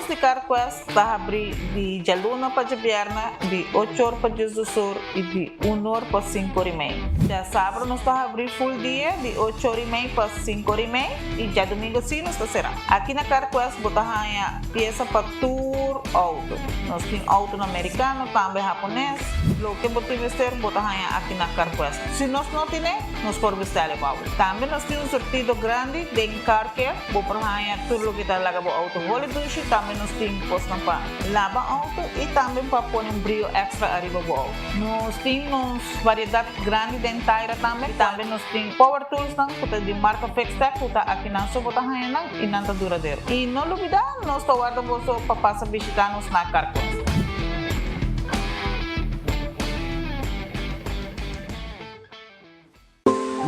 Nos di CarQuest ta habri di djaluna pa djabièrnè di ocho or pa diesdos or i di un or pa sinku or i mei. Djasabra nos ta habri full dia di ocho or i mei pa sinku or i mei i djadumingu si nos ta será. Aki na CarQuest bo ta haña piesa pa tur outo. Nos tin outonan merikano, tambe hapones. Loke bo tin mester bo ta haña aki na CarQuest. Si nos no tine, nos por bestèl e bou. Tambe nos tin un surtido grandi den Car Care. Bo por haña tur loke ta laga bo outo holi dushi. Tambe nos tin kosnan pa laba outo i tambe pa pone un brio èkstra ariba bo outo. Nos tin nos variedat grandi den taira tambe. Tambe nos tin power toolsnan ku ta di marka Fixtech ku ta akinan so bo ta haña nan i nan ta duradero. I no lubidá nos ta warda boso pa pasa bishitá nos na Carquest.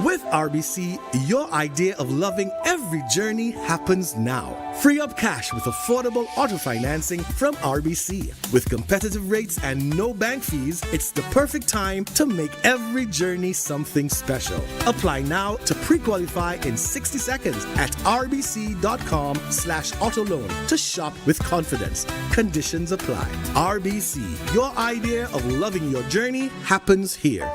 With RBC, your idea of loving every journey happens now. Free up cash with affordable auto financing from RBC. With competitive rates and no bank fees, it's the perfect time to make every journey something special. Apply now to pre-qualify in 60 seconds at rbc.com slash autoloan to shop with confidence. Conditions apply. RBC, your idea of loving your journey happens here.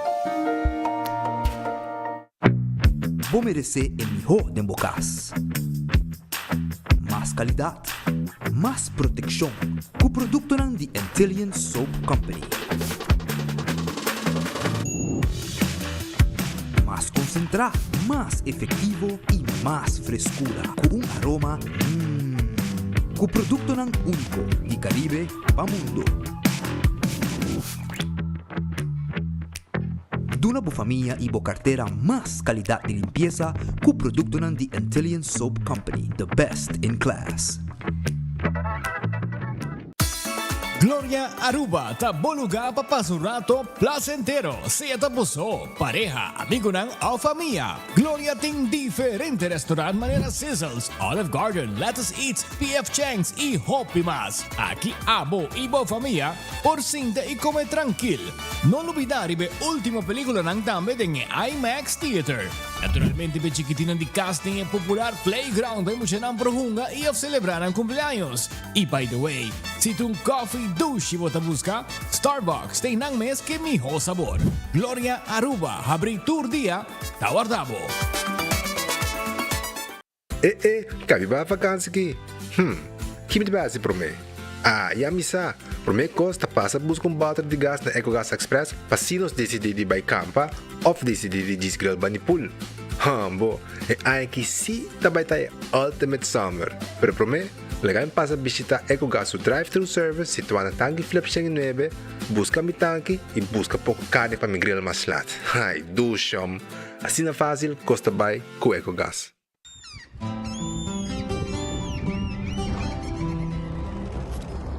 Bo meresé e mihó den bo kas. Mas kalidat, mas protekshon ku produktonan di Antillian Soap Company. Mas konsentrá, mas efektivo i mas freskura ku un aroma mmm. Ku produktonan úniko di Karibe pa mundo. Duna bo famia y bo cartera mas calidad di limpieza cu productonan di Antillian Soap Company, the best in class. Gloria Aruba ta bo lugar pa pasa un rato placentero, sea ta bo so, pareha, amigonan of famia. Gloria tin diferente restaurant manera Sizzles, Olive Garden, Lettuce Eats, PF Chang's y hopi mas. Aki abo y bo famia por sinta y come trankil. No lubida riba e ultimo peliculanan tambe den e IMAX Theater. Naturalmente p'e chikitinan di cas tin e popular playground pa e muchanan por hunga y of celebra nan cumpleaños. Y by the way, si ta un coffee dushi bo ta busca, Starbucks ta einan mes ke miho sabor. Gloria Aruba habri tur dia ta warda bo. E e, kabi bai vakansi ki? Hm, ki mi ta bai hasi promé? Ah, ya mi sa! Promé kos ta pasa buska un bòter di gas na Ecogas Express pa si nos disidí di bai kampa òf disidí di djis grill bani pool. Hòmbo, e aña aki sí ta bai ta e ultimate summer! Pero promé, laga mi pasa bishitá Ecogas su drive-thru service situá na Tanki Flip 109, buska mi tanki i buska poko karni pa mi grill mas lat. Ai, dushi hòm! Asina fásil kos ta bai ku Ecogas.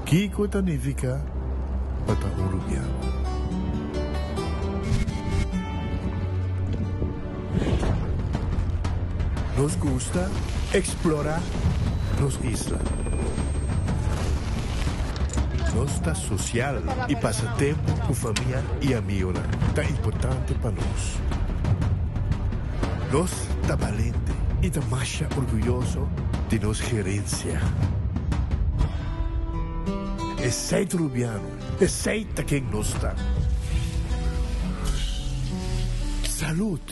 Kiko ta nifiká pa ta un rubiano? Nos gusta eksplorá nos isla. Nos ta sosial i pasa tempu ku famia i amigonan ta importante pa nos. Nos ta balente i ta masha orguyoso di nos gerensia. Esei ta Rubiano, esei ta ken nos ta. Salud!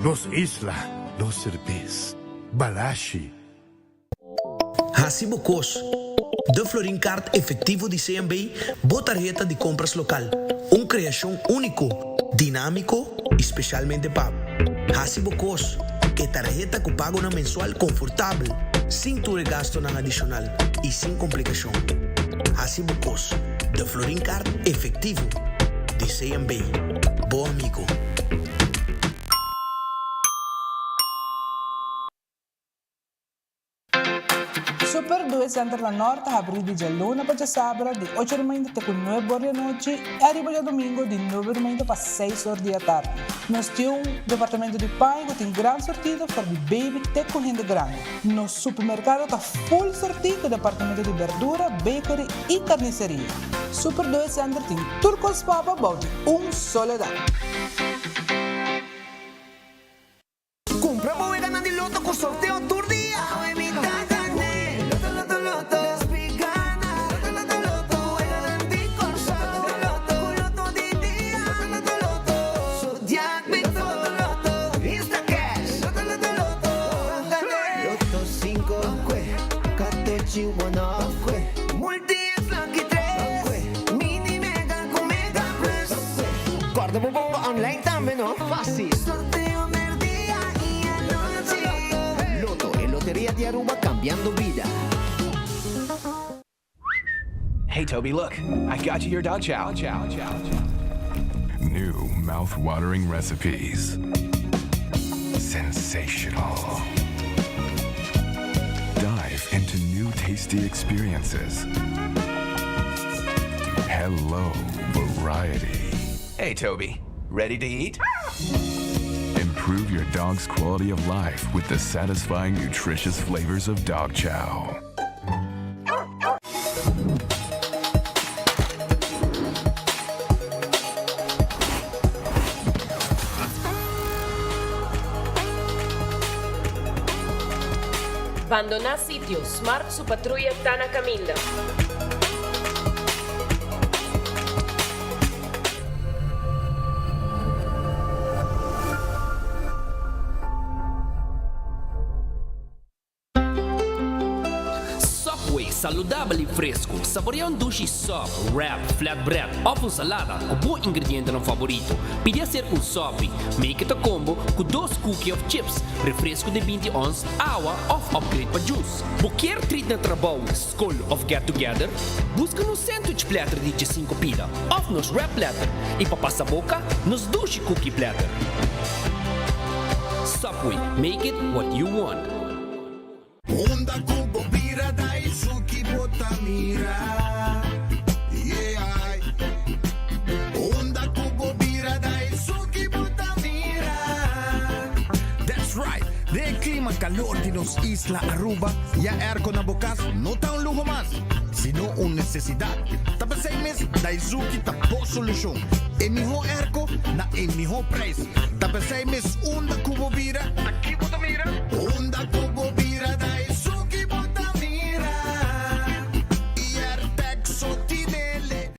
Nos isla, nos serbes. Balashi. Hasi bo kos. De Florin Card Efectivo di CMB, bo tarheta di compras local. Un creacion unico, dinamico y specialmente pa bo. Hasi bo kos. E tarheta cu pagonan mensual confortabel, sin tur e gastonan adicional y sin complicacion. Hasi bo kos. De Florin Card Efectivo di CMB. Bo amigo. Super Due Center na Nort ta habrí di djaluna pa djasabra di ocho di mainta te ku nuebe or di anochi i ariba djadumingu di nuebe di mainta pa seis or di atardi. Nos tin un departamento di paña ku tin gran sortido for di baby te ku hende grandi. Nos supermerkado ta full sortí ku departamento di berdura, bakery i karniseria. Super Due Center tin tur kos pa bo bou di un solo dak. Cumpra bo weganan di loto cu sorteo tur dia. Awe mi ta gane. Loto, loto, loto. Nos pi gana. Multi Lucky 3 Mini Mega cu Mega Plus. Corda bo bomba online tambe, no? Facil. Sorteo merdia y anochi. Lotto, e loteria di Aruba cambiando bida. Hey, Toby, look. I got you your dog chow. Chow, chow, chow. New mouth-watering recipes. Sensational. Dive into new tasty experiences. Hello, variety. Hey, Toby. Ready to eat? Improve your dog's quality of life with the satisfying, nutritious flavors of dog chow. Bandona sitio, Smart su patruya ta na caminda. Subway, saludabel y fresco. Saborea un dushi sub, wrap, flatbread of un salada cu bo ingredientenan favorito. Pidi hacer un sopi. Make it a combo cu dos cookie of chips, refresco di 20 ons, awa of upgrade pa juice. Bo kier treat na trabou, scol of get together? Busca nos sandwich platter di 15 pida of nos wrap platter y pa pasa boca, nos dushi cookie platter. Subway, make it what you want. Unda cu bo bira Daisuki bo ta mira. Yeah. Unda cu bo bira Daisuki bo ta mira. That's right. Den clima calor di nos isla Aruba, ya airco na bo cas no ta un luho mas, sino un necesidad. Ta pesey mes, Daisuki ta bo solucion. E miho airco na e miho prijs. Ta pesey mes unda cu bo bira, aki bo ta mira. Unda cu bo bira Daisuki bo ta mira. Airtec Sotinele.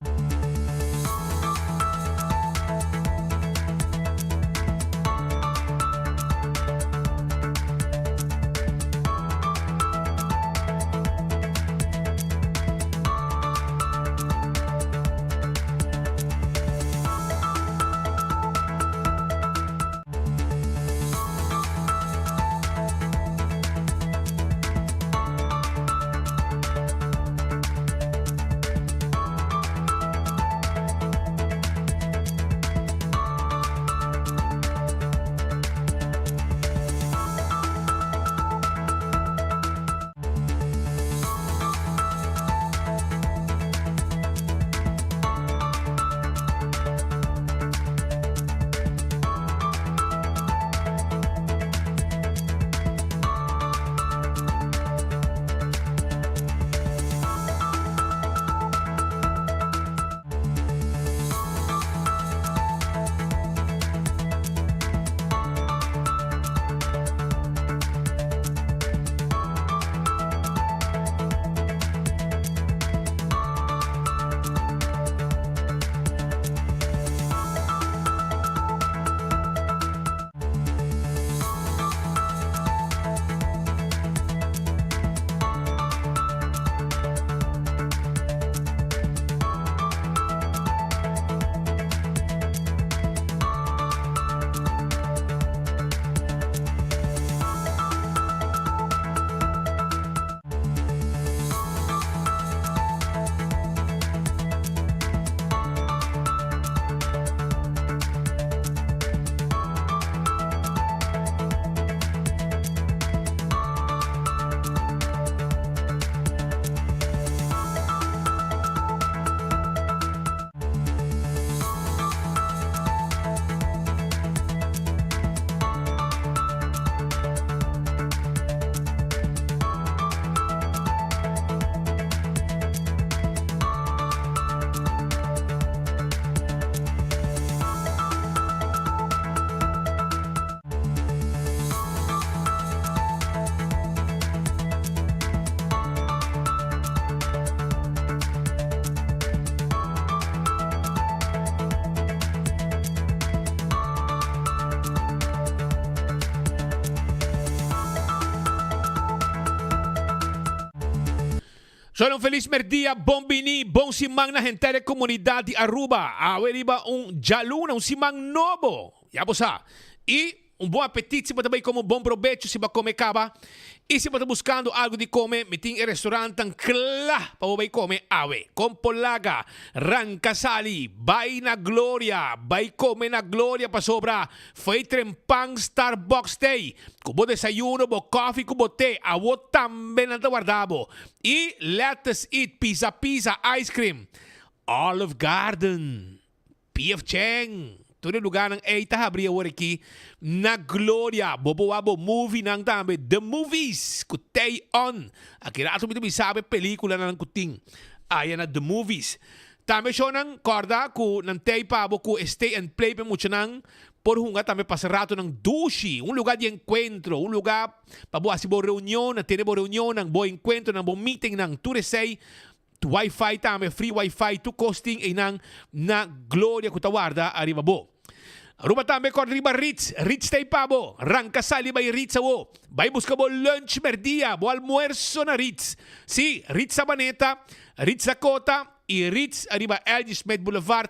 Solo un felis merdia, bon bini, bon siman na henter e comunidad di Aruba. Awe riba un djaluna, un siman nobo. Ya bo sa. Y un bon apetit si bo ta bay come, un bon probecho si bo a come caba. Y si bo ta buscando algo di come, mi tin e restaurantnan cla pa bo bay come awe. Con por laga, ranca sali, bay na Gloria, bay come na Gloria pasobra Fo'i trempan Starbucks t'ei, ku bo desayuno, bo kòfi ku bo te, awo tambe nan ta warda bo. I Lettuce Eat, Pizza Pizza, Ice Cream, Olive Garden, PF Chang, tur e lugánan ei ta habrí awor aki na Gloria. Bo por wak bo movienan tambe, The Movies, ku t'ei on. Aki rato mi ta bisa bo e pelíkulanan ku tin aya na The Movies. Tambe shownan kòrda ku nan tei pa bo ku e stay and play pa e muchanan por hunga tambe pasa ratonan dushi, un lugá di enkuentro, un lugá pa bo hasi bo reunionnan, tene bo reunionnan, bo enkuentronan, bo meetingnan, tur esei, wifi tambe, free wifi, tur kos tin einan na Gloria ku ta warda ariba bo. Aruba tambe kòrda riba Ritz, Ritz ta ei pa bo, ranka sali bai Ritz awo, bai buska bo lunch mèrdia, bo almuerso na Ritz. Sí, Ritz Sabaneta, Ritz Dakota i Ritz ariba LG Smith Boulevard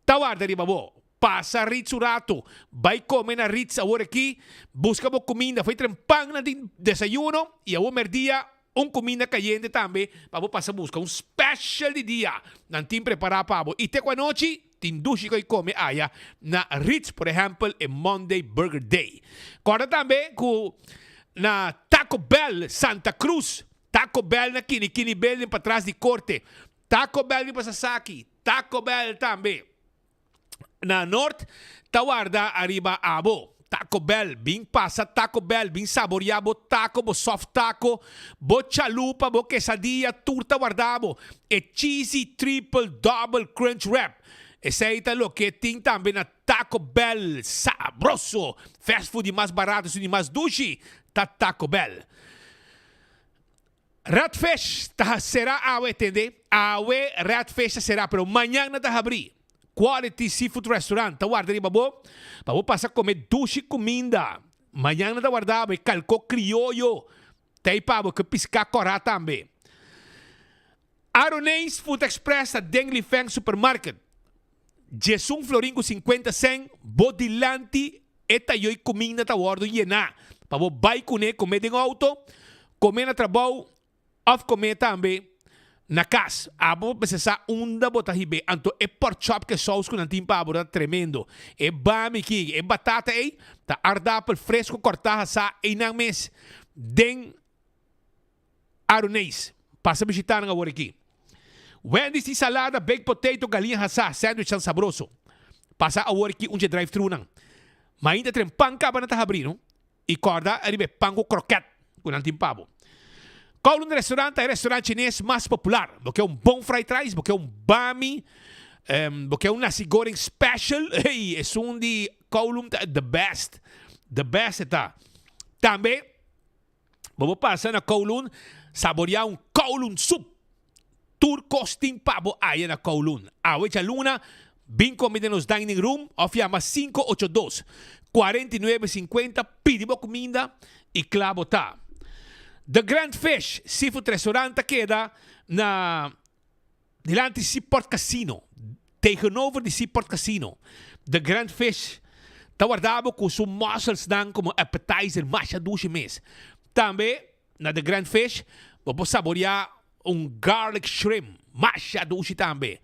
ta warda riba bo. Pasa Ritz un ratu, bai kome na Ritz awor aki, buska bo kuminda, fo'i tren pan na di desayuno i awor mèrdia un kuminda kayente tambe pa bo pasa buska un special di dia nan tin prepara pa bo i te ku anochi tin dushi ku a kome aya na Ritz, por ehèmpel e Monday Burger Day. Kòrda tambe ku na Taco Bell Santa Cruz, Taco Bell na Kini Kini Building patras di Korte, Taco Bell riba Sasaki, Taco Bell tambe na Noord ta warda ariba abo. Taco Bell, bin pasa Taco Bell, bin saboria bo taco, bo soft taco, bo chalupa, bo quesadilla, tur ta warda bo. E cheesy triple double crunch wrap, esey ta loke tin tambe na Taco Bell, sabroso! Fast food di mas barato, esun di mas dushi ta Taco Bell. Red Fish ta sera awe, tende? Awe Red Fish ta sera, pero mañan nan ta habri. Quality Seafood Restaurant ta warda riba bo pa bo pasa come dushi cuminda. Mañan nan ta warda bo e calco crioyo ta ei pa bo cu pisca cora tambe. Aroneis Food Express ta den Lifeng Supermarket. Djesun florin cu 50 cent bo dilanti e tayoy cuminda ta wordo yena pa bo bay cune come den auto, come na trabou of come tambe na cas. Abo mester sa unda bo ta hibe. Anto e pork chop cu e saus cu nan tin pa bo ta tremendo. E bami aki, e batata ey ta aardapel fresco corta hasa eynan mes den Aruneis, pasa bishita nan awor aki. Wendy's tin salada, baked potato, galiña hasá, sandwichnan sabroso. Pasa awor aki un dje drive-thru nan. Mainta tren pan kaba nan ta habri no. I kòrda riba e pan ku kroket ku nan tin pa bo. Kowloon Restaurant ta e restaurant chines mas popular. Bo ke un bon fried rice, bo ke un bami, bo ke un nasi goreng special, hey, esun di Kowloon ta the best. The best e ta. Tambe. Bo por pasa na Kowloon saborea un Kowloon soup. Tur kos tin pa bo aya na Kowloon. Awe djaluna, bin kome den nos dining room of yama 582 49 50 pidi bo kuminda i kla bo ta. The Grand Fish Seafood Restaurant ta keda na Dilanti Seaport Casino, tegenover di Seaport Casino, The Grand Fish ta warda bo ku su musselsnan komo appetizer masha dushi mes. Tambe na The Grand Fish bo por saborea un garlic shrimp masha dushi tambe,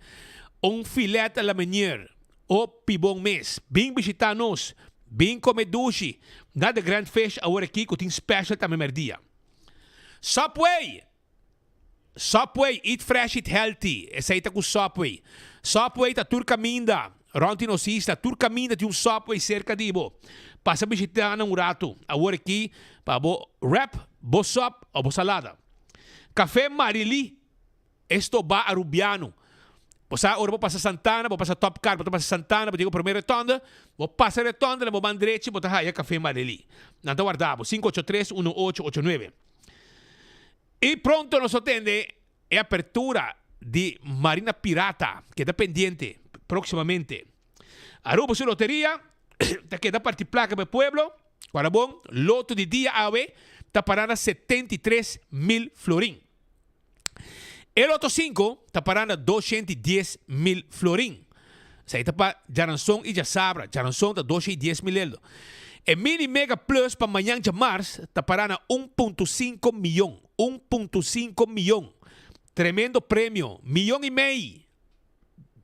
un filet a la meunier o pibon mes. Bin bishita nos, bin kome dushi na The Grand Fish awor aki ku tin special tambe merdia. Subway! Subway, eat fresh, eat healthy. Esei ta ku Subway. Subway ta tur kaminda rònt di nos isla. Tur kaminda tin un Subway serka di bo. Pasa bishitá nan un ratu awor aki pa bo wrap, bo sòp òf bo salada. Kafé Marily, e stobá Arubiano. Bo sa ora bo pasa Santana, bo pasa Top Car, bo ta pasa Santana, bo yega promé retònde, bo pasa retònde na bo man drechi bo ta haya Kafé Marily. Nan ta warda bo, 583 1889. Y pronto nos lo tende e apertura di Marina Pirata, keda pendiente proximamente. Aruba su loteria ta keda parti placa pa e pueblo, guarda bon, loto di dia awe ta para na 73 mil florin. E Lotto 5 ta pará na 210.000 florin. Esei ta pa djaranson i djasabra. Djaranson ta 210.000 eldo. E Mini Mega Plus pa mañan djamars ta pará na 1.5 miyon. 1.5 miyon. Tremendo premio. Miyon i mei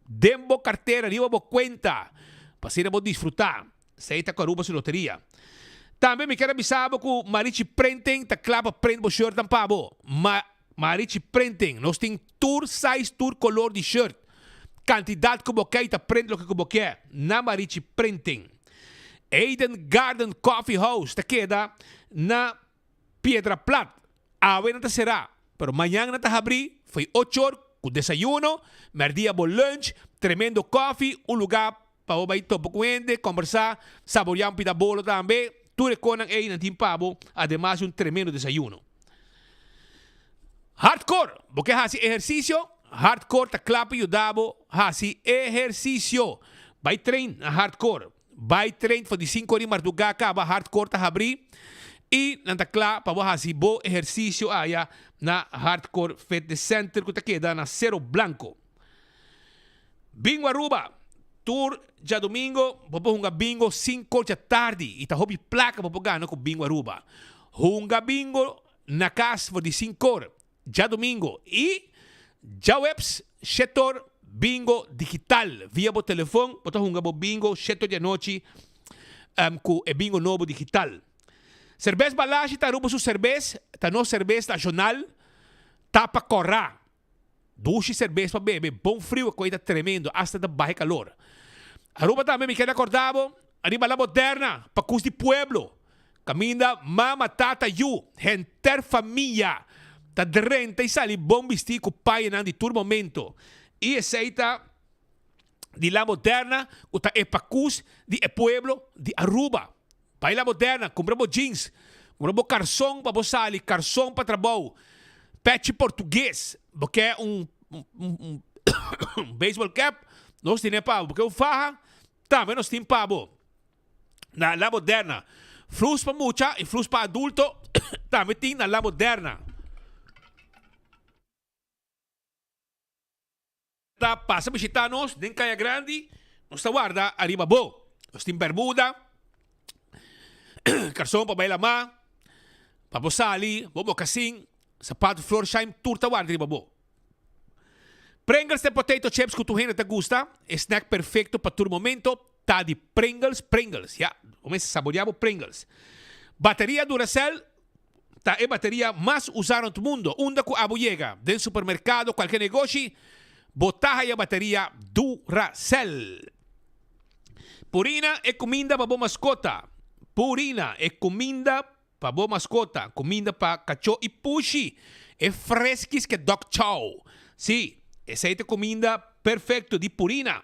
den bo kartera, riba bo kuenta, pa asina bo disfrutá. Esei ta ku Aruba su loteria. Tambe mi kier a bisa bo ku Marichi Printing ta kla pa print bo shirtnan pa bo. Ma Marichi Printing, nos tin tur size, tur color di shirt. Cantidad cu bo ke y ta print loke cu bo ke na Marichi Printing. Eden Garden Coffee House ta keda na Piedra Plat. Awe nan ta sera, pero mañan nan ta habri fo'i ocho or cu desayuno, merdia bo lunch, tremendo coffee, un lugar pa bo bay topa cu hende, combersa, saboria un pita bolo tambe. Tur e conan ey nan tin pa bo, ademas di un tremendo desayuno. Hardcore, bo ke haci ehercicio? Hardcore ta cla pa yuda bo haci ehercicio. Bay train na Hardcore. Bay train for di cinco ori marduga caba Hardcore ta habri y nan ta cla pa bo haci bo ehercicio aya na Hardcore Fitness Center cu ta keda na Cerro Blanco. Bingo Aruba, Tur djadomingo bo por hunga bingo cinco dja tardi y ta hopi placa bo por gana cu Bingo Aruba. Hunga bingo na cas for di cincor djadomingo y djaweps shetor bingo digital via bo telefon bo ta hunga bo bingo shetor di anochi cu e bingo nobo digital. Cerbes Balashi ta Aruba su cerbes, ta nos cerbes nacional, tapa cora. Dushi serbes pa bebe, bon friu e koe ta tremendo, hasta ta baha e kalor. Aruba tambe mi keda korda bo, ariba La Moderna, pa kus di pueblo, kaminda mama, tata, yu, henter famia ta drenta i sali bon bistí ku pañanan di tur momento. I esei ta di La Moderna ku ta e pakus di e pueblo di Aruba. Bai La Moderna, kumpra bo jeans, kumpra bo karson pa bo sali, karson pa trabou, pechi portugues, bo ke un un baseball cap, nos tene pa bo, bo ke un faha, tambe nos tin pa bo. Na La Moderna, flus pa mucha i flus pa adulto tambe tin na La Moderna. Ta pasa bishita nos den Kaya Grandi, nos ta warda ariba bo. Nos tin bermuda, karson pa bai lamá, pa bo sali, bo mokasin, sapato Florsheim, tur ta warda riba bo. Pringles ta e potato chips ku tur hende ta gusta, e snack perfekto pa tur momento ta di Pringles, Pringles, ya, bo mester saboria bo Pringles. Bateria Duracell ta e bateria mas usá rond mundo. Unda ku abo yega, den supermerkado, kualke negoshi, bo ta haya bateria Duracell. Purina e kuminda pa bo maskota. Purina e kuminda pa bo maskota. Kuminda pa kachó i pushi. E freskis ke dog chow. Sí, esei ta e kuminda perfekto di Purina.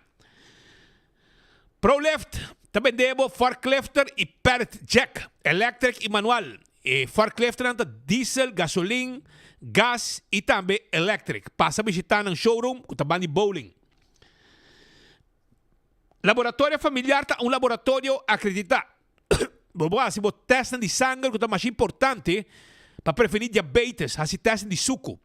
ProLift ta bende bo forklifter i pallet jack, electric i manual. E forklifternan ta diesel, gasolin, gas i tambe electric. Pasa bishita nan showroom ku ta bandi bowling. Laboratorio Familiar ta un laboratorio akreditá. Bo por hasi bo tèstnan di sanger ku ta masha importante pa prevení diabetes, hasi tèstnan di suku.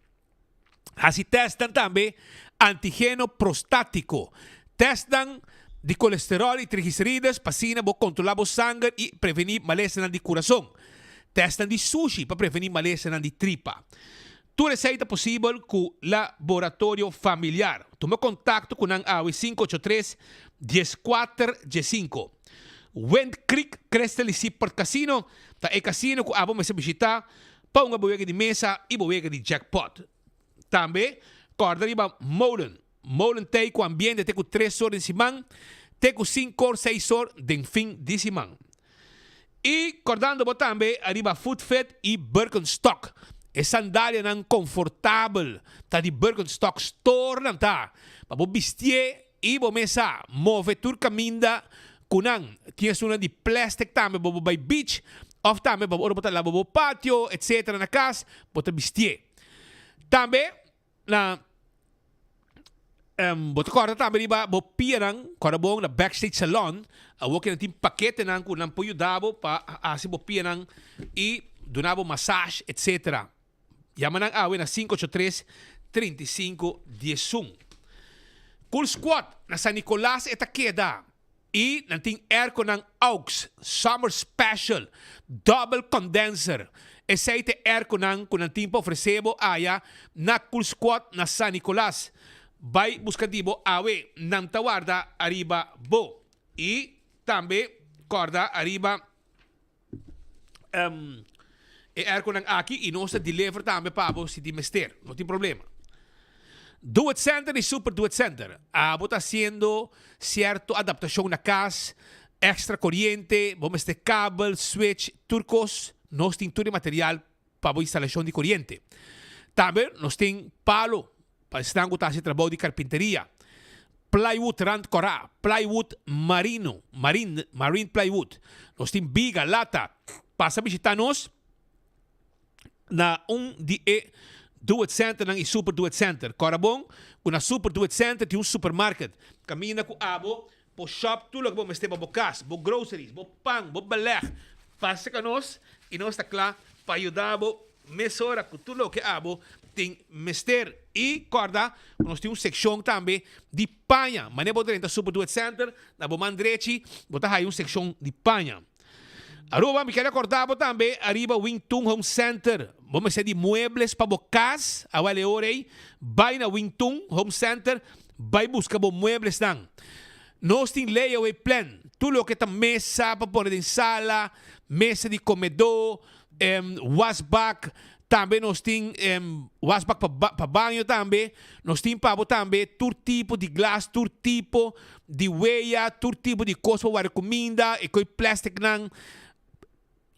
Hasi tèstnan tambe antigeno prostátiko, tèstnan di kolesteròl i trigliserides pa asina bo kontrolá bo sanger i prevení malesanan di kurason, tèstnan di sushi pa prevení malesanan di tripa. Tur esei ta posibel ku Laboratorio Familiar. Tuma kontakto ku nan awe 583 14 15. Wind Creek Crystal i Seaport Casino ta e kasino ku abo mester bishitá Pa hunga bo wega di mesa i bo wega di jackpot. Tambe, kòrda riba Molen. Molen t'ei ku ambiente te ku tres or den siman, te ku sinkor, seis or den fin di siman. I kòrdando bo tambe ariba Footfit i Birkenstock. E sandalianan konfortabel ta di Birkenstock store nan ta pa bo bistié I bo mes sa move tur kaminda ku nan. Tin esunnan di plastic tambe bo por bai beach of tambe pa ora bo ta laba bo patio etc na kas bo ta bistié. Tambe na bo ta kòrda tambe riba bo pianan kòrda bon na backstage salon awor ke nan tin paketenan ku nan por yuda bo pa hasi bo pianan i duna bo massage etc. Yama nan awe na 583. 35 11. Cool Squad na San Nicolas e ta keda y nan tin airconan Aux Summer Special Double Condenser. Esey ta e airconan cu nan tin pa ofrece bo aya na Cool Squad na San Nicolas. Bay busca di bo awe, nan ta warda ariba bo. Y tambe corda ariba e airconan aki y nos ta deliver tambe pa bo si tin mester, no tin problema. Do It Center y Super Do It Center. Abo ta haciendo cierto adaptacion na cas, extra coriente, bo mester kabel, switch, tur cos, nos tin tur e material pa bo instalacion di coriente. Tambe nos tin palo pa esnan cu ta haci trabou di carpinteria, plywood rand cora, plywood marino, marine, marine plywood. Nos tin biga, lata. Pasa bishita nos na un di e Do It Centernan y Super Do It Center. Cora bon cu na Super Do It Center tin un supermarket caminda cu abo por shop tur loke bo mester pa bo cas, bo groceries, bo pan, bo beleg. Pasa cu nos y nos ta cla pa yuda bo mesora cu tur loke abo tin mester. Y corda cu nos tin un seccion tambe di paña. Manera bo drenta Super Do It Center, na bo man drechi bo ta haya un seccion di paña. Aruba, mi kier recorda bo tambe ariba Wing Tun Home Center. Bo mester di muebles pa bo cas, awel e ora ey, bay na Wing Tun Home Center, bay busca bo mueblesnan. Nos tin layaway plan, tur loke ta mesa pa pone den sala, mesa di comedor, wasbak, tambe nos tin wasbak pa baño tambe, nos tin pa bo tambe tur tipo di glas, tur tipo di weya, tur tipo di kos pa warda kuminda, e koi plasticnan,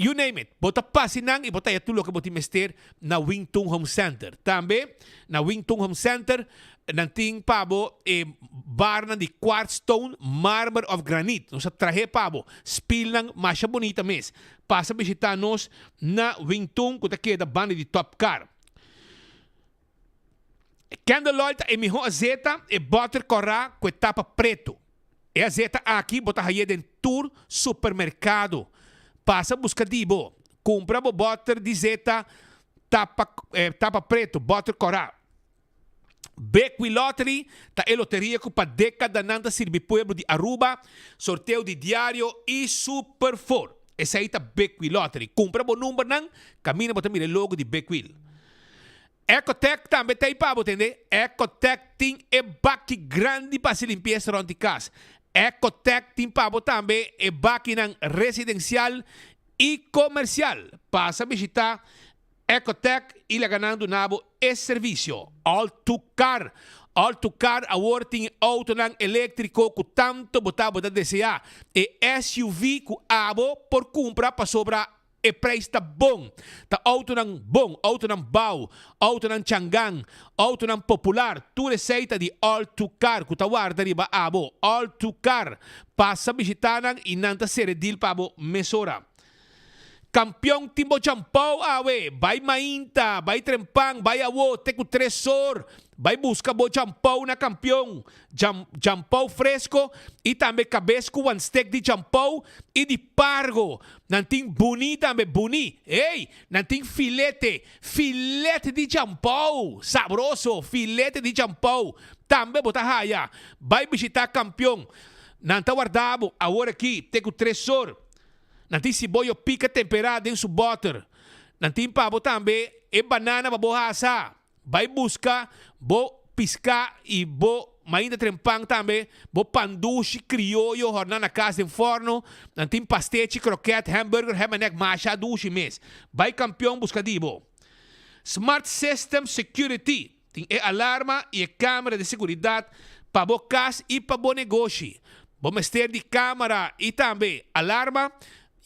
you name it. Bo ta pasa nan i bo ta haya tur loke bo tin mester na Wing Tun Home Center. Tambe na Wing Tun Home Center nan tin pa bo e barnan di quartz stone, marmer of granit. Nos a trahe pa bo spilnan masha bunita mes. Pasa bishita nos na Wing Tun ku ta keda banda di Top Car. Candle oil ta e miho azeta, e boter kòrá ku e tapa pretu. E azeta aki bo ta haye den tur supermerkado. Pasa buska di bo. Kumpra bo boter di zeta tapa tapa pretu, boter kòrá. Bequi Lottery ta e loteria ku pa dekadanan ta sirbi pueblo di Aruba, sorteo di diario i Super Four. Esei ta Bequi Lottery. Kumpra bo numbernan, kaminda bo ta mira e logo di Bequil. Ecotec tambe ta ei pa bo tende. Ecotec tin e baki grandi pa hasi limpiesa rond di kas. Ecotec tin pa bo tambe e bakinan residensial i komersial. Pasa bishita Ecotec i laga nan duna bo e servisio. All to Car All to Car awor tin e outonan eléktriko ku tanto bo tabata deseá. E SUV ku abo por kumpra pasobra E prijs ta bon. Ta autonan bon, autonan bou, autonan changan, autonan popular, tur esei ta di All To Car cu ta warda riba abo. All To Car. Pasa bishita nan y nan ta cere deal pa bo mesora. Campeon tin bo champou awe. Bay mainta, bay trempan, bay awo te cu tres or. Bay busca bo champou na Campeon. Jam, jampou fresco y tambe cabes cu wan stek di jampou y di pargo. Nan tin buni tambe, buni. Ey! Nan tin filete, filete di jampou! Sabroso, filete di jampou. Tambe bo ta haya. Bay bishita Campeon. Nan ta warda bo awor aki te cu tres or. Nan tin siboyo pica tempera den su boter. Nan tin pa bo tambe e banana pa bo hasa. Bai buska bo piská i bo mainta trempan tambe, bo pandushi krioyo hòrná na kas den fòrno, nan tin pastechi, krokèt, hamburger, hèmènèk masha dushi mes. Bai Kampion buska di bo. Smart System Security tin e alarma i e kamera di seguridat pa bo kas i pa bo negoshi. Bo mester di kamera i tambe alarma?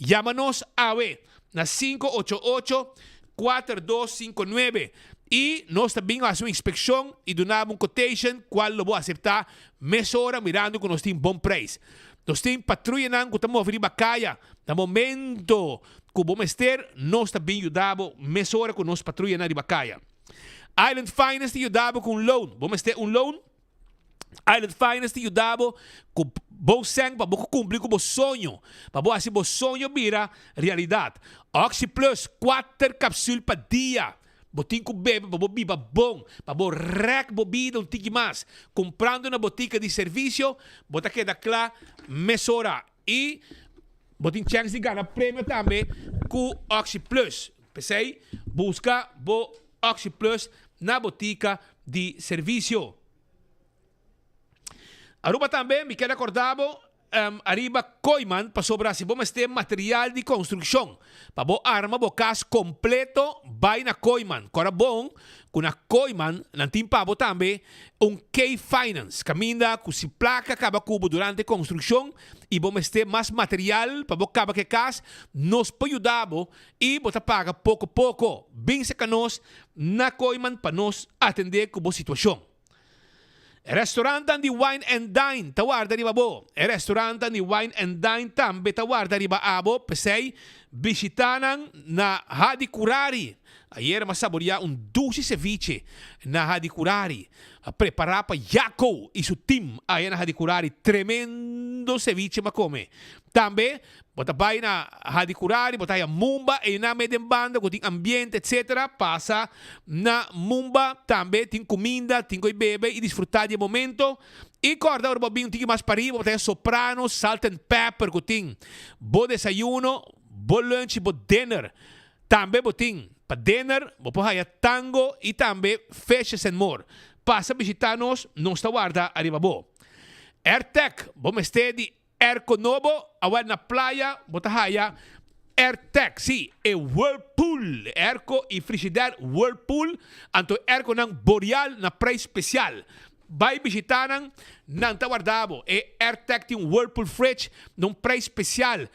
Yama nos awe na 588 4259 y nos ta bin haci un inspeccion y duna bo un quotation cual lo bo acepta mesora mirando cu nos tin bon prijs. Nos tin patruyanan cu ta move riba caya na momento cu bo mester nos ta bin yuda bo mesora cu nos patruyanan riba caya. Island Finance ta yuda bo cu un loan. Bo mester un loan? Island Finance ta yuda bo ku bo sèn pa bo ku kumpli ku bo soño, pa bo hasi bo soño bira realidat. Oxi Plus, kuater kapsul pa dia. Bo tin ku bebe pa bo biba bon, pa bo rèk bo bida un tiki mas. Kumprando na botika di servisio, bo ta keda kla mesora i bo tin chèns di gana premio tambe ku Oxi Plus. P'esei, buska bo Oxi Plus na botika di servisio. Aruba tambe mi keda korda bo ariba Kooiman pasobra si bo mester material di konstrukshon pa bo arma bo kas kompleto bai na Kooiman. Kora bon ku na Kooiman nan tin pa bo tambe un K-Finance kaminda ku si plaka kaba ku bo durante konstrukshon i bo mester mas material pa bo kaba ku e kas nos por yuda bo i bo ta paga poko poko. Bin seka nos na Kooiman pa nos atende ku bo situashon. E restaurantan di Wine and Dine ta warda riba bo. E restaurantan di Wine and Dine tambe ta warda riba abo, p'esei bishita nan na Hadicurari. Ayera m'a saboria un dushi ceviche na Hadicurari, prepara pa Jaco y su team aya na Hadicurari. Tremendo ceviche m'a come. Tambe Bo ta bai na Hadicurari, bo ta haya Mumba, einan mee den banda ku tin ambiente etc. Pasa na Mumba tambe tin kuminda, tin ku bebe i disfrutá di e momento. I kòrda ora bo bin un tiki mas pariba bo ta haya Soprano, Salt and Pepper ku tin bo desayuno, bo lunch i bo dinner. Tambe bo tin pa dinner bo por haya tango i tambe fishes and more. Pasa bishitá nos, nos ta warda ariba bo. Airtec, bo mester di Airco nobo, awel na playa bo ta haya Airtec, sí, e Whirlpool, e airco y frigidaire Whirlpool, anto e airconan Boreal na prijs special. Bay bishita nan, nan ta warda bo. E Airtec tin un Whirlpool fridge na un prijs special.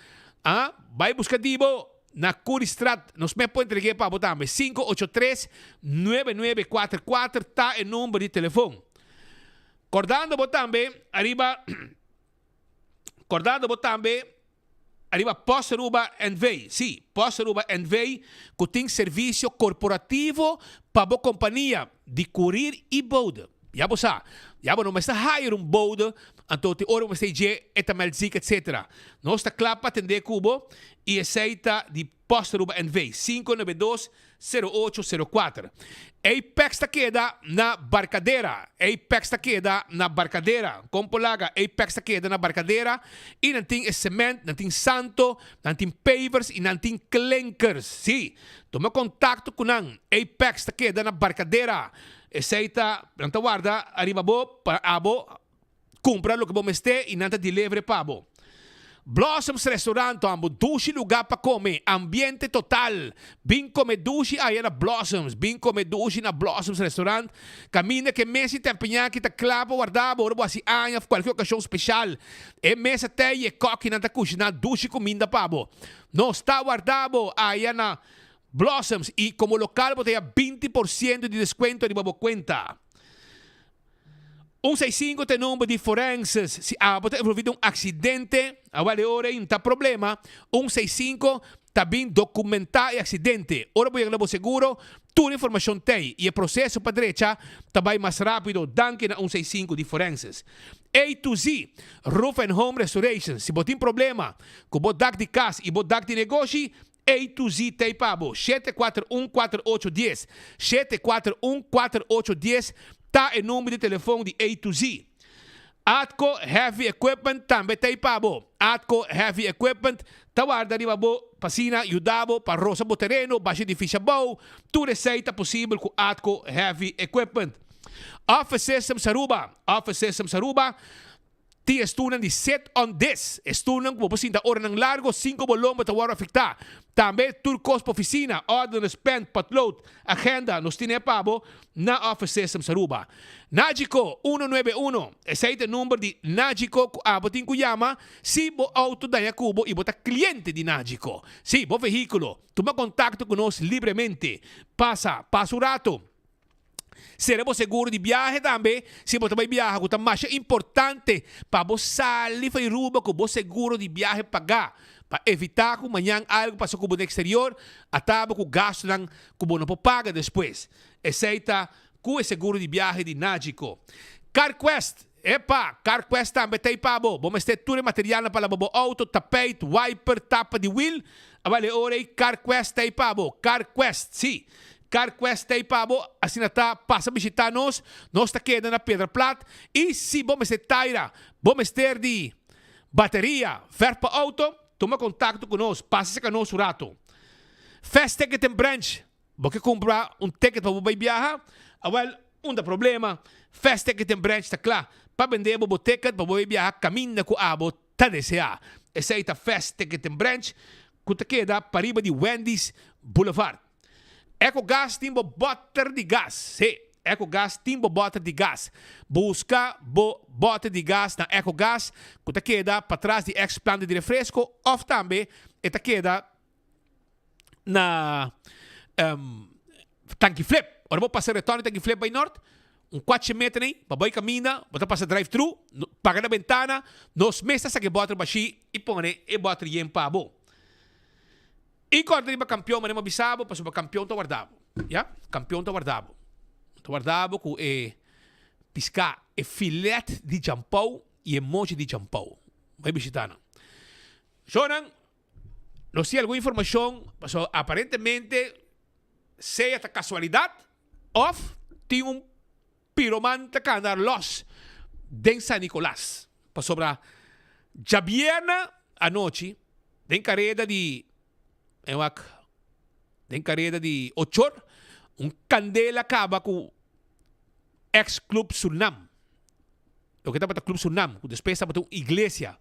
Ah, bay busca di bo na Curiestraat, nos mes por entregu'e pa bo tambe. 583 9944 ta e number di telefon. Cordando bo tambe ariba. Kordando bo tambe ariba Post Aruba NV. Sí, Post Aruba NV ku tin servisio korporativo pa bo kompania di kurir i bode. Ya bo sa, ya bo no mester hire un bode, anto tin ora bo mester dje e ta meld ziek etcetera. Nos ta kla pa atendé ku bo i esei ta di Post Aruba NV, 592 0804. Apex ta keda na Barcadera. Apex ta keda na Barcadera. Kon por laga Apex ta keda na Barcadera i nan tin e cement, nan tin santo, nan tin pavers i nan tin klinkers. Sí, tuma kontakto ku nan. Apex ta keda na Barcadera. Esei ta, nan ta warda ariba bo pa abo Cumpra loke bo mester y nan ta deliver pa bo. Blossoms Restaurant ta un dushi lugar pa come, ambiente total. Bin come dushi aya na Blossoms, bin come dushi na Blossoms Restaurant. Caminda cu e mesa y tempeñaki ta cla pa warda bo ora bo haci aña of cualkier ocasion special. E mesa te y e kokinan ta cushina dushi cuminda pa bo. Nos ta warda bo aya na Blossoms y como local bo ta haya 20% di descuento riba bo cuenta. Un 65 ta e number di forenses. Si abo ta envolvi den un accidente, awel e ora ei no ta problema. Un 65 ta bin documenta e accidente. Ora bo yega na bo seguro, tur informacion t'ei y e proceso pa drecha ta bay mas rapido danki na un 65 di forenses. A to Z, Roof and Home Restoration. Si bo tin problema cu bo dak di cas y bo dak di negoshi, A to Z t'ei pa bo, 741 4810. 741 4810 ta e number di telefon di A to Z. Atco Heavy Equipment tambe t'ei pa bo. Atco Heavy Equipment ta warda riba bo pa asina yuda bo pa rosa bo tereno, basha edificio abou. Tur esei ta posibel ku Atco Heavy Equipment. Office Systems Aruba, Office Systems Aruba Tin estunan di sit on this, estunan ku bo por sinta oranan largo sin ku bo lomba ta wòrdu afektá. Tambe tur kos pa ofisina, òrdenes, pèn, potlood, agenda, nos tine pa bo na Office Systems Aruba. Nagico uno nuebe uno, esei ta e number di Nagico ku abo tin ku yama si bo outo daña ku bo i bo ta kliente di Nagico. Si, bo vehíkulo. Tuma kontakto ku nos libremente. Pasa, pasa un rato. Sera bo seguro di biahe tambe si bo ta bai biaha ku ta masha importante pa bo sali for di Aruba ku bo seguro di biahe pagá pa evitá ku mañan algu pasa ku bo den eksterior ata bo ku gastunan ku bo no por paga despues. Esei ta ku e seguro di biahe di Nagico. CarQuest, Epa! CarQuest tambe ta ei pa bo. Bo mester tur e materialnan pa laba bo auto, tapijt, wiper, tapa di wiel. A bale ora ei CarQuest ta ei pa bo. CarQuest, sí! CarQuest t'ei pa bo, asina ta, pasa bishita nos, nos ta keda na Piedra Plat, y si bo mester taira, bo mester di bateria, verf pa auto, tuma contacto cu nos, pasa cerca nos un rato. Fast Ticket and Branch, bo ke cumpra un ticket pa bo bay biaha? Awel, unda problema, Fast Ticket and Branch ta cla pa bende bo bo ticket pa bo bay biaha caminda cu abo ta desea. Esey ta Fast Ticket and Branch cu ta keda pariba di Wendy's Boulevard. Ecogas tin bo boter di gas. Sí, Ecogas tin bo boter di gas. Busca bo boter di gas na Ecogas cu ta keda patras di ex planta di refresco of tambe e ta keda na Tanki Flip. Ora bo pasa retorno di Tanki Flip bay nort, un cuache meter ey, pa bay caminda, bo ta pasa drive thru, paga na bentana, nos mes ta saca e boter bashi y pone e boter yen pa bo. Y corda riba campeon manera mi a bisa bo, pasobra campeon ta warda bo. Ya, campeon ta warda bo. Ta warda bo cu e pisca, e filet di Jampou y e mochi di Jampou. Bay bishita nan. Shownan, nos tin algun informacion, pasobra aparentemente sea ta casualidad of tin un piroman ta cana los den San Nicolas. Pasobra djabièrnè anochi den kareda di wak den kareda di ochor un kandela kaba ku ex Club Surnam. Loke tabata Club Surnam ku despues tabata un iglesia.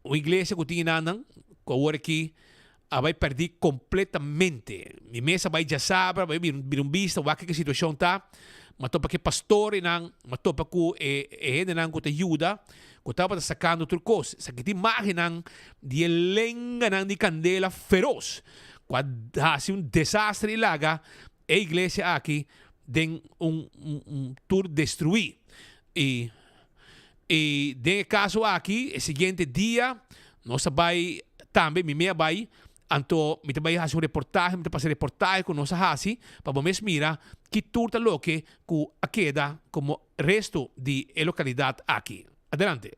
Un iglesia ku tin enanan ku awor aki a bai pèrdí kompletamente. Mi mes a bai djasabra, bai bira un bista wak ke situashon ta. Mi a topa ku e pastornan, mi a topa ku e hendenan ku ta yuda, ku tabata sakando tur kos. Esaki tin imágennan di e lenganan di kandela feros ku a hasi un desastre i laga e iglesia aki den un tur destruí. I I den e kaso aki, e siguiente dia, nos a bai tambe, mi mei a bai, anto mi ta bai hasi un reportahe, mi ta pasa e reportahe ku nos a hasi, pa bo mes mira ki tur ta loke ku a keda komo resto di e lokalidat aki. Adelante.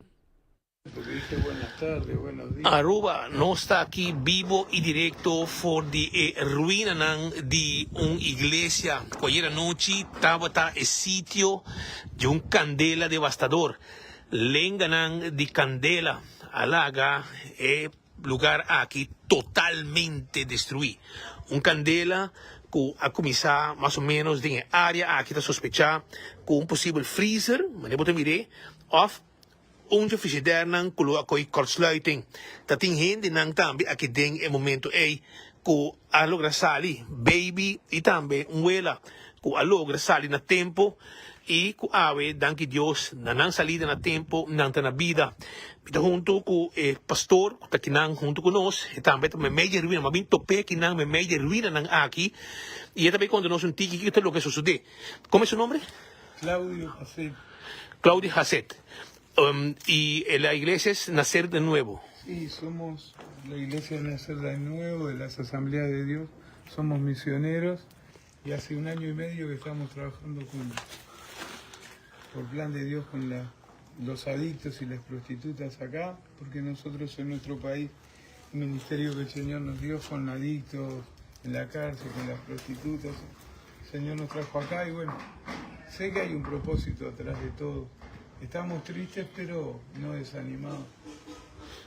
Aruba, nos ta aki bibo y directo for di e ruinanan di un iglesia cu ayer anochi tabata e sitio di un candela devastador. Lenganan di candela a laga e lugar aki totalmente destrui. Un candela cu a cuminsa mas o menos den e area aki ta sospecha cu un posibel freezer, manera bo ta mir'e, of Un dje frigidernan ku lo a koi kortsluiting. Ta tin hendenan tambe aki den e momento ei ku a logra sali, baby i tambe un wela ku a logra sali na tempo i ku awe danki Dios na nan salida na tempo nan ta na bida. Mi ta huntu ku e pastor ku ta kinan huntu ku nos, e tambe ta meimei di e ruina, mi a bin top'é kinan meimei di e ruinanan aki i e ta bay konta nos un tiki kiko ta loke a sosodé. Komo e su nombre? Claudio Hasset. Claudio Hasset. Y la iglesia es Nacer de Nuevo. Sí, somos la iglesia de Nacer de Nuevo, de las Asambleas de Dios. Somos misioneros y hace un año y medio que estamos trabajando con, por plan de Dios con la, los adictos y las prostitutas acá, porque nosotros en nuestro país, el ministerio que el Señor nos dio con adictos en la cárcel, con las prostitutas, el Señor nos trajo acá y bueno, sé que hay un propósito atrás de todo. Estamos tristes pero no desanimados.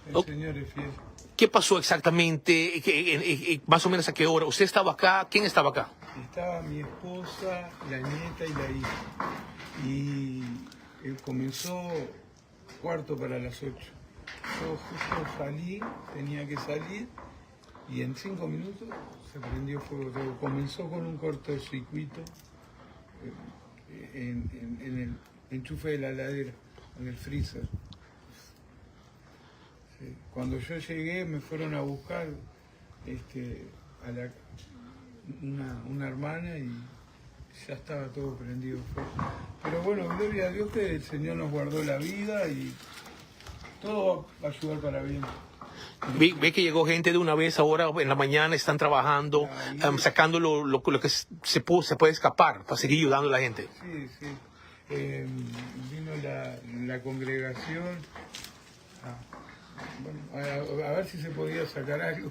El Señor es fiel. ¿Qué pasó exactamente? Más o menos a qué hora? ¿Usted estaba acá? ¿Quién estaba acá? Estaba mi esposa, la nieta y la hija. Y eh, comenzó cuarto para las ocho. Yo justo salí, tenía que salir y en cinco minutos se prendió fuego todo. Comenzó con un cortocircuito eh, en, en el enchufe de la heladera, en el freezer. Sí. Cuando yo llegué me fueron a buscar este, a la, una, una hermana y ya estaba todo prendido fuego. Pero bueno, gloria a Dios que el Señor nos guardó la vida y todo va a ayudar para bien. Ve, ve que llegó gente de una vez ahora en la mañana, están trabajando, um, sacando lo, lo, lo que se puede, se puede escapar para seguir ayudando a la gente. Sí, sí. Eh, vino la, la congregación a, bueno, a, a ver si se podía sacar algo.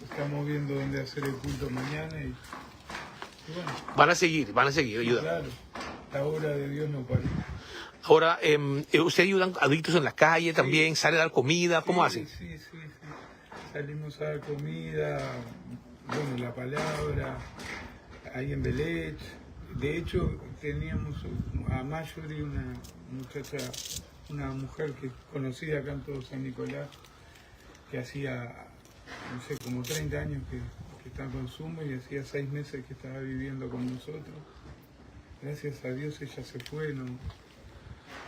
Estamos viendo dónde hacer el culto mañana y, y bueno. Van a seguir, van a seguir ayudando. Claro, la obra de Dios no para. Ahora, eh, ¿ustedes ayudan adictos en la calle también? ¿Salen a dar comida? ¿Cómo Sí, hacen? Sí, sí, sí. Salimos a dar comida, bueno, la palabra, ahí en Belech. De hecho, teníamos a Mayuri, una muchacha, una mujer que conocida acá en todo San Nicolás, que hacía, no sé, como 30 años que, que está en consumo y hacía seis meses que estaba viviendo con nosotros. Gracias a Dios ella se fue, no,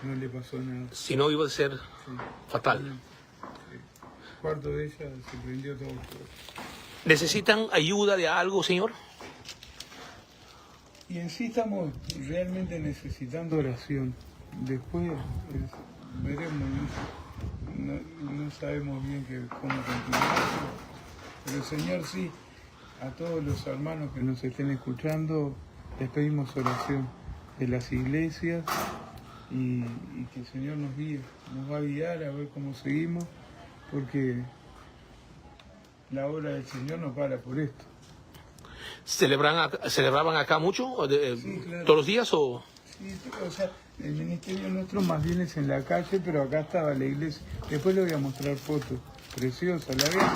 no le pasó nada. Si no, iba a ser fatal. El cuarto de ella se prendió todo fuego. ¿Necesitan ayuda de algo, señor? Y en sí estamos realmente necesitando oración. Después es- veremos, no, no- no sabemos bien que, cómo continuar. Pero el Señor sí, a todos los hermanos que nos estén escuchando, les pedimos oración de las iglesias y, y que el Señor nos guíe, nos va a guiar a ver cómo seguimos, porque la obra del Señor no para por esto. ¿Celebran acá- ¿Celebraban acá mucho? ¿O de- Sí, claro. ¿Todos los días o...? Sí, o sea, el ministerio nuestro más bien es en la calle, pero acá estaba la iglesia. Después le voy a mostrar fotos preciosas. La habían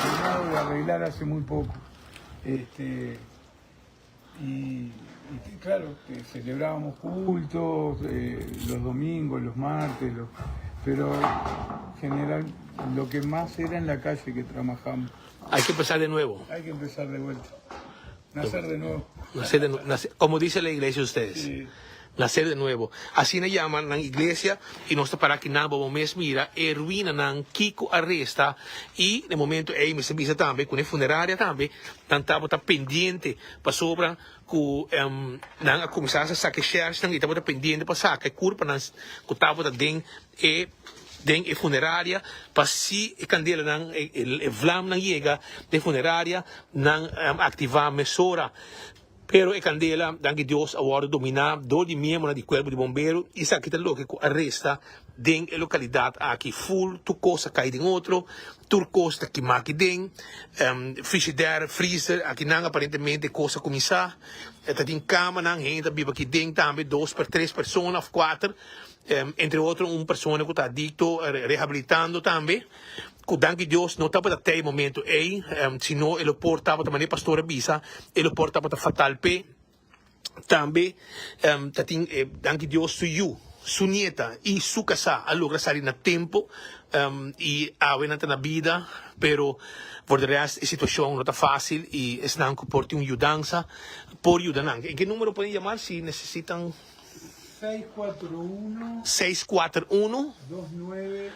terminado de arreglar hace muy poco. Este, y, y que, claro, que celebrábamos cultos eh, los domingos, los martes, los- pero general lo que más era en la calle que trabajamos. Hay que empezar de nuevo. Hay que empezar de vuelta. Nacer de nuevo. Nacer de nu- nacer- como dice la iglesia de ustedes. Nacer de nuevo. Así le llaman la iglesia y no está para que nada mes mira, e ruina nan Kiko arresta y de momento ey me se bisa también con el funeraria también nan tabo ta pendiente pa sobra ku um, nan a comenzar a saque shares nan y tabo ta pendiente pa saca curpa nan ku tabo ta den e den e funeraria pa si e candela nan e, e, e vlam nan llega de funeraria nan um, activa mesora. Pero e candela, danki Dios, a wordo domina door di miembronan di cuerpo di bombero y esaki ta loke cu a resta den e localidad aki. Full tur cos a cay den otro, tur cos ta kima aki den, frigidaire, freezer, akinan aparentemente cos a cuminsa. Ta tin camanan, hende ta biba aki den tambe, dos per tres persona of cuater, entre otro un persona cu ta adicto, rehabilitando tambe. Cu danki Dios no tabata te e momento ey, sino e lo por tabata, manera e pastor a bisa, e lo por tabata fatal p'e. Tambe ta tin, danki Dios, su yu, su nieta y su casá a logra sali na tempo y awe nan ta na bida, pero por de rest e situacion no ta facil y esnan cu por tin un yudansa por yuda nan. En ke numero pueden yamar si necesitan? 641. 641. 29.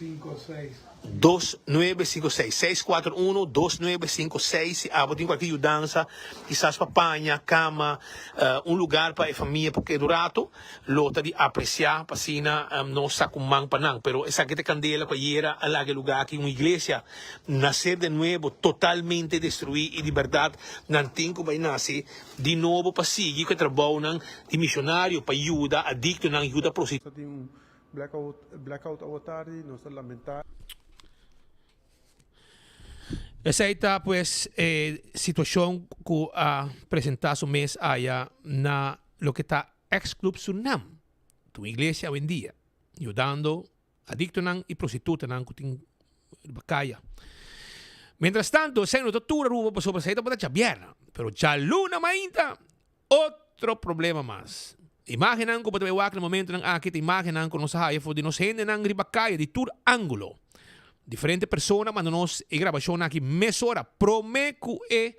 56. 2956, 641 2956 Si abo tin cualkier yudansa, kisas pa paña, cama, un lugar pa e famia por keda un rato, lo ta di aprecia pa asina nos sa cu man pa nan. Pero esaki ta e candela cu ayera a laga e lugar aki, un iglesia nacer de nuevo, totalmente destrui y di berdad nan tin cu bay nace di nobo pa sigui cu e trabounan di misionario pa yuda adictonan, yuda prostituta. Blackout, blackout awo tardi, nos ta lamentá. Esei ta pues e situacion cu a presenta su mes aya na loke ta ex Club Surnam, ta un iglesia awendia, yudando adictonan y prostitutanan cu tin riba caya. Mientras tanto, esei no ta tur Aruba pasobra esei tabata djabièrnè, pero djaluna mainta Otro problema mas. Imagennan ku bo ta bai wak na momentunan aki ta imagennan ku nos a haya for di nos hendenan riba kaya di tur ángulo. Diferente persona manda nos e grabashonnan aki mesora promé ku e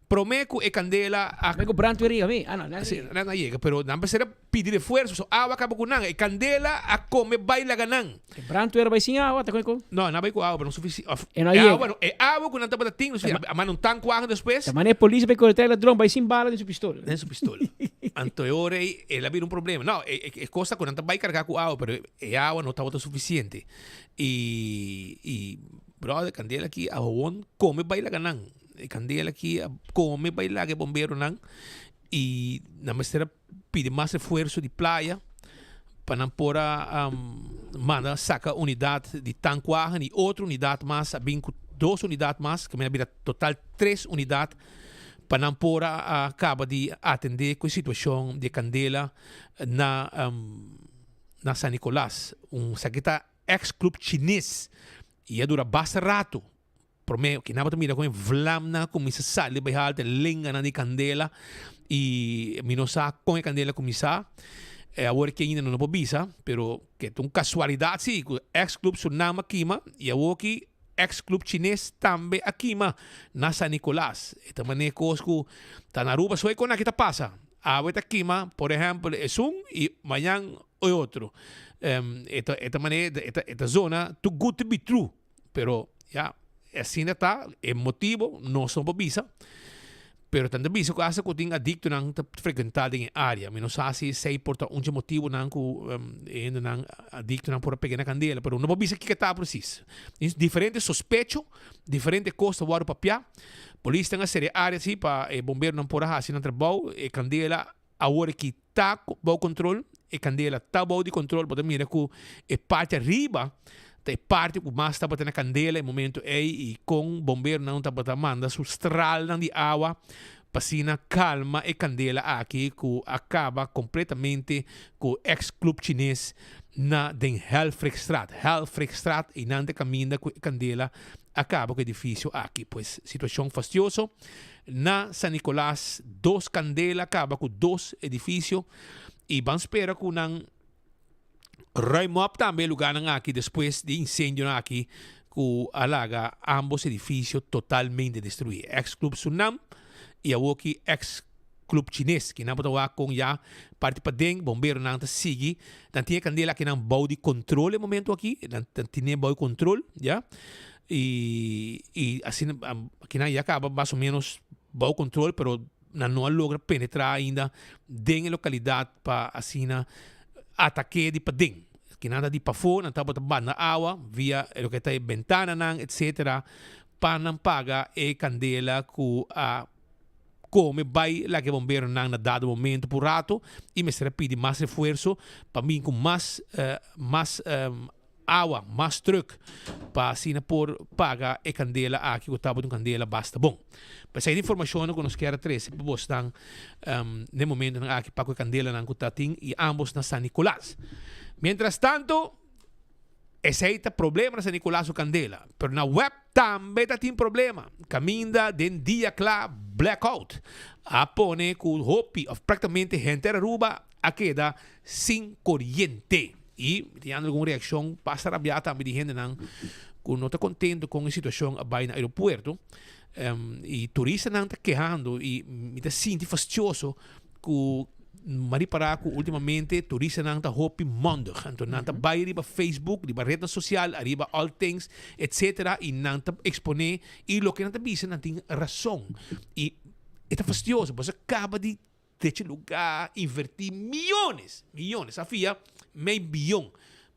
promé ku e kandela a Promé ku brandweer yega mi? Ah no, nan a Sí, yega. nan a yega, pero nan mester a pidi refuerso, so awa kaba ku nan. E kandela a kome bai laga nan. E brandweer bai sin awa, ta kon e kon? No, nan bai ku awa, pero no sufici-, of E no e yega. awa no, e awa ku nan tabata tin no sufici-, a manda un tankwagen despues. Ta manda e polis bai kore trae ladron, bai sin bala den su pistol. Den su pistol. Anto e ora ei, el a bira un problema. No, e, e, e kos ta ku nan ta bai kargá ku awa, pero e awa no tabata sufisiente. I, i brother, kandela aki a howon kome bai laga nan. E kandela aki a kome bai laga e bomberonan. I nan mester a pidi mas refuerso di playa pa nan por a manda saka unidat di tankwagen i otro unidat mas a bin ku Dos unidat mas, ku a bira total tres unidat pa nan por a kaba di atendé ku e situashon di e kandela na na San Nicolas. Un esaki ta ex club chines i a dura basta ratu. Promé ku nan bo ta mira kon e vlamnan a kuminsá sali bai haltu, e lenganan di kandela i mi no sa kon e kandela a kuminsá. Awor aki ainda no por bisa, pero ke ta un kasualidat si ku ex club Surnam a kima i awor ki Ex club chines tambe a kima na San Nicolas. E ta manera cos cu ta na Aruba so e con aki ta pasa. Awe ta kima por ehempel esun y mañan e otro. E ta e ta manera e ta e ta zona too good to be true. Pero ya asina ta e motibo nos no por bisa. Pero tan ta bisa ku asta ku tin adiktonan ta frekuentá den e área. Mi no sa si esei por ta un dje motibunan ku e hendenan adiktonan por a pega na kandela, pero no por bisa kiko ta presis. Tin diferente sospecho, diferente kos ta wòrdu papiá. Polisnan a sera e área si pa e bomberonan por a hasi nan trabou. E kandela awor aki ta bou kontrol, e kandela ta bou di kontrol. Bo ta mira ku e parti ariba ta e parti ku mas tabata na kandela e momento ei i kon bomberonan tabata manda su stralnan di awa pa asina kalma e kandela aki ku a kaba kompletamente ku ex club chines na den Helfrichstraat. Helfrichstraat einan ta e kaminda ku e kandela a kaba ku e edifisio aki. Pues situashon fastioso. Na San Nicolas dos candela caba cu dos edificio y ban spera cu nan ruim op tambe e lugarnan aki despues di incendionan aki cu a laga ambos edificio totalmente destrui. Ex Club Sunam y awoki ex Club Chines. Kinan bo ta wak con ya parti paden bomberonan ta sigui. Nan tin e candela akinan bou di control e momento aki. Nan tine bou di control ya. Y y asina kinan ya caba mas o menos bao control pero nan no a logra penetra ainda den e localidad pa asina atake di paden. Kinan ta di pafo nan tabata banda awa via loke ta e bentananan etcetera pa nan paga e candela cu a come bay laga e bomberonan na dado momento por rato y mester a pidi mas refuerzo pa bin cu mas mas awa mas truck pa asina por paga e candela aki cu tabata un candela basta bon. P'esei di informacionnan cu nos kier a trece pa bosnan n'e momentonan aki pa cu e candelanan cu ta tin y ambos na San Nicolas. Mientras tanto esei ta problema na San Nicolas cu candela, pero na web tambe ta tin problema. Caminda den dia cla blackout a pone cu hopi of practicamente henter Aruba a keda sin coriente. Y mi ta yanda algun reaccion basta rabia tambe di hendenan cu no ta contento con e situacion a bay na aeropuerto. Y turistanan ta kehando y mi ta sinti fastioso cu mi a ripara cu ultimamente turistanan ta hopi mondig. Anto nan ta bay riba Facebook, riba rednan social, ariba all things, etcetera y nan ta expone y loke nan ta bisa nan tin razon. Y e ta fastioso, boso a caba di Dechi lugá invertí miyones, miyones, a fia mei biyon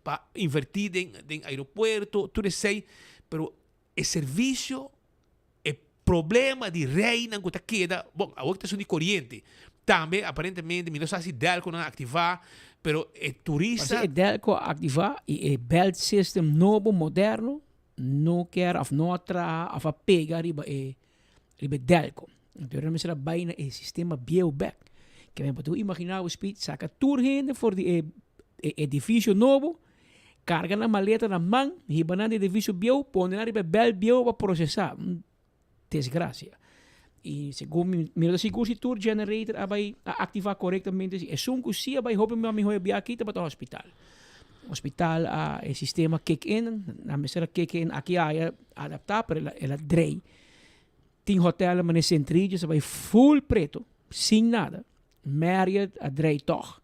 pa invertí den den aeropuerto, tur esei, pero e servisio, e problema di reinan ku ta keda, bon, awor ta esun di koriente, tambe aparentemente mi no sa si Delco nan a aktivá, pero e turista. Pasobra e Delco a aktivá i e belt system nobo, moderno, no kier òf no a traha òf a pega riba e riba e Delco. Anto nan mester a bai na e sistema bieu bek. Ke men por ta imagina bo speed saka tur hende for di e e edifisio nobo, karga nan maleta na man, hiba nan di edifisio bieu, pone nan riba e bel bieu pa prosesá. Un desgrasia. I segun mi, mi no ta sigur si tur generator a bai a aktivá korektamente. Si esun ku si a bai hopi mihó e bia aki tabata hospital. Hospital a e sistema kick in, nan mester a kick in aki aya adaptá pero el a el a drei. Tin hotelnan manera Sint Regis a bai full preto, sin nada. Marriott a drei tog.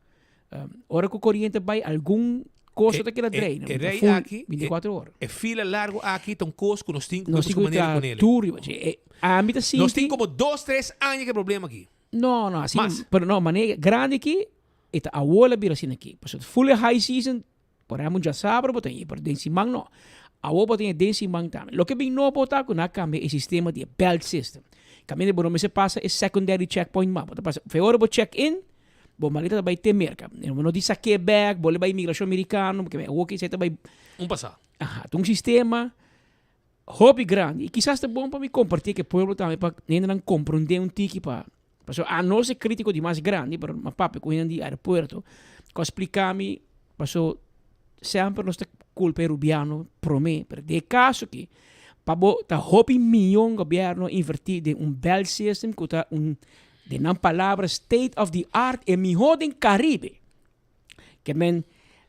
Ora ku koriente bai algun kos ta keda drei, E rei full aki, 24 ora. e fila largo aki ta un kos ku nos tin ku Nos tin busca ku manera traha ku nele. tur riba dje. E ami ta Nos tin sinti. komo dos, tres aña ku e problema aki. No, no, asina, Mas. pero no, manera grandi aki, e ta awor a bira asina aki. Pasobra full e high season Por ehempel, djasabra bo ta hei, pero den siman no. Awor bo ta hei den siman tambe. Loke bin nobo ta ku nan a kambia e sistema di e belt system. Kaminda bo no mester pasa e secondary checkpoint mas. Bo ta pasa, fe ora bo check in, bo maleta ta bai te Merka. Bo no di sak'é bek, bo le bai imigrashon merikano, pasobra awor esei ta bai. Un pasá. Aha, ta un sistema. Hopi grandi. I kisas ta bon pa mi kompartí ku e pueblo tambe pa hendenan komprondé un tiki pa pasobra anos e kritiko di mas grandi pero mi a papia ku hende di aeropuerto ku a splika mi paso semper nos ta kulpa e rubiano promé pero den e kaso aki pa bo ta hopi miyon gobièrnu a invertí den un belt system ku ta un den nan palabra state of the art e mihó den Karibe. Ke men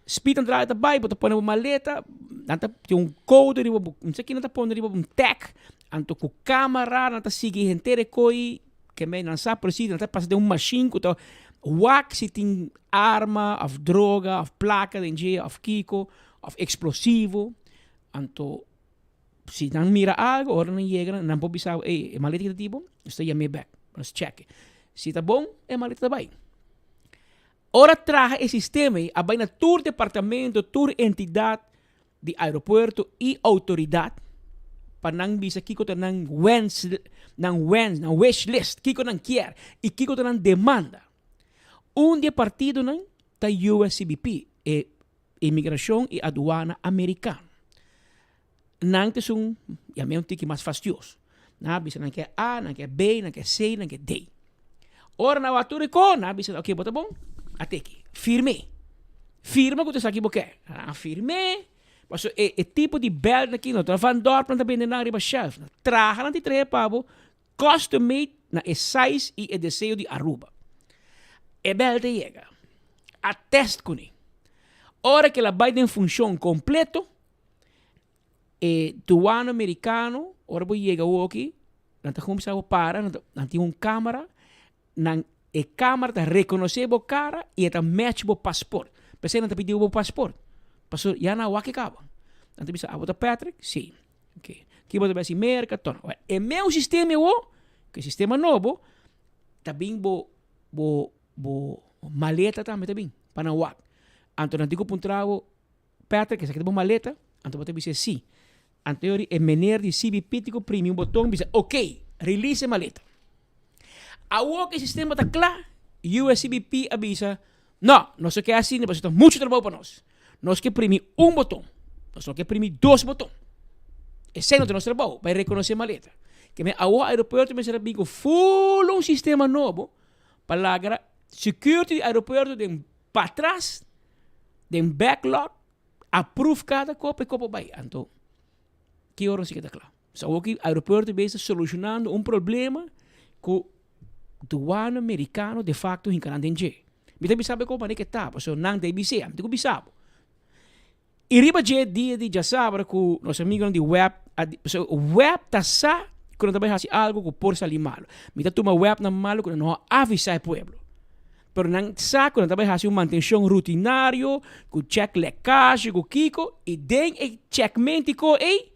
speed nan draai ta bai, bo ta pone bo maleta, nan ta tin un code riba bo, no sé ki nan ta pone riba un tag, anto ku camera nan ta sigui henter e koi, ke men nan sa precies, nan ta pasa den un machine ku ta wak si tin arma of droga of plaka den dje of kiko of explosivo, anto si nan mira algo ora nan yega nan por bisa bo ey e maleta ki ta di bo, nos ta yam'é bek, nos check e, si ta bon e maleta ta bai. Ora traha e sistema ei a bai na tur departamento, tur entidat di aeropuerto i outoridat pa nan bisa kiko ta nan wens, nan wens, nan wish list, kiko nan kier i kiko ta nan demanda. Un di e partidonan ta USCBP, e Imigrashon i Aduana Amerikano. Nan ta esun, yam'é un tiki mas fastioso. Nan a bisa nan ke A, nan ke B, nan ke C, nan ke D. Ora nan wak tur e ko, nan a bisa, ok, bo ta bon? A teki, firm'é. Firma ku ta esaki bo ke. Nan a firm'é, pasobra e e tipo di bèltnan aki no ta Van Dorp nan ta bende nan riba shelf. Nan traha nan ti traha pa bo custom made na e size i e deseo di Aruba. E bèlt a yega, a tèst kuné. Ora ku el a bai den funshon kompleto, E duano mericano, ora bo yega awoki, nan ta cuminsa bo para, nan tin un camera, nan e camera ta reconoce bo cara y e ta match bo paspoort. P'esey nan ta pidi bo paspoort, pasobra ya nan a wak e caba. Nan ta bisa, abo ta Patrick? Si. Ok. Ki bo ta bay haci Merca? Ton. Awor, e meu sistema awo, cu e sistema nobo, ta bin bo, bo, bo maleta tambe ta bin pa nan wak. Anto nan tin cu puntra bo, Patrick, esaki ta bo maleta? Anto bo ta bisa si. Anto yori e meneer di CBP tin ku primi un boton bisa ok, release e maleta. Awor ku e sistema ta kla, USCBP a bisa, no, nos no ke asina pasobra ta muchu trabou pa nos. Nos ke primi un boton, nos no ke primi dos boton. Esei no ta nos trabou, bai rekonosé maleta. Ke men awor aeropuerto mester a bin ku ful un sistema nobo pa lagra security di aeropuerto den patras den backlog approve cada kopo e kopo bai anto ki ora nos ta kla so awor ki aeropuerto bezig solucionando un problema ku douane mericano de facto hinka nan den dje mi ta bisa bo e kopo manera ke ta pasobra nan ta e bis'e ami ta ku bisa bo i riba dje dia di djasabra ku nos amigonan di web a pasobra web ta sa ku nan ta bai hasi algo ku por sali malo mi ta tuma web nan malo ku nan no a avisa e pueblo. Pero nan sa ku nan ta bai hasi un mantenshon rutinario, ku chèk lèkashe, ku kiko, i den e chèkmentiko ei,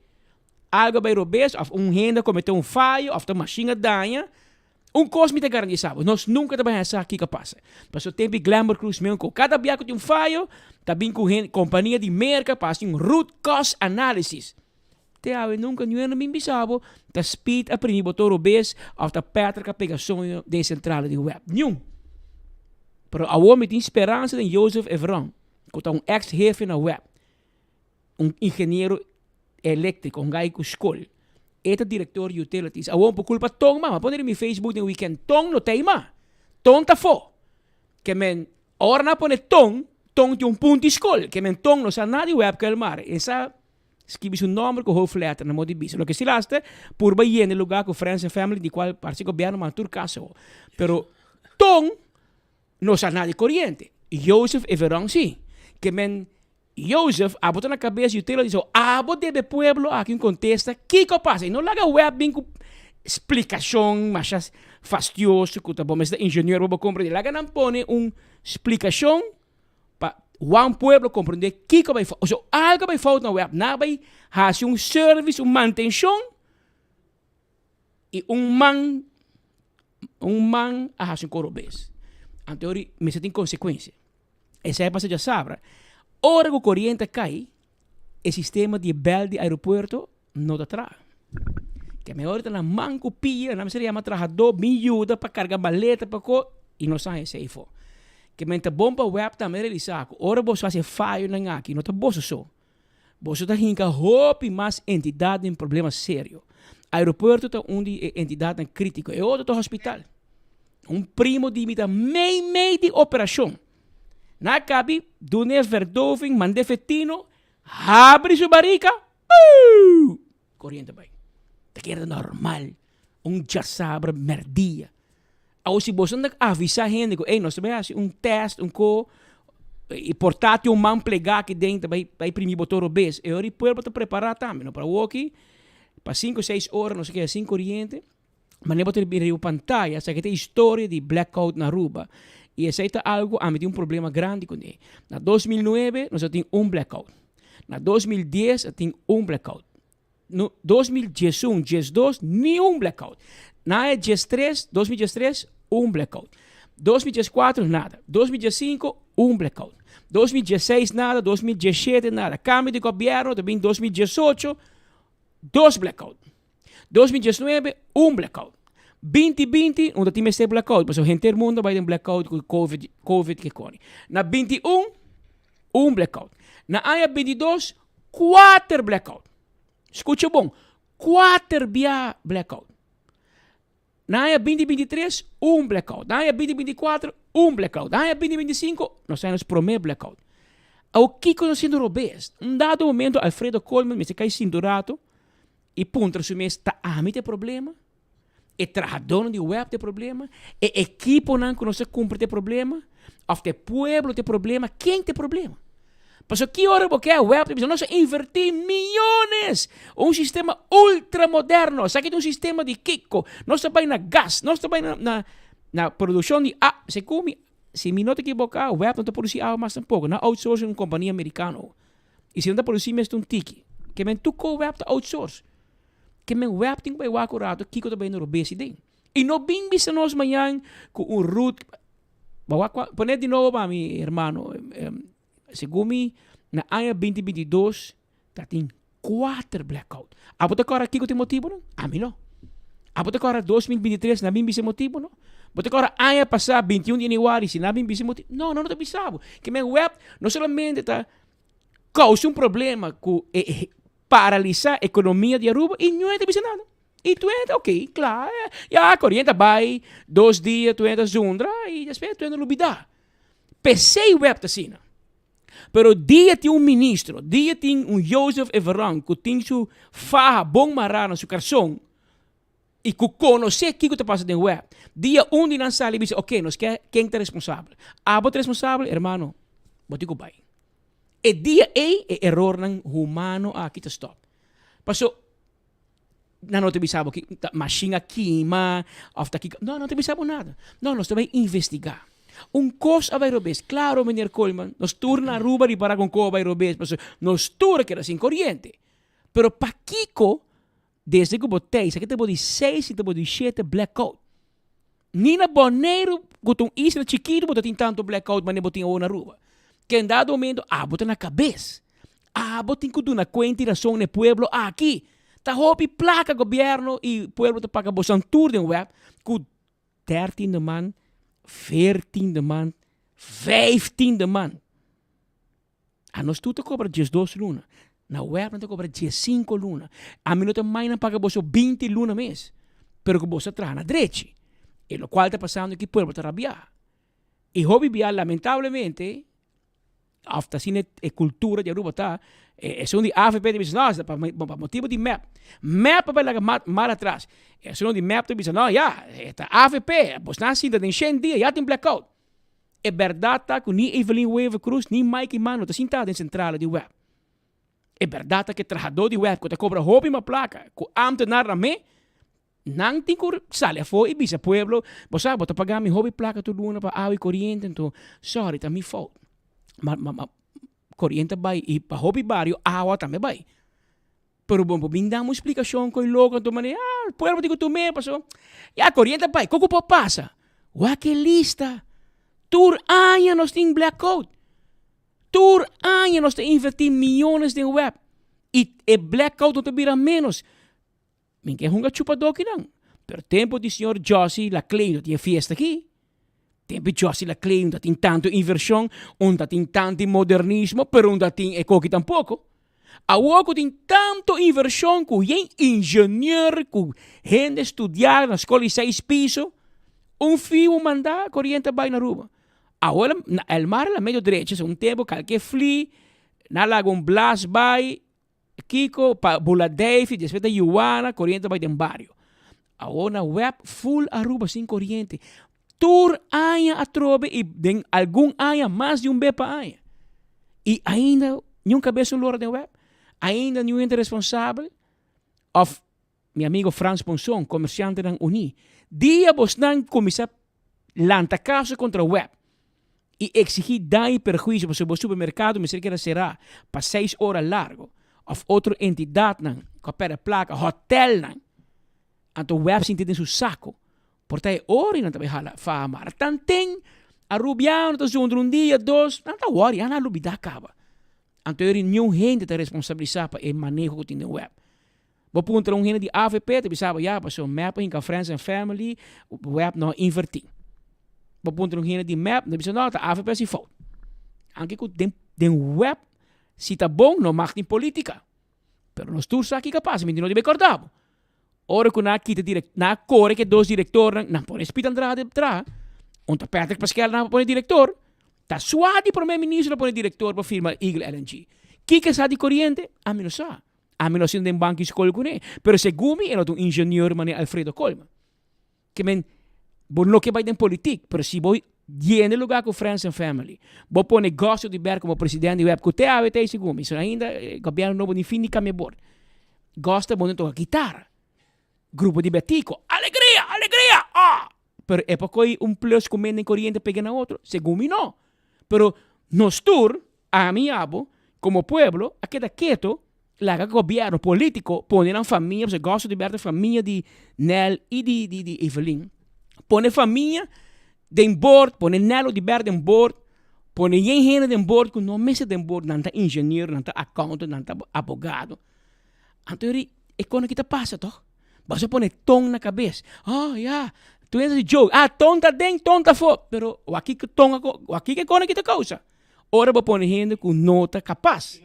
algu a bai robes òf un hende a kometé un fayo òf ta mashin a daña. Un kos mi ta garantisa bo, nos nunka ta bai haña sa kiko a pasa. Pasobra tempu di Glenbrook Cruz meun ku kada bia ku tin un fayo, ta bin ku hende, kompania di Merka pa hasi un root cause analysis. Te awe nunka niun hende bin bisa bo ta Speed a primi boton robes of ta Patrick a pega soño den centrale di web. Niun! Pero awor mi tin speransa den Joseph Evron, ku ta un ex hefe na web, un ingeniero electrico, un guy ku skol. E ta director di utilities. Awor por culpa Ton ma, mi a pone riba mi Facebook den weekend, Ton no ta ei ma. Ton ta afo. Ke men ora nan a pone Ton, Ton tin un punto di skol. Ke men Ton no sa nada di web ku el mar. E sa Skibi su nomber ku hoofdletter na modo di bisa. Loke si laster, purba yena e lugar ku friends and family di kual parse gobierno manda tur kas awo. Pero Ton no sa nada di koriente. Joseph Everon si. Ke men Joseph abo ta na kabes di utela di so abo debe pueblo aki un kontesta kiko a pasa. I no laga web bin ku splikashon masha fastioso ku ta bo mester ta ingenieur pa bo komprende. Laga nan pone un splikashon Pa wan pueblo comprende kiko bay fout. Osea algo bay fout na web. Nan bay haci un service, un mantencion y un man, un man a haci un coro bes. Anto yori mester tin consecuencia. Esey a pasa djasabra. Ora cu coriente a cay, e sistema di e bel di aeropuerto no ta traha. Ke mehor ta na man ku pia, nan mester yama trahadó bin yuda pa karga maleta pa ko i no sa esei afó. Ke men ta bon pa web tambe realisá ku ora boso hasi e fayonan aki no ta boso so. Boso ta hinka hopi mas entidat den problema serio. Aeropuerto ta un di e entidatnan kritiko, e otro ta hospital. Un primo di mi ta mei mei di operashon. Na kabi dun'é verdoving, mand'é fetino, habri su barika, puu! Koriente bai. Ta keda normal. Un djasabra merdia. Awor si boso ta avisa hende ku ey nos ta bai hasi un test un ko i por ta tin un man plegá aki den ta bai bai primi bo toro bes e ora e pueblo ta prepará tambe no pero awoki pa sinku seis ora nos a keda sin koriente manera bo ta mira riba pantaya esaki ta e historia di blackout na Aruba i esei ta algu ami tin un problema grandi kuné na 2009 nos a tin un blackout na 2010 a tin un blackout No, 2011, 12, ni un blackout. Na e 13, 2013, un blackout. 2014, nada. 2015, un blackout. 2016, nada. 2017, nada. Cambio di gobierno, ta bin 2018, dos blackout. 2019, un blackout. 2020, no ta tin mester blackout, pasobra henter mundo a bai den blackout cu covid, covid ke koni. Na 21, un blackout. Na aña 22, Kuater blackout. Skucha bon, kuater bia blackout. Na aña 2023, un blackout. Na aña 2024, un blackout. Na aña 2025, nos ta nos promé blackout. Awor kiko nos haciendo robes? Un dado momento Alfredo Koolman mester kai sintu rato i puntra su mes, ta ami ta e problema? E trahadónan di web ta e problema? E ekiponan ku nos a kumpra ta e problema? Òf ta e pueblo ta e problema? Ken ta e problema? Pasobra ki ora bo ke web ta bisa nos a invertí miyones! Un sistema ultramoderno! Esaki ta un sistema di kiko? Nos ta bai na gas, nos ta bai na na na produkshon di a segun mi si mi no ta ekiboká web no ta produsí awa mas tampoko, nan outsource un kompania merikano i si nan ta produsí mester un tiki. Ke men tur ko web ta outsource. Ke men web tin ku bai wak un rato kiko ta bai na robes i den. I no bin bisa nos mañan ku un root Bo wak kua pone di nobo pa mi hermano segun mi na aña binti binti dos ta tin kuater blackout. Abo ta kòrda kiko ta e motibonan? Ami no. Abo ta kòrda 2023 nan bin bisa e motibonan? Bo ta kòrda aña pasá 21 di yanüari si nan bin bisa e motibo? No, nan no ta bisa bo. Ke men web no solamente ta kousa un problema ku e paralisa ekonomia di Aruba i niun ta bisa nada. I tuende ta ok, kla, ya koriente a bai dos dia tuende ta zundra i despues tuende a lubida. P'esei web ta asina. Pero dia tin un ministro, dia tin un Joseph Everon ku tin su faha bon mará na su karson i ku konosé kiko ta pasa den web, dia un di nan sali i bisa ok nos ke ken ta responsabel. Abo ta responsabel? Hermano, bo tin ku bai. E dia ei e erornan humano aki ta stop. Paso nan no ta bisa bo ki ta mashin a kima of ta kiko. No, no ta bisa bo nada. No, nos ta bai investiga. Un kos a bai robes. Klaro, meneer Koolman, nos tur na Aruba ripara ku un kos a bai robes pasobra nos tur a keda sin koriente. Pero pakiko desde ku bo tei, esaki ta bo di seis i ta bo di shete blackout. Ni na Boneiru, ku ta un isla chikitu, bo ta tin tantu blackout manera bo tin awor na Aruba. Ke en dado momento abo ta na kabes. Abo tin ku duna kuenta i rason na e pueblo aki. Ta hopi plaka gobièrnu i pueblo ta paga bosan tur den web ku dertiende man, veertiende man, vijftiende man. Anos tur ta kobra diesdos luna. Na web nan ta kobra diessinko luna. Ami no ta mai nan paga boso binti luna mes. Pero ku boso a traha na drechi. E lokual ta pasando aki pueblo ta rabiá. I hopi bia lamentablemente òf ta asina e kultura di Aruba ta, esun di avp ta bisa no pa pa motibu di mep. Mep a bai laga mal atras. Esun di mep ta bisa no ya ta avp bosnan a sinta den shen dia ya tin blackout. E bèrdat ta ku ni Evelyn Wever Croes ni Mike Eman no ta sintá den sentrale di web. E bèrdat ta ku e trahadó di web ku ta kobra hopi mas plaka ku ámtenar nan me, nan tin ku sali afó i bisa pueblo, Bo sa, bo ta paga mi hopi plaka tur luna pa awa i koriente, anto sòri, ta mi fout. Ma ma ma koriente a bai i pa hopi bario awa tambe bai. Pero bo por bin dam un splikashon ku e loko anto manera, ah, pueblo tin ku tum'é paso ya koriente a bai, kiko por pasa? Wak e lista, tur aña nos tin blackout, tur aña nos ta invertí miyones den web i e blackout no ta bira ménos. Mi ke hunga chupadokinan, pero tempu di señor Jossy Laclay no tin e fiesta aki. Tempu Jossy Laclay no ta tin tantu invershon, un ta tin tantu modernismo, pero un ta tin e koki tampoko. Awor ku tin tanto invershon ku yen ingenieur ku hende studiá na skol di seis piso, un fiu mandá koriente bai na Aruba. Awor na El Mar la medio drecha, un tempu kalke fli, nan laga un blas bai, Kiko pa bula Davy, despues ta Yuana, koriente bai den bario. Awor na web full Aruba sin koriente. Tur aña atrobe y den algun aña mas di un be pa aña. Y ainda niun cabes no lora den web. Ainda niun hende responsabel of mi amigo Frans Ponson, comerciantenan uní. Dia bosnan cuminsa lanta caso contra web y exigi daño y perhuicio pasobra bo supermercado mester keda cera pa seis ora largo of otro entidadnan cu a perde placa, hotelnan, anto web sinti den su saco. Por ta e ora y nan ta bay hala faha mara. Tanten Arubiano ta zundra un dia, dos, nan ta worry, nan a lubida caba. Anto eri niun hende ta responsabilisa pa e maneho cu tin den web. Bo puntra un hende di avp ta bisa bo ya paso mep a hinca friends and family, web no a inverti. Bo puntra un hende di mep ta bisa no ta avp a haci fout. Anke cu den den web si ta bon no mag tin politica. Pero nos tur sa kico a pasa mi no debe corda bo. Ora cu nan a kita direc nan a core cu e dos directornan nan pone Speed Andrade traha un ta Patrick Paskel nan a pone director ta sua di prome ministro a pone director pa firma Eagle LNG. Kico sa di coriente? Ami no sa. Ami no a sinta den banki skol kuné, pero segun mi e no ta un ingenieur manera Alfredo Colman. Ke men, bo no ke bai den politik, pero si bo yena e lugar ku friends and family, bo pone Gossel di Berg komo president di web, ku te awe ta ei segun mi, so ainda e gobièrnu nobo ni fin di kambia bord. Goss ta bon den toka kitara. Grupo di Betico, alegria, alegria! Ah! Pero e por koe un plus ku men den koriente pega na otro? Segun mi no. Pero nos tur, ami i abo, komo pueblo, a keda keto laga gobièrnu polítiko pone nan famia, pasobra Gosso di Berto e famia di Nel i di di di Evelyn, pone famia den bord, pone Nel Oduber den bord, pone yen hende den bord ku no mester den bord, nan ta ingeniero, nan ta accountant, nan ta abogado. Anto yori e kos ki ta pasa toch? Boso a pone ton na kabes. Oh ya, tur hende ta joke, ah ton ta den, ton ta afó. Pero wak kiko ton a wak kiko e kos ki ta kousa? Ora bo pone hende ku no ta kapas.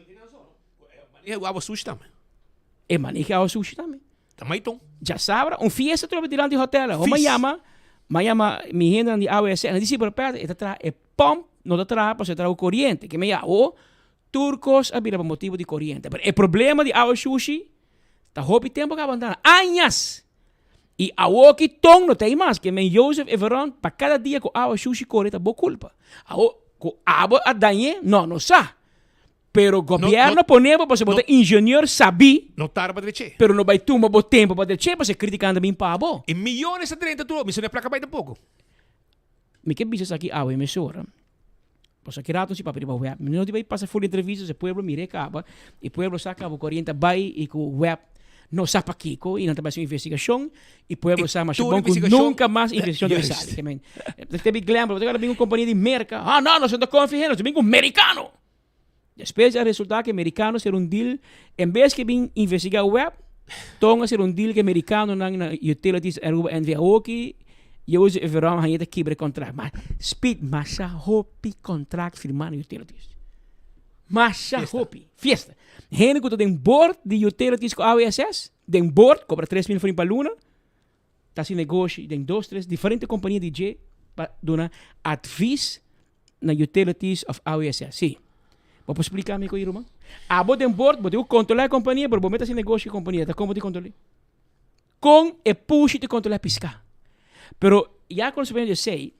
E maneha awa sushi tambe. E maneha awa sushi tambe. Ta mai ton. Djasabra un fiesta trobe dilanti hotel. Ho ma yama, ma yama mi hendenan di AWS. Nan di si, pero Peter, e ta traha e pump no ta traha pasobra e traha ku koriente. Ke me ya, ho Tur kos a bira pa motibu di koriente. Pero e problema di awa shushi ta hopi tempu kaba andana. Añas! I awoki ton no ta ei mas. Ke men Joseph Everon pa kada dia ku awa shushi kore ta bo kulpa. Awo ku abo a dañ'é? No, no sa. Pero gobièrnu a pone bo pasobra bo ta ingenieur sabí. No tarda pa drech'é. Pero no bai tuma bo tempu pa drech'é pasobra e kritikando a bin pa bo. E miyones a drenta tur. Mi sa no e plaka bai tampoco. Mi ke bisa esaki awe mesora. Pasobra ki rato si papia riba web. Mi no di bai pasa full entrevista, e pueblo mira e caba, e pueblo sa caba coriente a bai y cu web no sa pakico y nan ta bai haci un investigacion y pueblo sa masha bon cu nunca mas investigacion debe sali. Ke men, te bi Glenbrook, te bin un compania di Merca, ah no, nos no ta confia hen, nos ta bin cu mericano. Despues a resulta cu e mericano ser un deal, en bes ke bin investiga web, ton a ser un deal cu e mericanonan na Utilities Aruba NV. Awoki Jose Everon haña ta kibra e contract. Ma Speed, masha hopi contract firma na Utilities. Masha hopi. Fiesta. Hende cu ta den board di Utilities cu AWSS, den board, cobra 3000 florin pa luna, ta haci negoshi den dos, tres diferente compania di dje pa duna advies na utilities of AWSS. Sí. Bo por splica mi cu ruman? Abo den board, bo tin cu controla e compania, pero bo mester haci negoshi cu e compania. Ta con bo tin controla? Con e pushi ta controla pisca? Pero ya cu nos a bini di esey,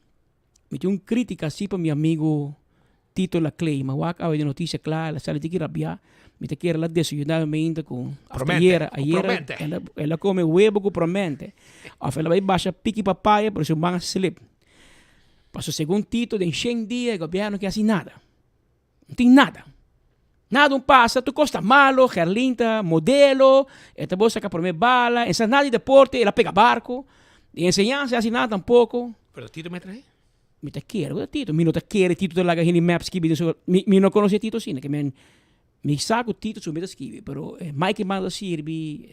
Mi tin un crítica así pa mi amigo Tito Laclay. Ma wak awe di noticia cla, el a sali tiki rabia. Mi ta kere el a desayuná mi mainta cu Promente, ayer, cu ayer promente. el a, el a come huevo cu promente. Of el a bai basha piki papaya pero su man a slip. Paso segun Tito den shen dia e gobierno ke haci nada. No tin nada. Nada un pasa, tur cos ta malo, Gerlin ta modelo, e ta bo saca prome bala, en sa nada di deporte, el a pega barco, di enseñansa e haci nada tampoco. Pero Tito me trae? Mi ta kere cu ta Tito, mi no ta kere Tito ta laga hende mep skibi den su, mi mi no conoce Tito asina, ke men, mi sa cu Tito su meta skibi, pero Mike Manda sirbi,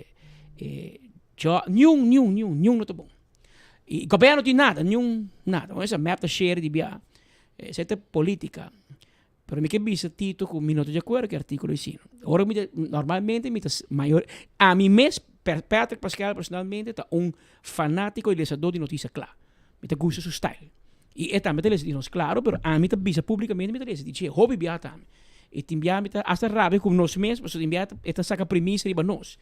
Jo, niun, niun, niun, niun no ta bon. Y gobierno no tin nada, niun nada, esa mep ta share di bia, esey ta politica. Pero mi ke bisa Tito ku mi no ta di akuerdo ku e artíkulo asina. Ora mi ta, normalmente mi ta mayor, ami mes, Patrick Pascal personalmente ta un fanátiko i lesadó di Notisia Kla. Mi ta gusta su style. I e tambe ta lesa di nos, klaro, pero ami ta bisa públikamente mi ta lesa di dje, hopi biaha tambe. I tin biaha mi ta asta rabia ku nos mes, pasobra tin biaha e ta saka primisa riba nos.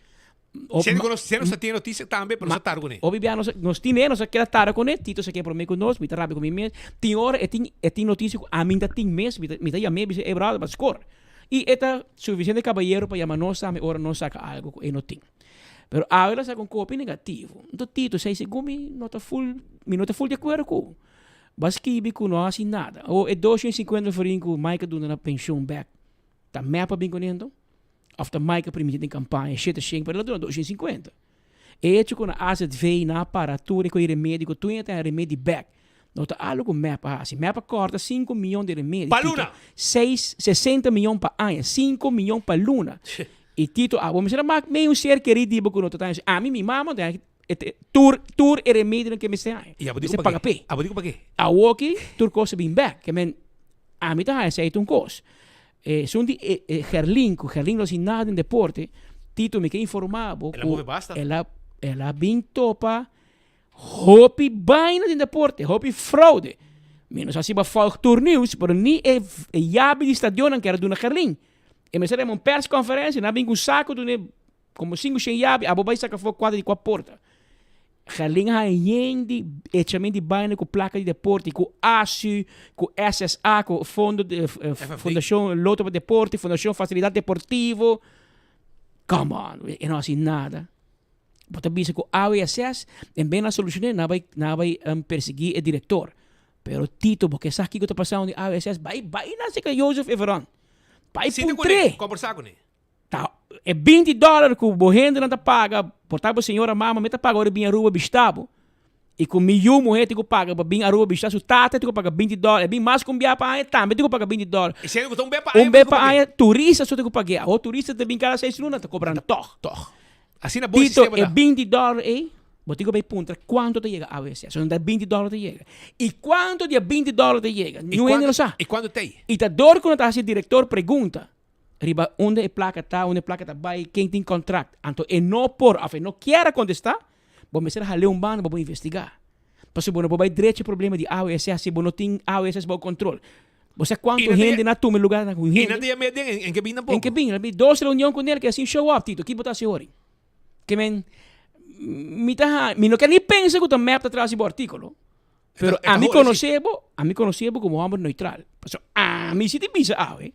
Siendo ku nos, siendo nos ta tin e notisia tambe, pero nos ta tarda kuné. Hopi biaha nos, nos tin'é, nos a keda tarda kuné, Tito sa ke promé ku nos, mi ta rabia ku mi mes. Tin ora e tin, e tin notisia ku ami ta tin mes, mi ta, mi ta yam'é bisa, ey brother, ba skor. I e ta sufisiente kabayero pa yama nos tambe ora nos saka algu ku e no tin. Pero awe el a saka un kopi negativo. Nto Tito, esei segun mi no ta ful, mi no ta ful di akuerdo ku. Bo a skibi ku no a hasi nada. O e 250 florin ku Mike a duna na penshon bèk, ta mep a bin kuné anto? Of ta Mike a primiti den campaña shete shen pero el a duna 250. E hecho cu na AZV nan a para tur e coi remedi cu tur hende ta haña remedi bek no ta algo cu mep a haci. Mep a corta cinco miyon di remedi. Pa luna! Seis, sesenta miyon pa aña. Cinco miyon pa luna. Y Tito abo mester a mak mey un ser keri di bo cu no ta ta haña. Ami mi mama ta haña tur tur e remedinan ke mester haña. Y abo di cu Mester paga pake? p'e. Abo di cu pake? Awoki tur cos a bin bek. Ke men ami ta haña esey ta un cos. Esun di e Gerlin, ku Gerlin no hasi nada den deporte, Tito mi ke informa bo El a ku move basta. el a el a bin topa hopi baina den deporte, hopi fraude. Mi no sa si bo a volg tur nieuws, pero ni e e yabi di stadionnan kier a duna Gerlin. E mester hema un persconferencia, nan a bin ku un sako dune komo sinku shen yabi, abo bai saka afó kuater di kua porta. Gerlin a haña yen di echamento di baina ku plaka di deporte, ku ASU, ku SSA, ku Fondo de, Fundacion Loto pa Deporte, Fundacion Facilidad Deportivo. Come on, e no hasi nada. Bo ta bisa ku AWSS en bes na solucion'é, nan a bai, nan a bai persiguí e direktor. Pero Tito, bo ke sa kiko ta pasando di AWSS? Bai, bai na seka Joseph Everon. Bai Sinta kuné, puntr'é. kombersá kuné. Ta e binti dòler ku bo hendenan ta paga, por ta bo señora mama mi ta paga ora bin Aruba bishita bo. I ku mi yu muhé tin ku paga pa bin Aruba bishita su tata tin ku paga binti dòler, e bin mas ku un bia pa aña tambe tin ku paga binti dòler. E siendo ku ta un bia pa aña Un bia pa aña turista so tin ku pag'é. Awor turista ta bin kada seis luna ta kobra nan tòg. Tòg. Asina bo e Tito, sistema e ta. binti dòler ei, bo tin ku bai puntra kuantu ta yega AWS. So nan ta binti dòler ta yega. I kuantu di e binti dòler ta yega? I Niun hende kuantu no sa. i kuantu t'ei? I ta dor ku nan ta hasi direktor pregunta. Riba unda e plaka ta, unda e plaka ta bai, ken tin contract. Anto e no por of e no kier a contesta, bo mester hal'e un banda pa bo investiga. Pasobra bo no por bai drecha e problema di AWSS si bo no tin AWSS bao control. Bo sa cuanto hende na tuma e lugar na cu I hende. nan ta yam'e den en ke bin tampoco. En ke bin. Nan bin dos reunion cu nel ke sin show up, Tito, ki bo ta haci hori? Ke men, mi ta ha, mi no kier ni pensa cu ta mep ta tras di bo articulo. Pero E ta ami hori, si. conoce bo, ami conoce bo como homber neutral. Pasobra ami si ta bisa awe,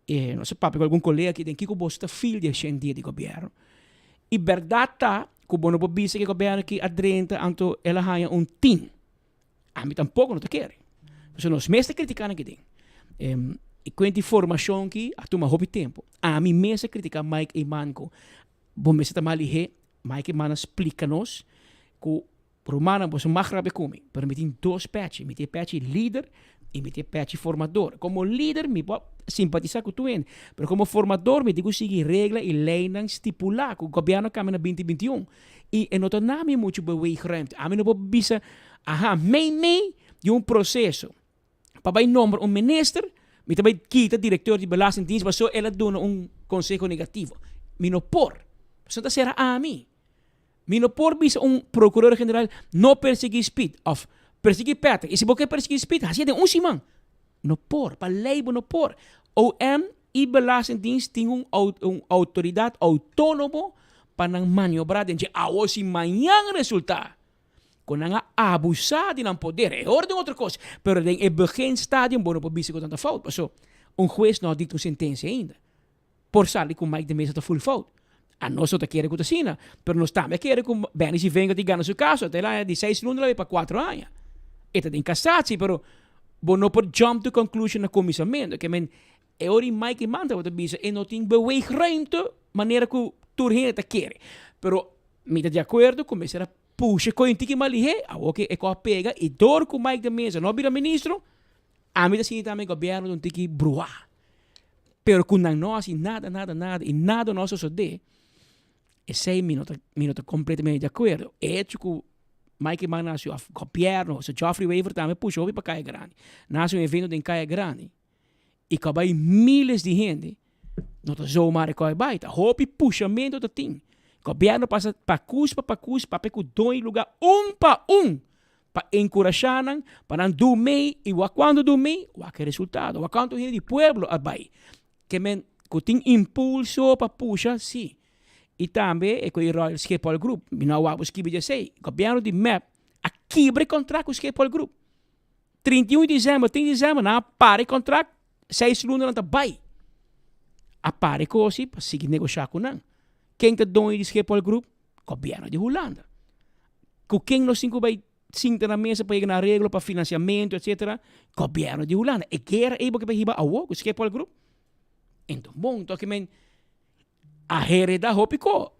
e nos a papia cu algun colega aki den kico boso ta feel di e shen dia di gobierno. Y berdad ta cu bo no por bisa cu e gobierno aki a drenta anto el a haya un tin. Ami tampoco no ta kere. Pasobra nos mes ta critica nan aki den. E cuenta di formacion aki a tuma hopi tempo. Ami mes a critica Mike Eman cu bo mester ta mas lihe. Mike Eman a splica nos cu Rumannan, boso mag rabia ku mi, pero mi tin dos pechi. Mi tin e pechi lider i mi tin e pechi formador. Komo lider mi por simpatisá ku tur hende, pero komo formador mi tin ku sigui regla i leinan stipulá ku gobièrnu a kambia na binti 21. I e no ta na mi muchu beweegruimte. Ami no por bisa, aha, meimei di un proseso pa bai nombra un minister, mi ta bai kita directeur di Belastingdienst pasobra el a duna un conseho negativo. Mi no por. Pasobra ta sera ami. Mi no por bisa un procurador general no persegui Speed of persegui Patrick. Y si bo ke persegui Speed, hacié den un siman. No por, pa ley bo no por. OM y Belastingdienst tin un un autoridad autonomo pa nan maniobra den dje. Awor si mañan resulta cu nan a abusa di nan poder, e ora den otro cos. Pero den e beginstadium bo no por bisa cu nan ta fout, paso un huez no a dicta un sentencia ainda. Por sali ku Mike de Meza ta full fout. Anos no ta kere ku ta asina, pero nos tambe a kere ku Benny Sivenga tin gana su kaso. Ta el aña di seis luna la bay pa kuatro aña. E ta den kasatie, pero bo no por jump to conclusion na kuminsamentu. Ke men e ora i Mike Eman tabata bisa e no tin beweegruimte manera ku tur hende ta kere. Pero mi ta di akuerdo ku mester a pusha koe un tiki mas lihé, awor ke e kos a pega i dor ku Mike de Meza no a bira ministro, ami ta sinti tambe gobierno ta un tiki bruhá. Pero ku nan no hasi nada, nada, nada i nada no a sosodé, esei mi no ta, mi no ta kompletamente di akuerdo. E hecho ku Mike Eman a hasi òf gobièrnu, òf Geoffrey Wever tambe pusha hopi pa Kaya Grandi. Nan hasi un evento den Kaya Grandi. I ku a bai miles di hende, no ta zomaar e koi bai, ta hopi pushamento ta tin. Gobièrnu pasa pakus pa pakus papia ku doño di lugá un pa un pa enkurashá nan pa nan du mei i wak kuantu du mei, wak e resultado, wak kuantu hende di pueblo a bai. Ke men ku tin impulso pa pusha, si. I tambe e ku e Royal Schiphol Group, mi no a wak bo skibi di esei, gobièrnu di mep a kibra e kontrakt ku Schiphol Group. 31 di dezember, 30 di dezember nan a para e contract, seis luna nan ta bai. A para e kosi pa sigui negosha ku nan. Ken ta doño di Schiphol Group? Gobierno di Hulanda. Ku ken nos tin ku bai sinta na mesa pa yega na areglo pa financiamento etcetera? Gobierno di Hulanda. E guera ei bo ke bai hiba awo ku Schiphol Group? Enton bon, toki men a hereda hopi ko.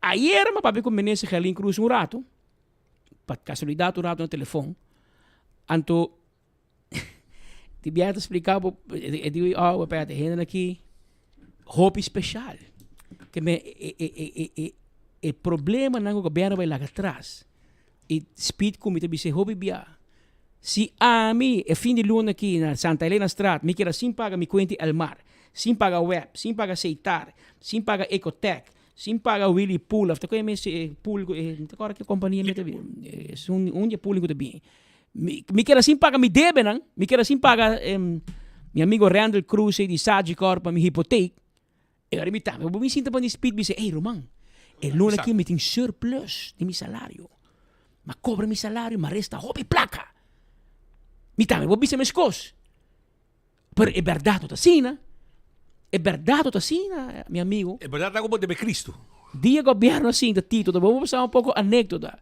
Ayer mi a papia ku Minister Gerlin Croes un rato. Pa casualidad un rato na telefon. Anto di biaha ta splica bo, e di oh espérate, hende aki hopi special. Ke men e e e e e e problemanan ku gobierno bai laga atras i speed ku mi ta bisa hopi biaha. Si ami e fin di luna aki na Santa Elena Straat mi keda sin paga mi kuenti Elmar, sin paga web, sin paga Setar, sin paga Ecotec, Sin paga Willy Pool of ta koe mes e pool ku e ta kòrda ki kompania mi ta bin esun un di e poolnan ku ta bin. Mi mi keda sin paga mi debenan, mi keda sin paga mi amigo Randall Cruz di Sagicor pa mi hipoteek. E ora mi tambe bo bin sinta pa mi speed bisa ey ruman e luna aki mi tin surplus di mi salario. Mi a kobra mi salario mi a resta hopi plaka. Mi tambe bo bisa meskos. Pero e berdad no ta asina. E berdad no ta asina, mi amigo. E berdad ta ku bo debe Cristo. Dia gobierno sinta, Tito, ta bon bo sa un poko anekdota.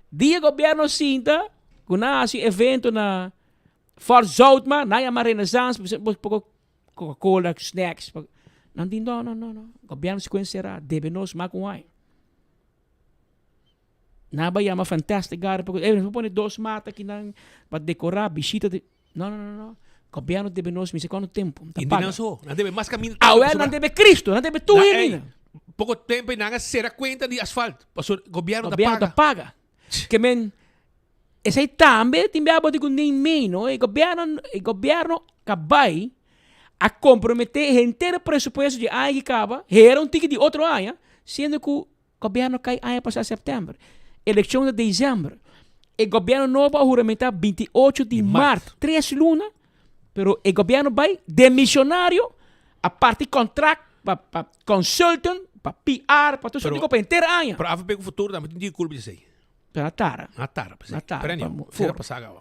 Dia gobierno sinta, ku nan hasi evento na Fort Zoutman, nan yama Renaissance, poko Coca-Cola, snacks. Nan di no, no, no, no. Gobierno si ku ensera, debe nos mas ku un aña. Nan a bai yama Fantastic Garden pa ey nos por pone dos mata akinan pa decora bishita di no no no no gobierno debe nos mester cuanto tempo ta Hindi paga. nan so, nan debe mas caminda Awel nan debe Cristo, nan debe tur Na, hende ey, nan. poko tempo ey nan a cera cuenta di asfalt pasobra gobierno ta Gobierno paga. ta paga. Ke men esey tambe tin bia bo di cu nin mey no e gobierno e gobierno ka bay a compromete henter e presupuesto di aña ki caba hera un tiki di otro aña siendo cu Gobierno kai aña pasá sèptèmber. Elekshon ta desèmber. E gobierno nobo a huramentá 28 di mart, tres luna, pero e gobierno bai demisionario a parti kontrakt pa pa consultant, pa PR, pa tur sorti Pero kos pa henter aña. Pero avp ku futuro tambe tin di kulpa di esei. Pero a tara. A tara p'esei. A tara Pero pa anyway, mo- esei ta for. pasá kaba.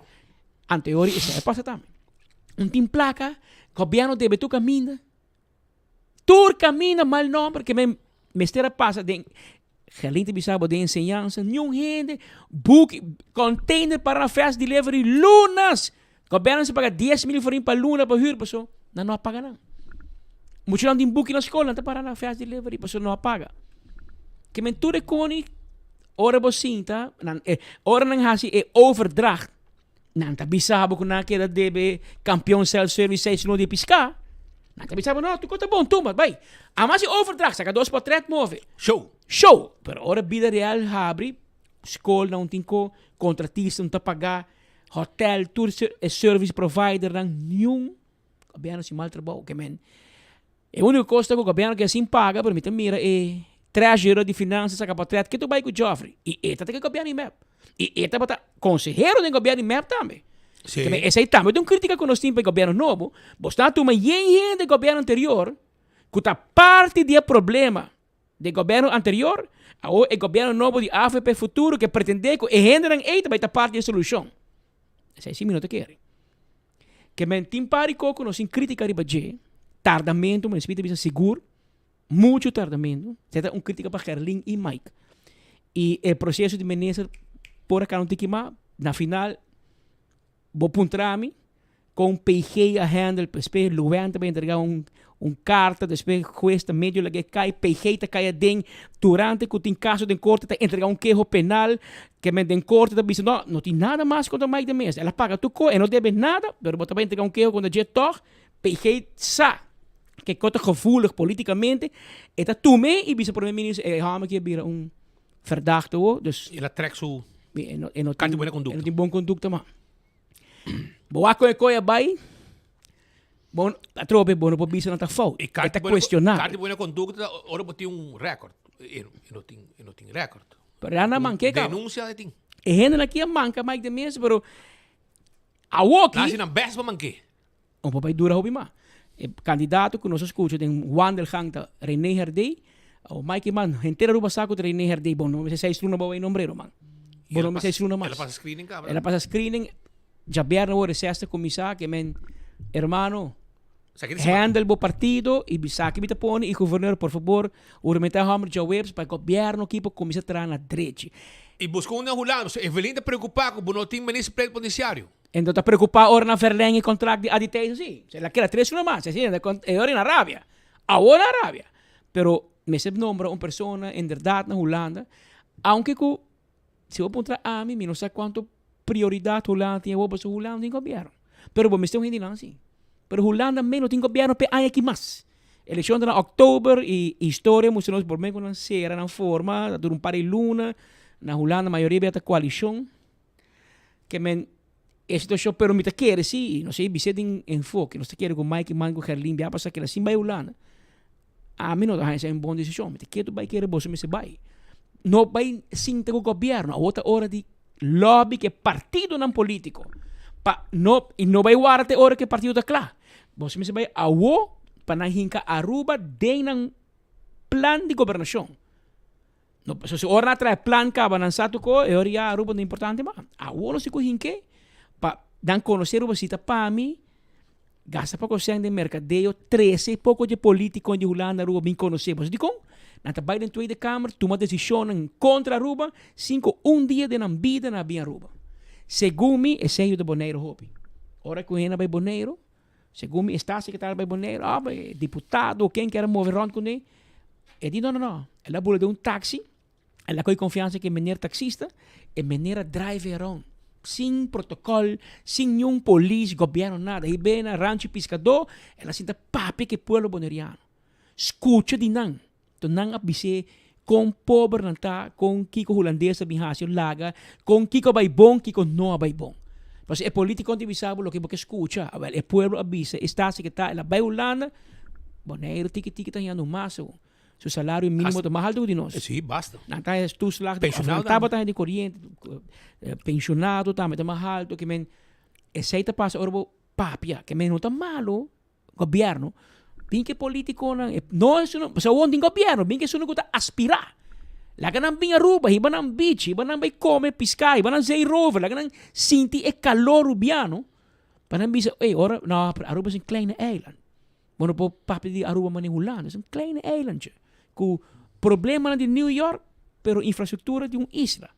Anteori esei a pasa tambe. Un tin plaka, gobierno debe tur kaminda. Tur caminda mal nomber ke men mester a pasa den Gerlin ta bisa bo den enseñansa niun hende buki container para na fast delivery lunas gobierno mester paga 10.000 florin pa luna pa huur paso nan no a paga nan muchanan tin buki na skol nan ta para na fast delivery paso no a paga ke men tur e koni ora bo sinta nan e ora nan hasi e overdracht Nan ta bisa bo ku nan a keda debe kampion self service seis luna di piská. Nan ta bisa bo, no, tur kos ta bon, tuma, bai. Amas di overdracht, saka dos potret move. Show. Show! Pero ora bida real habri, skol nan tin ko, kontratista no ta pagá, hotel, tur e service providernan, niun gobièrnu hasi mal trabou. Ke men, e úniko kos ta ku gobièrnu ke sin paga, pero mi ta mira e treasurer di finansa saka potret, ke tur bai ku Geoffrey? I e ta ta ke gobièrnu di mep. I e tabata konsehero den gobièrnu di mep tambe. Sí. Ke men esei tambe ta un kritika ku nos tin pa e gobièrnu nobo. Bo sta tuma yen hende di gobièrnu anterior ku ta parti di e problema di gobièrnu anterior, awor e gobièrnu nobo di avp Futuro ke pretendé ku e hendenan ei ta bai ta parti di e solushon. Esei si mi no ta kere. Ke men tin par di kos ku nos tin kritika riba dje, tardamentu, mi ta bisa sigur, Mucho tardamento. Esei ta un kritika pa Gerlin i Mike. I e proseso di minister por a kaba un tiki mas. Na final bo puntra mi kon PG a handle despues Luwen ta bay entrega un un karta despues hues ta medio laga e kai PG ta kai aden durante ku tin kaso den korte ta entrega un keho penal ke men den korte ta bisa no no tin nada mas kontra Mike de Meza el a paga tur kos e no debe nada pero bo ta bay entrega un keho kontra dje tog PG sa ke kos ta gevoelig politikamente, e ta tum'é i bisa prome minister e hòmber aki a bira un verdachte ho, dus El a trek su e no e no karta tin di buena kondukta. e no tin bon kondukta mas. Bo wak kon e koi a bai. Bon, atrobe bo no por bisa nan ta fout. E E karta ta buena, cuestionabel. karta buena conducta ora bo tin un record. E, e no tin, e no tin record. Pero ya nan manke caba. Denuncia e tin. E hendenan aki a manca Mike de Meza, pero awoki. Nan haci nan best pa manke. Un por bay dura hopi mas. E candidato cu nos a scucha den wandelgang ta Rene Herdé. O Mike man, henter Aruba sa cu ta Rene Herdé. Bon, no mester seis luna bo bay nombrero man. Bo no mester seis luna mas. El a pasa screening caba. El a pasa screening. Djabièrnè awor e sesta cuminsa ke men, hermano, handle bo partido y bisa ki mi ta pone y guverneur por fabor hurmenta e homber djaweps pa e gobierno aki por cuminsa traha na drechi. Y busca un na Hulanda, pasobra Evelyn ta preocupa cu bo no tin minister plenipotenciario. E no ta preocupa ora nan verleng e contract di Adi Thijs si. El a keda tres luna mas, asina, e ora na rabia. Awor na rabia. Pero mester nombra un persona inderdaad na Hulanda, aunke cu si bo puntra ami, mi no sa cuanto prioridad Hulanda tin awor pasobra Hulanda no tin gobierno. Pero bo mester un hendenan si. Pero Hulanda mes no tin gobierno p'e aña aki mas. Eleccion ta na october y historia mustra nos por me cu nan cera nan forma, ta dura un par di luna. Na Hulanda mayoria bia ta coalicion. Ke men e situacion pero mi ta kere si, no sé bisé den enfoke, nos ta kere cu Mike Eman cu Gerlin bia pasa keda sin bay Hulanda. Ami no ta haña esei un bon decision, mi ta ketu bay kere boso mester bay. No bay sinta cu gobierno, awor ta ora di lobby cu e partidonan politico pa no y no bay warda te ora cu e partido ta cla. Boso mester bay awo pa nan hinca Aruba den nan plan di gobernacion. No, pasobra si ora nan a traha e plan kaba nan sa tuko, e ora ya Aruba no importante mas. Awor nos tin ku hink'é pa nan konosé Aruba si ta pa mi gasta poko sèn den merkadeo, trese poko dje politikonan di Hulanda Aruba bin konosé. Pasobra dikon? Nan ta bai den Tweede Kamer tuma desishonnan kontra Aruba sin ku un dia den nan bida nan a bin Aruba. Segun mi esei yuda Boneiru hopi. Ora ku hende a bai Boneiru, Segun mi staatssecretario bay Boneiru, ah, bay diputado, ken kier a move rond cune, e di no, no, no, el a bula den un taxi, el a coge confianza cu e meneer taxista, e meneer a drive e rond, sin protocol, sin niun polis, gobierno, nada, hi bay na Rancho Piscador, el a sinta papia cu e pueblo boneriano, scucha di nan, enton nan a bis'é con pober nan ta, con kico hulandes a bin haci o laga, con kico a bay bon, kico no a bay bon. Pasobra e politiconan ta bisa bo loke bo ke scucha. Awel, e pueblo a bisa e staatssecretario, el a bay Hulanda, Boneiru tiki tiki ta hañando mas awo. Su salario minimo ta mas alto ku di nos. Sí, basta. Nan ta haña toeslag, of nan tabata haña di coriente, pensionado tambe ta mas alto. Ke men, esei ta pasa ora bo papia, ke men no ta malo. Gobierno, bin ke politiconan, e no esun, pasobra awor tin gobierno, bin ke esun ku ta aspirá. Laga nan bin Aruba, hiba nan beach, hiba nan bai come piská, hiba nan zeerover, laga nan sinti e calor Rubiano, pa nan bisa, ey, ora, no, pero Aruba es un kleine eiland. Bo no por papia di Aruba manera Hulanda, es un kleine eilandje, ku problemanan di New York, pero infrastruktura di un isla.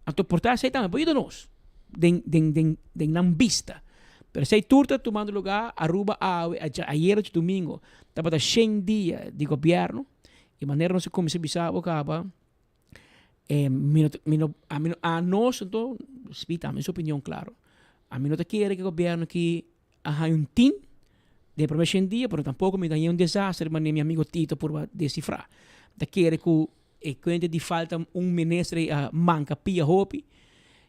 Anto por ta esei tambe por yuda nos den den den den nan bista. Pero esei tur ta tumando lugar Aruba awe ayera djadumingo tabata shen dia di gobierno y manera nos a cuminsa bisa bo caba eh mi no mi no ami no anos anto spi tambe su opinion claro ami no ta kere cu e gobierno aki a haña un tin den e prome shen dia pero tampoco mi ta haña un desastre manera mi amigo Tito purba descifra. Mi ta kere cu E cuenta di falta un minister ei a manca pia hopi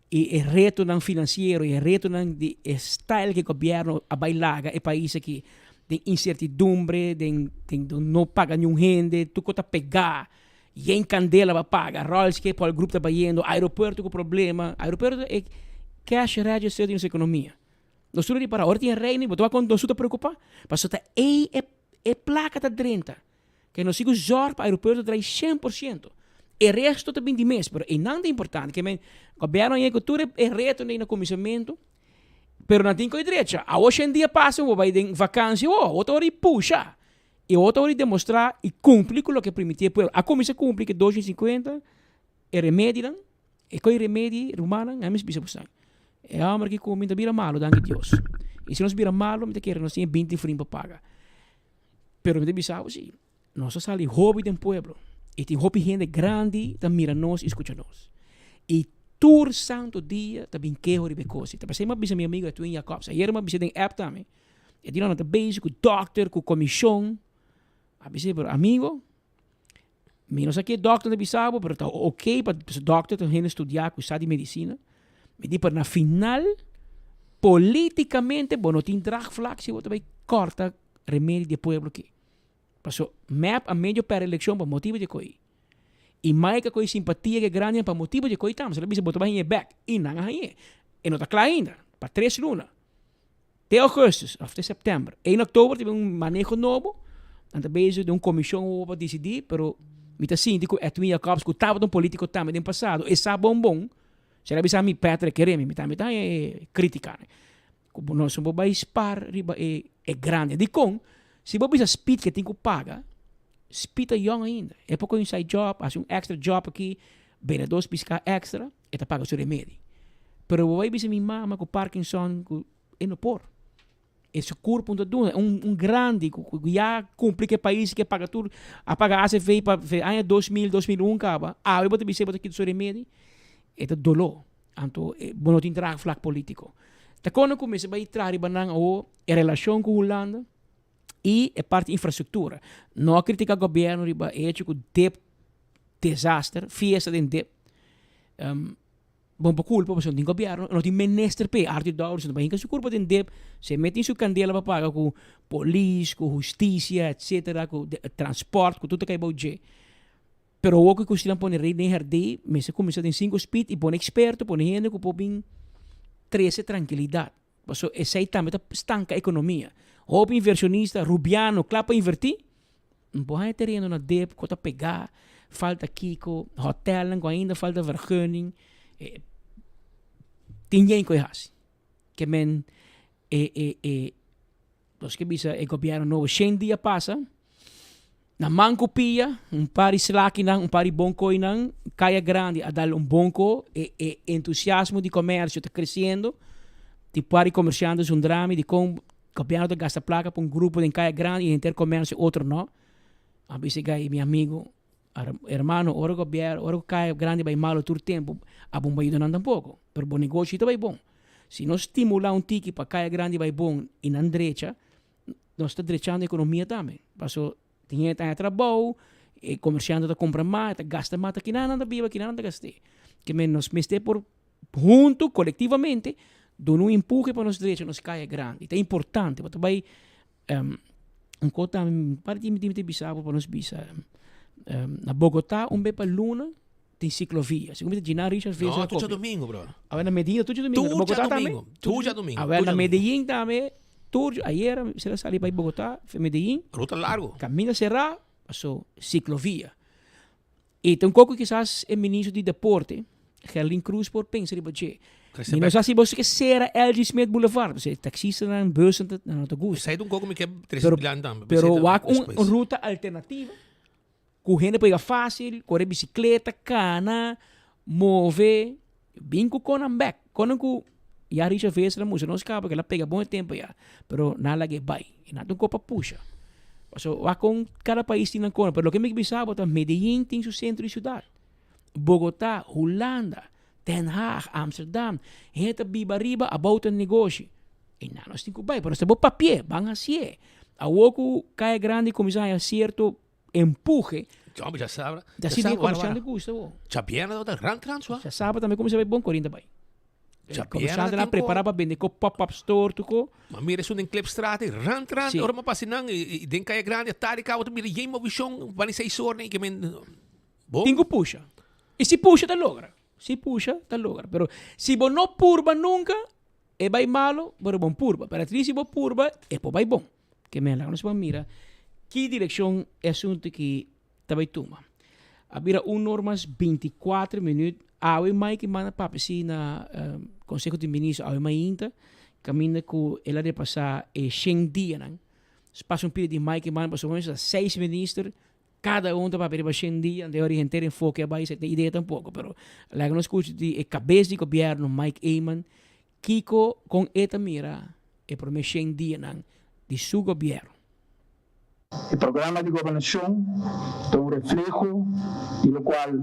y e retonan financiero y e retonan di e style cu e gobierno a bay laga e pais aki den incertidumbre, den den no paga niun hende, tur cos ta pega, yen candela pa paga, Royal Schiphol Group ta bayendo, aeropuerto cu problema, aeropuerto ta e cash register di nos economia. Nos tur a ripara, ora tin e reina bo ta wak con nos tur ta preocupa, pasobra ta ei e placa ta drenta. Ke nos sigu zòrg pa aeropuerto drai 100%. E resto ta bin di mes, pero einan ta importante. Ke men, gobièrnu a yega ku tur e retonan ei na kuminsamentu, pero nan tin ku e drecha. Awor shen dia pasa bo bai den vakansi awor, awor ta ora di pusha. I awor ta ora di demostrá i kumpli ku loke primiti e pueblo. A kuminsá kumpli ku 250 e remedinan, e koi remedi rumannan, ami bisa boso e hòmber aki ku mi ta bira malu, danki Dios. I si nos bira malu, mi ta kere nos tin e binti frin pa paga. Pero mi ta bisa bo si, nos a sali hopi den pueblo y tin hopi hende grandi ta mira nos y scucha nos. Y tur santo dia ta bin keho riba e cos. Ta pasey mi a bisa mi amigo Edwin Jacobs, ayer mi a bisa den app tambe, e di no nan ta bezig cu dokter, cu comision. A bisa pero amigo, mi no sa ke dokter ta bisa bo, pero ta ok pa, pasobra dokter ta un hende studia cu sa di medicina. Mi di pero na final. Politicamente bo no tin draagvlak si bo ta bay corta remedi di e pueblo aki. Paso mep a medio perde eleccion pa motibo di e coi. Y Mike a coge simpatia di e grandinan pa motibo di e coi tambe. Sela bisa bo ta bay hañ'e bek y nan a hañ'e. E no ta cla ainda pa tres luna. Te augustus of te september. Ein oktober ta bin un maneho nobo. Nan ta bezig den un comision obo pa dicidi, pero mi ta sinti cu Edwin Jacobs cu tabata un politico tambe den pasado, e sa bon bon. Sera bisa mi Patrick kere mi, mi tambe ta haña e critica. Cu bo nos no por bay spaar riba e e grandi. Dicon? Si bo bisa Speed ke tin cu paga, Speed ta yong ainda. E por coge un side job, haci un extra job aki, bende dos pisca extra. E ta paga su remedi. Pero bo bai bisa mi mama ku Parkinson ku e no por. E su kurpo no ta duna. Un un grandi ku ku ya kumpli ku e pais ke paga tur a paga ACV pa aña 2000, 2001 kaba. Awe bo ta bis'é bo ta kita su remedi. E ta doló. Anto bo no tin draagvlak politiko. Ta kon nan kuminsá bai traha riba nan awo e relashon ku Hulanda i e parti infrastruktura. No a kritika gobièrnu riba e hecho ku dip desaster, fiesta den dip. Um, bon pa culpa, pasobra no tin gobierno, no tin minister p'e. Arthur Dowers no ta hinca su curpa den dip, se mete in su candela pa paga cu polis, cu husticia, etcetera, cu transport, cu tur ta cay bou dje. Pero awor cu custinan pone rey den herdé, mester cuminsa den cinco speed y pone experto, pone hende cu por bin trece tranquilidad. Pasobra esey tambe ta stanca economia. Hopi inversionista Rubiano cla pa inverti, no por haya tereno na dep cu ta pega, falta kico, hotelnan cu ainda falta vergunning, tin yen cu e haci. Ke men e e e Nos ke bisa e gobierno nobo shen dia pasa, na man ku pia, un par di slakinan, un par di bon koinan, Kaya Grandi a dal un bon ko, e e entusiasmo di komersio ta kresiendo, tin par di komersiante zundrami dikon gobierno ta gasta plaka pa un grupo den Kaya Grandi i henter komersio otro no. A bisa gai mi amigo, hermano ora gobierno, ora ku Kaya Grandi bai malo tur tempu, a bon bai yuda nan tampoko, pero bo negoshi ta bai bon. Si nos stimulá un tiki pa Kaya Grandi bai bon i nan drecha, nos ta drechando ekonomia tambe. Paso tin hende ta haña trabou, e komersiante ta kumpra mas, e ta gasta mas, ta kinan nan ta biba, kinan nan ta gast'é. Ke men nos mester por huntu, kolektivamente, duna un empuhe pa nos drecha nos Kaya Grandi. Ta importante, bo ta bai un kos tambe mi parti di mi ta bisa bo pa nos bisa na Bogotá un be pa luna tin ciclovia. Segun mi ta Gina Richards No, tur djadomingo bro. Awel na Medellín tur djadomingo. Tur Bogotá tambe? djadomingo. Tur djadomingo. Awel na Medellín tambe tur ayera mi a sali bai Bogotá for Medellín. Ruta largo. Caminda cerá paso ciclovia. I ta un koko kisas e ministro di deporte, Gerlin Croes por pensa riba dje. Mi no sa si boso ke sera LG Smith Boulevard, pasobra e taxistanan, busnan ta nan no ta gusta. Esei ta un koko mi ke trese dilanti tambe. Pero wak un ruta alternativa ku hende por yega fácil, kore bisikleta, kana, move, bin ku konan bèk. Konan ku ya Richard Visser a mustra nos kaba ku el a pega bon e tempu ya, pero nan a laga e bai. I nan ta un kos pa pusha. Pasobra wak kon kada pais tin nan kona, pero loke mi ke bisa bo ta Medellin tin su sentro di siudat. Bogotá, Hulanda, Den Haag, Amsterdam, hende ta biba ariba, abou ta negoshi. I nan nos tin ku bai, pero nos ta bo papi'é, ban hasié. Awor ku Kaya Grandi kuminsá haña sierto empuje. Jòmber, dja sabra. Dja si den komersiante gusta bo. Djabièrnè tabata gran trans wak. Djasabra tambe kuminsá bai bon korinta bai. Komersiante nan prepara pa bende ko pop-up store tur ko. Ma mira esun den Klipstraat ei ran tran ora mi a pasa nan i den Kaya Grandi a tardi kaba ta mira yen movishon bani seis or i ke men bo. Tin ku pusha. I si pusha ta logra. Si pusha ta logra. Pero si bo no purba nunka e bai malo pero bon purba. Pero at least si bo purba e por bai bon. Ke men laga nos por mira ki direkshon e asuntu aki ta bai tuma. A bira un or mas 24 minuut. Awe Mike manda papia si na Conseho di Ministro awe mainta kaminda ku el a repasá e shen dianan. Pasa un pida di Mike manda pasobra ta seis minister kada un ta papia riba shen dia anto e ora henter enfoke a bai esei idea tampoko pero laga nos skucha di e kabes di gobièrnu Mike Eman Kiko kon e ta mira e promé shen dianan di su gobièrnu? E programa di gobernashon ta un refleho di lokual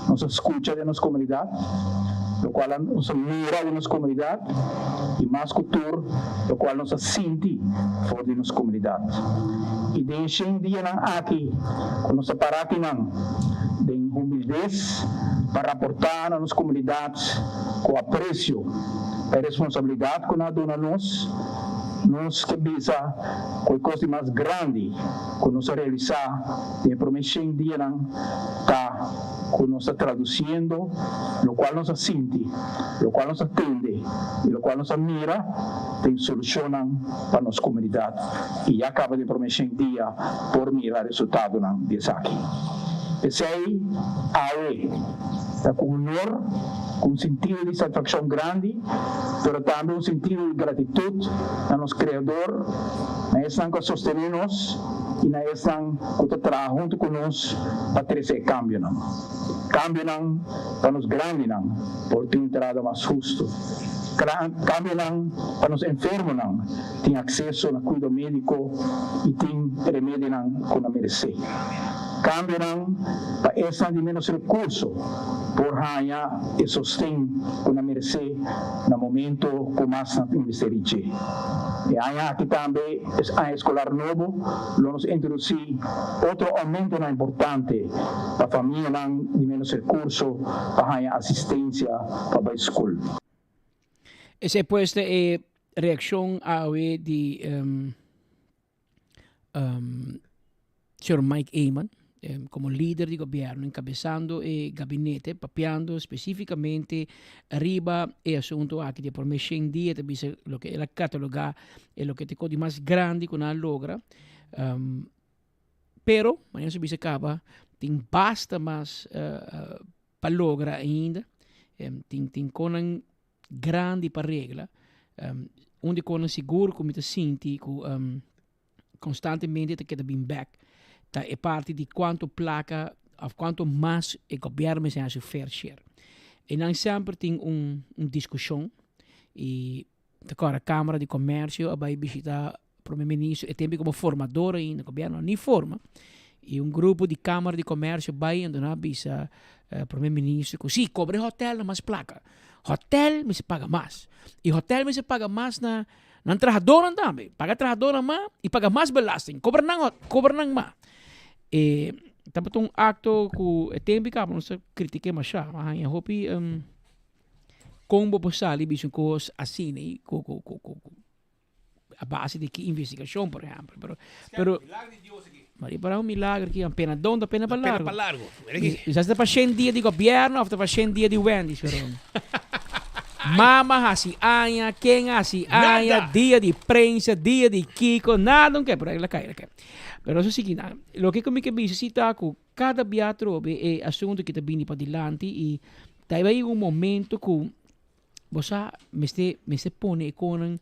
nos a skucha den nos komunidat, lokual nos a mira den nos komunidat i mas ku tur lokual nos a sinti for di nos komunidat. I den e shen dianan aki ku nos a para akinan den humildes pa raportá na nos komunidat, Ku apresio. Pa e responsabilidat ku nan a duna nos, nos ke bisa ku e kos di mas grandi ku nos a realisá den e promé shen dianan ta ku nos ta tradusiendo lokual nos a sinti, lokual nos a tende i lokual nos a mira den solushonnan pa nos komunidat i ya kaba den promé shen dia por mira resultadonan di esaki. P'esei awe ta ku honor, ku un sentido di satisfakshon grandi, pero tambe un sentido di gratitut na nos Kreador, na esnan ku a sostené nos i na esnan ku ta traha huntu ku nos pa trese e kambionan. Kambionan pa nos grandinan por tin un entrada mas hustu. Kambionan pa nos enfermonan tin akseso na kuido médiko i tin remedinan ku nan meresé. Kambionan pa esnan di ménos rekurso por haña e sosten ku nan meresé na momento ku mas nan tin mester di dje. E aña aki tambe, es aña eskolar nobo, lo nos introdusí otro oumentonan importante pa famianan di ménos rekurso pa haña asistensia pa bai skol. Esei pues ta e reakshon awe di señor Mike Eman komo lider di gobièrnu enkabesando e gabinete papiando spesífikamente riba e asuntu aki di e promé shen dia ta bisa loke el a katalogá e loke ta e kos di mas grandi ku nan a logra. Pero manera nos a bisa kaba tin basta mas pa logra ainda. Tin tin konan grandi pa regla. Un di konan sigur ku mi ta sinti ku konstantemente ta keda bin bek ta e parti di kuantu plaka òf kuantu mas e gobièrnu mester hasi fair share. E nan semper tin un un diskushon i ta kòrda Kámara di Komèrsio a bai bishita Prome Ministro e tempu komo formador ainda, gobièrnu ni forma, i un grupo di Kámara di Komèrsio bai anto nan a bisa Prome Ministro ku si, kobra e hotèlnan mas plaka. Hotèl mester paga mas. I hotèl mester paga mas na nan trahadónan tambe. Paga trahadónan mas i paga mas belasting. Kobra nan, kobra nan mas. E tabata un akto ku e tempu kaba nos a kritik'é mashá. A haña hopi kon bo por sali bisa un kos asina ku ku ku ku a base di ki investigacion, por ejemplo. Pero, pero, Maria para un milagro aquí, pena donde, pena para largo. Pena pa largo. Mira aquí. Quizás ta pa 100 dia di gobierno of ta pa 100 dia di Wendy's, pero Mama hasi aña, ken hasi aña, Nada. dia di prensa, dia di Kiko, nada un ke, pero la kai, la kai. Pero eso sí, na, lo ke mi ke bisa sí ta ku kada bia atrobe e asunto ki ta bini pa dilanti i ta iba un momento ku Bo sa mester mester pone e konan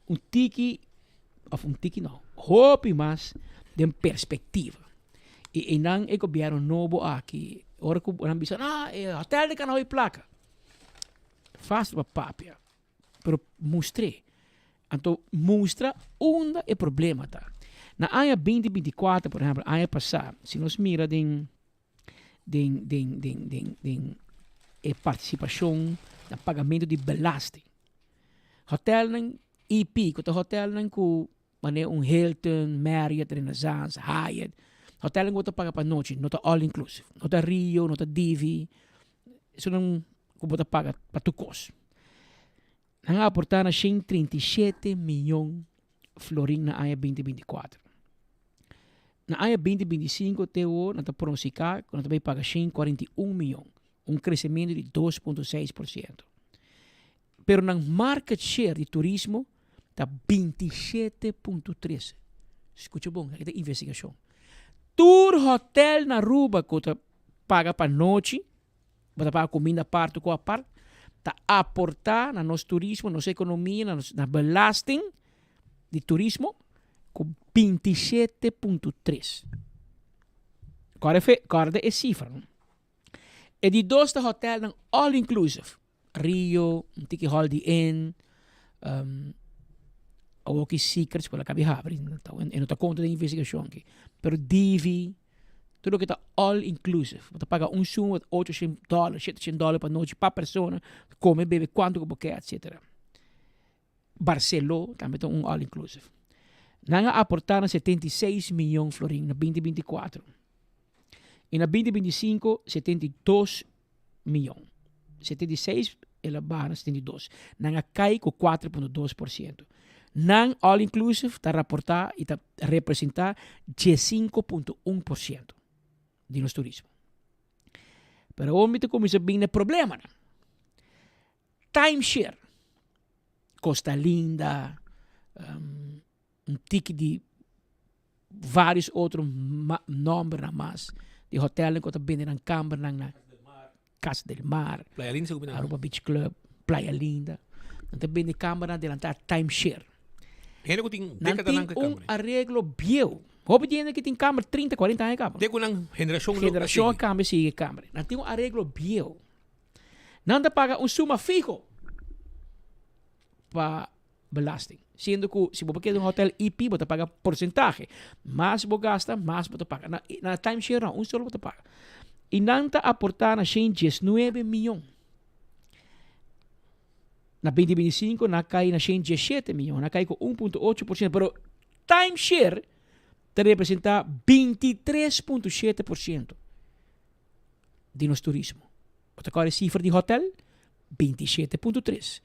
un tiki of un tiki no, hopi mas den perspectiva. Y eynan e gobierno nobo aki, ora cu nan bisa, ah, e hotel di Canahoy placa. Facil pa papia, pero mustr'é. Anto mustra unda e problema ta. Na aña binti binti kuater, por ehempel, aña pasá, si nos mira den den den den den den e partisipashon na pagamentu di belasting. Hotelnan EP ku ta hotelnan ku manera un Hilton, Marriott, Renaissance, Hyatt, hotelnan ku bo ta paga pa nochi, no ta all inclusive, no ta Rio, no ta Divi, esunnan ku bo ta paga pa tur kos. Nan a aportá na 137 miyon florin na aña 2024. Na aña 2025 te awor nan ta pronosticá ku nan ta bai paga 141 miyon, un kresementu di 2.6%. Pero nan market share di turismo ta 27.3. Skucha bon, esaki ta investigashon. Tur hotel na Aruba ku ta paga pa nochi, Bo ta paga kuminda apart ku apart, ta aportá na nos turismo, nos ekonomia, na nos na belasting di turismo ku 27.3. Kòrda e kòrda e sifra. E di dos ta hotelnan all inclusive. Rio, un tiki Holiday Inn, um, awor ki Secrets ku a kabi habri, e no ta konta den investigashon aki. Pero Divi, Tur loke ta all inclusive. Bo ta paga un suma di 800 dollar, 700 dollar pa nochi pa persona, come, bebe cuanto cu bo ke, etcetera. Barceló tambe ta un all inclusive. Nan a aporta na 76 miyon florin na 2024. Y na 2025, 72 miyon. 76 el a baha na 72. Nan a kai ku 4.2%. Nan all inclusive ta raportá i ta representá 15.1% di nos turismo. Pero awor mi ta kuminsá bin na e problemanan. Timeshare, Costa Linda, un tiki di varios otro nombernan mas di hotelnan ku ta bende nan kambernan na Casa del Mar, Playa Linda segun mi nan. Aruba Beach Club, Playa Linda. Nan ta bende kambernan adelantá timeshare. Hende ku tin Nan dékadanan tin ku e un kamber. areglo bieu. Hopi di hende ku tin kamber 30, 40 aña kaba. Te ku nan generashon lo a Generashon a sigui. kambia sigui e kamber. Nan tin un areglo bieu. Nan ta paga un suma fiho pa belasting. Siendo ku si bo por keda den un hotel EP bo ta paga porsentahe. Mas bo gasta, mas bo ta paga. Na, na timeshare no, un solo bo ta paga. I nan ta aportá na shen diesnuebe mion. Na 2025 nan a kai na shen diesshete mion, nan a kai ku 1.8%, pero timeshare ta representá 23.7% di nos turismo. Bo ta kòrda e sifra di hotel? 27.3.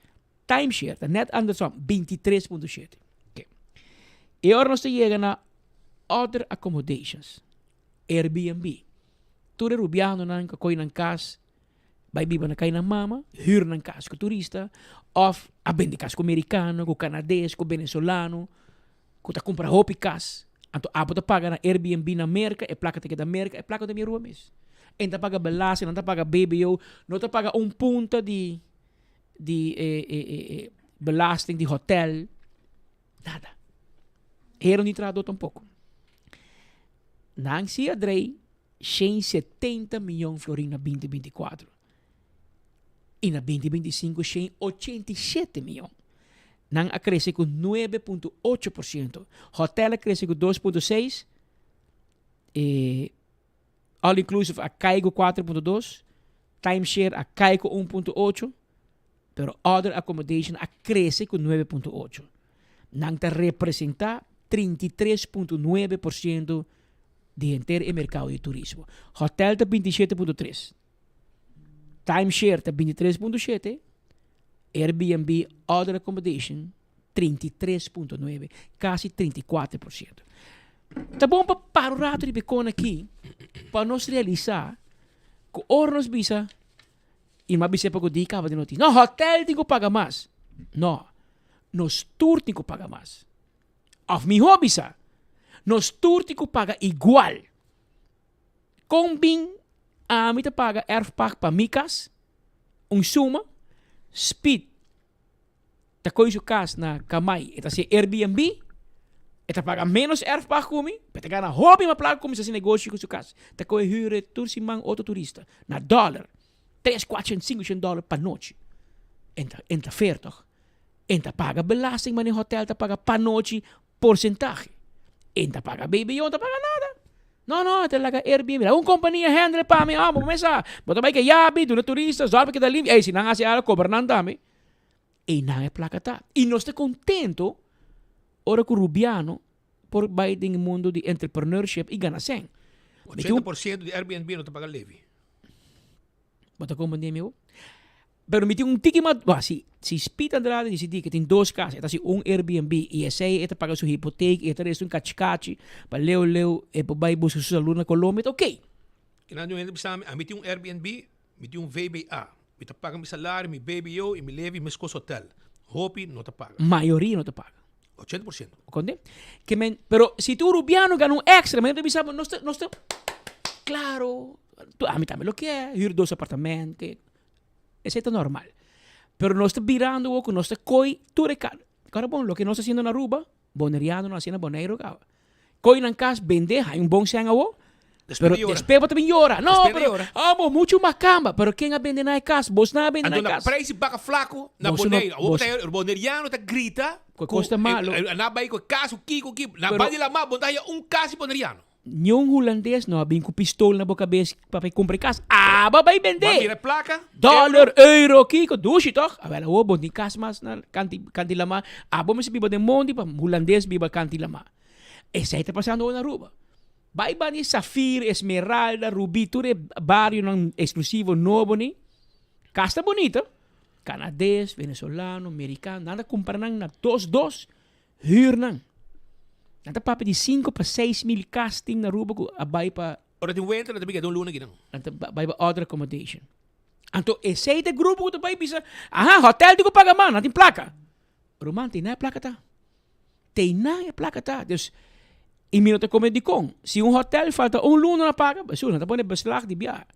Timeshare ta net andersom, 23.7. Oké. E ora nos ta yega na other accommodations, Airbnb. Tur e rubianonan ku a kohe nan kas bai biba na kai nan mama, hür nan kas ku turista òf a bende kas ku merikano, ku kanades, ku venezolano ku ta kumpra hopi kas. Anto abo ta paga na Airbnb na Merka, e plaka ta keda Merka, e plaka ta bini Aruba mes. E no ta paga belasting, no ta paga BBO, no ta paga un punta di di e e e e belasting di hotel, nada. Hero ni trahador tampoco. Nan si a drei 170 miyon florin na 2024. Y na 2025 187 miyon. Nan a crece cu 9.8%. Hotel a crece cu 2.6. E All inclusive a kai ku 4.2, timeshare a kai ku 1.8, pero other accommodation a krese ku 9.8. Nan ta representá 33.9% di henter e merkado di turismo. Hotel ta 27.3, timeshare ta 23.7, Airbnb other accommodation 33.9, kasi 34%. Ta bon pa para un rato riba e kon aki pa nos realisa ku ora nos bisa i m'a bisa pa ku di kaba di notis, no hotel tin ku paga mas. No, nos tur tin ku paga mas. Òf mihó bisa, nos tur tin ku paga igual. Kon bin ami ta paga erfpacht pa mi kas, un suma, Speed ta koy su kas na Kamay, e ta hasi Airbnb, e ta paga menos erfpacht ku mi, pero e ta gana hopi mas plaka ku mi si hasi negoshi ku su kas. Ta koy hür tur siman otro turista na dòler, tres, kuatshen, sinkushen dòler pa nochi. En ta en ta fair tòg? En ta paga belasting manera hotel ta paga pa nochi porsentahe. En ta paga BBO, en ta paga nada. No, no, ta laga Airbnb. Laga un kompania handle pa mi. Ah, bo mesa. Bo ta bai ke yabi, duna turista, zorg pa keda limpi. Ey, si nan hasi algo, kobra nan tambe. Einan e plaka ta. I nos ta kontento ora ku Rubiano por bai den e mundo di entrepreneurship i gana sèn. Mi tin un 80% di Airbnb no ta paga levy. Bo ta komprendé mi bo? Pero mi tin un tiki mas, bo si si Speed Andrade disidí ke tin dos kas, e ta hasi un Airbnb i esei e ta paga su hipotek i e ta resta un kachikachi pa leu leu e por bai buska su salud na Colombia, ta okey. Kinan di un hende bisa mi, ami tin un Airbnb, mi tin un VBA, mi ta paga mi salario, mi BBO i mi levy meskos hotel. Hopi no ta paga. Mayoria no ta paga. 80%. Konde? Ke men, pero si tu Rubiano gana un extra, men ta bisa bo, nos ta, nos ta, claro, tu, ami tambe lo ke, huur dos apartamento, ke, esei ta normal. Pero nos ta birando awor ku nos ta koi tur e ka, kòrda bon, loke nos ta haciendo na Aruba, Boneriano no hasi na Boneiru kaba. Koi nan kas, bende, haña un bon sèn awor, Despues pero ta yora. despues bo ta bin yora, no, Despues ta pero, yora. amo, muchu makamba, pero ken a bende nan e kas? Bos nan a bende nan Anto e na kas. prijs di baka flaco na Boso no, Boneiru. Awor bo bos. ta haya Boneriano ta grita Ku e ku kos ta malo. nan a bai ku e kas, ku kiko, ku kiko. Na Pero bai di lamá bo no ta haya un kas di Boneriano. Niun hulandes no a bin ku pistol na bo kabes pa bai kumpra e kas. Abo a bai Bo a bende! mira e plaka, Dòler, euro. euro, kiko, dushi tòg? Awel awor bo tin kas mas na kanti kanti lamá. Abo mester biba den mondi pa hulandes biba kanti lamá. Esei ta pasando awor na Aruba. Bai bani Safir, Esmeralda, Rubí, tur e barionan eksklusivo nobo ni. Kas ta bunita. Canades, Venezolano, Mericano, nan ta cumpra nan na dos dos, huur nan. Nan ta papia di cinco pa seis mil cas tin na Aruba cu a bay pa. Ora tin winter nan ta bika den un luna aki nan. Nan ta bay pa other accommodation. Anto esey ta e grupo cu ta bay bisa, aha, hotel tin cu paga mas, nan tin placa. Ruman, te na e placa ta. Te na e placa ta. Dus, y mi no ta come dicon. Si un hotel falta un luna na paga, besu, nan ta pone beslag di biaha.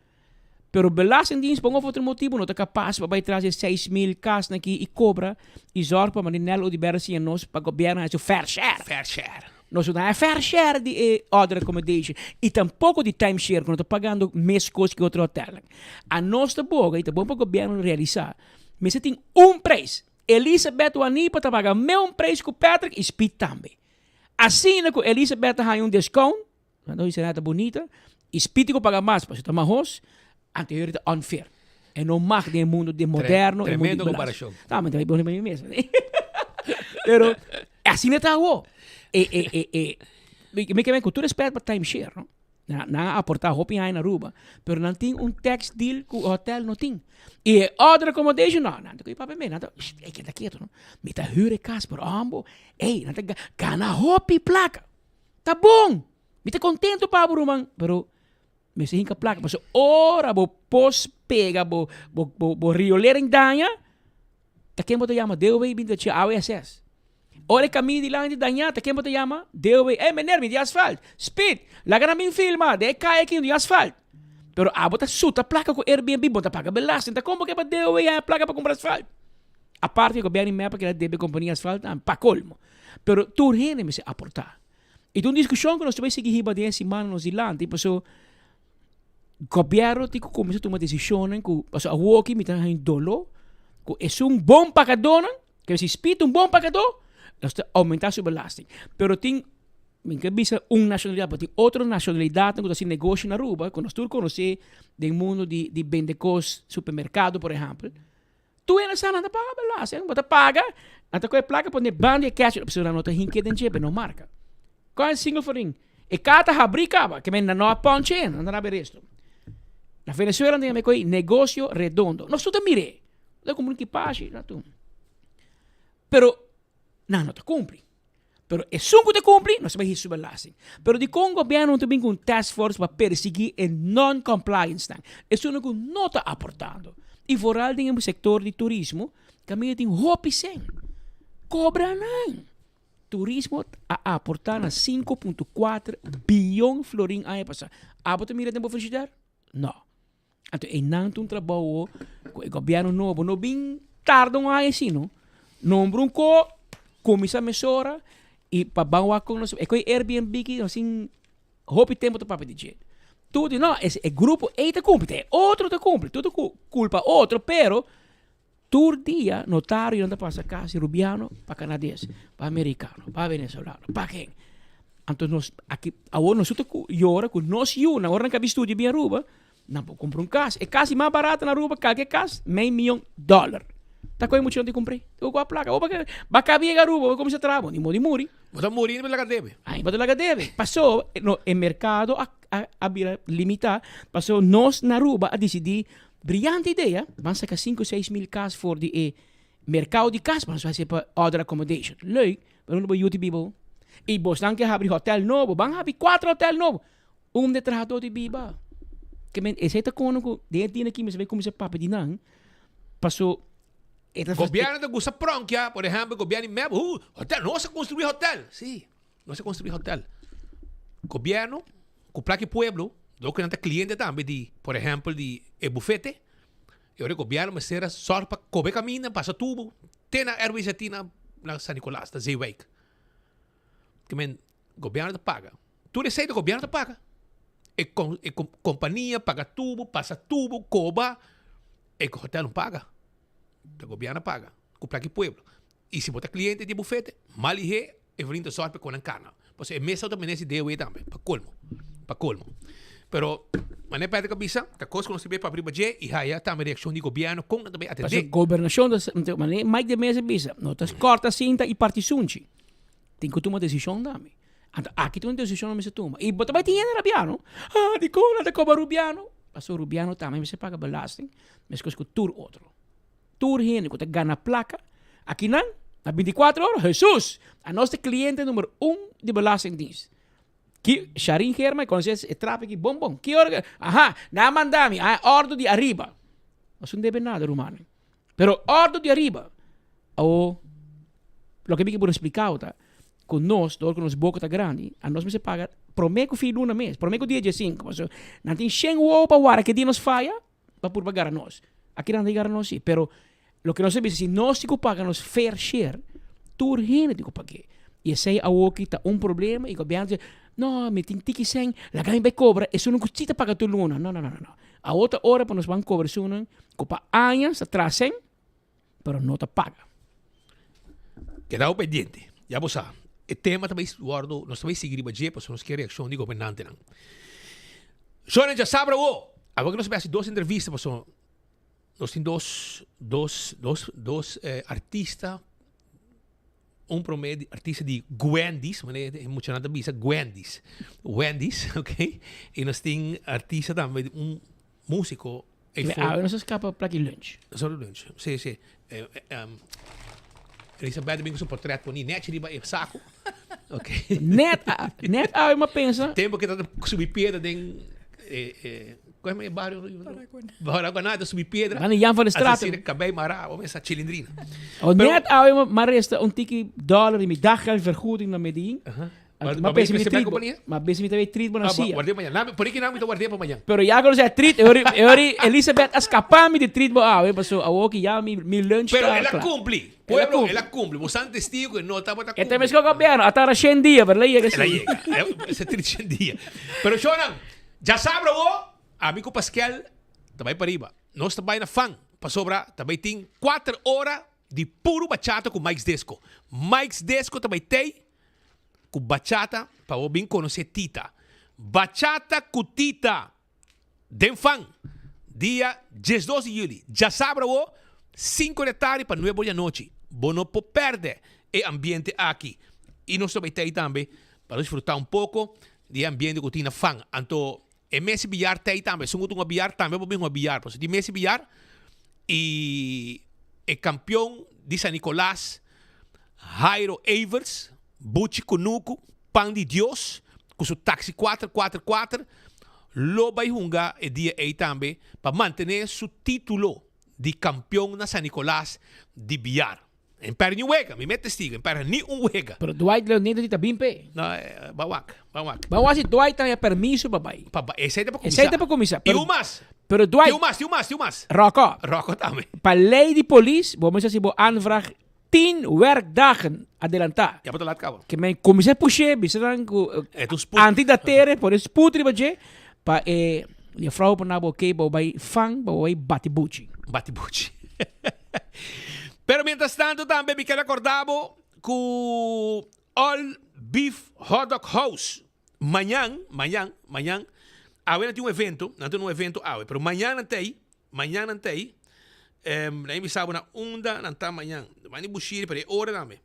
Pero Belastingdienst pa un of otro motibo no ta capas pa bay tras di e 6000 casnan aki y cobra y zorg pa manera Nel Oduber a siña nos pa gobierno haci su fair share. Fair share. Nos no ta haña fair share di e other accommodation y tampoco di time share cu no ta pagando mescos cu otro hotelnan. Anos ta boga y ta bon pa gobierno realisa mester tin un prijs. Elizabeth Wanipa ta paga meun prijs cu Patrick y Speed tambe. Asina cu Elizabeth ta haña un discount, Nan dice ta bunita y Speedy cu paga mas pasobra ta mahos, anto ta unfair. E no mag den e mundo di moderno, e mundo Tremendo di comparacion. Ta, mi ta pone pa mi mes. Pero asina ta awo. E, e, e, e, mi ke men cu tur respet pa timeshare, no? Nan, nan a aporta hopi aña na Aruba, pero nan tin un tax deal cu hotel no tin. Y e other accommodation, no, nan ta cu papia me, nan ta, ey, keda keto, no? Mi ta huur e cas, pero ambo, ey, nan ta gana hopi placa. Ta bon! Mi ta contento pa bo ruman, pero mester hinca placa pasobra ora bo pos pega bo bo bo bo riolering daña, ta ken bo ta yama? DOW bin ta dje AWSS. Ora e caminda dilanti daña, ta ken bo ta yama? DOW. Ey meneer, mi di asfalt. Speed! Laga nan bin filma den e caya aki di asfalt. Pero abo ta suta placa cu Airbnb, bo ta paga belasting. Ta con bo ke pa DOW haña placa pa cumpra asfalt? Aparte gobierno di mep a keda debe compania asfalt tambe, pa colmo. Pero tur hende mester aportá. I ta un diskushon ku nos ta bai sigui hiba den e simannan nos dilanti paso gobièrnu tin ku kuminsá tuma desishonnan ku paso awoki mi ta haña doló ku esun bon pagadónan ke si spit un bon pagadó nos ta oumentá su belasting. Pero tin mi ke bisa un nashonalidat pero tin otro nashonalidatnan ku ta hasi negoshi na Aruba ku nos tur konosé den mundu di di bende kos supermerkado por ehèmpel. Tur hende sa nan ta paga belasting. Bo ta paga, nan ta kohe plaka pone banda di e cash, pasobra nan no ta hinke den dje, no marka. Kon e single forin? E kaha ta habrí kaba, ke men nan no a punch in, nan ta rabia resto. Na Venezuela nan ta yama e koe negocio redondo. Nos tur ta mir'é. Bo ta kumpra un kipashi, na tur. Pero nan no ta kumpli. Pero esun ku ta kumpli, nos ta bai hisa su belasting. Pero dikon gobièrnu no ta bin ku un task force pa persiguí e non-compliance nan? Esunnan ku no ta aportando. I vooral den e sektor di turismo, kaminda tin hopi sen. Kobra nan! Turismo a aportá na 5.4 biyon florin aña pasá. Abo ta mira den bo frishider? No. Anto einan ta un trabou ku e gobièrnu nobo no bin tarda un aña así no. Nombra un ko, kuminsá mesora i pa ban wak kon nos e ku e Airbnb ki nos tin hopi tempu ta papia di dje. Tur di no e grupo ei ta kumpli, ta e otro ta kumpli, tur ta kulpa otro pero tur dia notarionan ta pasa kas di rubiano pa kanades, pa amerikano, pa venezolano, pa ken. Anto nos aki awor nos ta yora ku nos yunan ora nan kabi studia bin Aruba Nan por kumpra un kas. E kas di mas barato na Aruba, kalke kas, mei miyon dòler. Ta koe muchanan di kumpr'é. Ta ku plaka. Bo ba kabi yega Aruba, bo kuminsá traha, bo ni modi muri. Bo ta muri bo ta laga debe. Ai, bo ta laga debe. Paso, no, e merkado a, a, a bira limitá. Paso nos na Aruba a disidí, briyante idea, ban saka sinku, seis mil kas for di e merkado di kas, ban hasié pa other accommodation. Leuk, pero unda bo yu ta biba bo? I bosnan ke habri hotel nobo, ban habri kuater hotel nobo. Unda e trahadó di biba? Ke men esei ta kono ku den e dia aki mester bai kuminsá papia di nan, paso e ta Gobièrnu ta gusta pronkia, por ehèmpel gobièrnu di mep, uh, hotel, nos a konstruí hotel. Sí, nos a konstruí hotel. Gobièrnu ku plaka e pueblo, dor ku nan ta kliente tambe di, por ehèmpel di e bufete, e ora e gobièrnu mester a sòrg pa kobe kaminda, pasa tubo te na RWZT na na San Nicolas, na Zeewijk. Ke men Gobièrnu ta paga. Tur esei ta gobièrnu ta paga. E kon e kompania paga tubo, pasa tubo, koba, e hotel no paga. Ta gobièrnu a paga ku plaka di pueblo. I si bo ta kliente di e bufete, mal lihé e vriend ta sòrg pa e konan karna. Pasobra e mesa ta menester di dewe tambe, pa kolmo, pa kolmo. Pero manera Patrick a bisa, ta kos ku nos ta bay papia riba dje i haya tambe reakshon di gobièrnu kon nan ta bay atendé. Pasobra gobernashon ta, manera Mike de Meza a bisa, no ta kòrta sinta i parti sunchi. Tin ku tuma desishon tambe. Anto aki ta un desishon nan mester tuma. I bo ta bai tin hende rabiano. Ah, dikon nan ta koba rubiano? Pasobra rubiano tambe mester paga belasting meskos ku tur otro. Tur hende ku ta gana plaka akinan na bintikuater ora, Hesus! Anos ta kliente number un di Belastingdienst. Ki Sharin Germa konosé e trap aki bon bon. Ki ora ke, aha, nan a manda mi, aha, òrdu di ariba. Nos no debe nada rumannan. Pero òrdu di ariba. Awo, loke mi ke por expliká bo ta ku nos, dor ku nos boka ta grandi, anos mester paga promé ku fin luna mes, promé ku dia diesinku. Pasobra nan tin shen wowo pa wara ke dia nos faya pa purba gara nos. Aki nan ta gara nos si, pero loke nos a bisa si nos tin ku paga nos fair share, tur hende tin ku pag'é. I esei awoki ta un problema i gobièrnu ta bisa, no, mi tin tiki sèn, laga mi bai kobra esunnan ku si ta paga tur luna. No, no, no, no, no. Awo ta ora pa nos ban kobra esunnan ku pa añas ta traha sèn, pero no ta paga. Keda pendiente. Ya bo sa, e tema ta bai wòrdu, nos ta bai sigui riba dje pasobra nos ke reakshon di gobernantenan. Shornan djasabra awo, awor ke nos a bai hasi dos entrevista pasobra nos tin dos, dos, dos, dos artista, un prome di artista di Gwendis, manera e muchanan ta bisa Gwendis, Wendy's, ok, i nos tin artista tambe, un músiko Awe nos a skapa plaki lunch. Solo lunch, si, si. Elisabeth bin ku su portret poni nechi riba e saku. Ok. Net, net awe mi a pensa. Tempo ke ta subi piedra den Kon e bario? Paraguaná. Ta subi piedra. Banda Jan van der Straten. Asina kabei mará, o mesa chilindrina. O net awe mi a resta un tiki dollar di mi daggeldvergoeding na Medellin. Ma besi mi treat bo, ma besi mi ta bay treat bo na sia. Ward'é mañan. Por e kinan mi ta ward'é pa mañan. Pero ya ku nos a treat, e ori Elisabeth a skapá mi di treat bo awe, paso awor ki ya mi lunch ta Pero el a kla. kumpli. Pueblo, el a kumpli. Bo san testigo ku e no tabata E kumpli. ta mes ku gobierno, a tarda shen dia, pero el a yega El a si. yega. Ese treat shen dia. Pero shownan, djasabra awor, ami ku Paskel ta bay pariba. Nos ta bay na fan, pasobra ta bay tin kuater ora di puru bachata ku Mike's Disco. Mike's Disco ta bay tei ku bachata pa bo bin konosé Tita. Bachata ku Tita den fan dia diesdos di juli, djasabra awo, sinku di atardi pa nuebe or di anochi. Bo no por pèrdè e ambiente aki. I nos ta bai tei tambe pa disfrutá un poko di e ambiente ku tin na fan. Anto e mesi biyar tei tambe. Esun ku ta hunga biyar tambe por bin hunga biyar. Pasobra tin mesi biyar i e kampion di San Nicolas Jairo Everts, Buchi Kunuku, Pan di Dios, ku su taxi kuater kuater kuater, lo bai hunga e dia ei tambe pa mantené su título di kampion na San Nicolas di biar. En pèrdè ni un wega, mi mes testigo, en pèrdè ni un wega. Pero Dwight Leonel di ta bin p'e. No, ban wak, ban wak. Ban wak si Dwight ta haña permiso pa bai. Pa bai, esei ta pa kuminsá. Esei ta pa kuminsá. I un mas. Pero Dwight. Tin un mas, tin un mas, tin un mas. Rocco. Rocco tambe. Pa lei di polis, bo mester hasi bo aanvraag Tien werkdagen adelantá. Ya bo ta lat kaba. Ke men kuminsá push'é, bisa nan ku E ta un spoed. antidatere, pone spoed riba dje, pa e juffrouw por na bo oké, pa bo bai fan, pa bo bai bati buchi. Bati buchi. Pero mientras tanto tambe mi ker akorda bo ku All Beef Hotdog House mañan, mañan, mañan, awe nan tin un evento, nan tin un evento awe, pero mañan nan ta ei, Mañan nan ta ei. Nan a bisa bo na unda nan ta mañan. Nan di Bushiri, pero e ora tambe.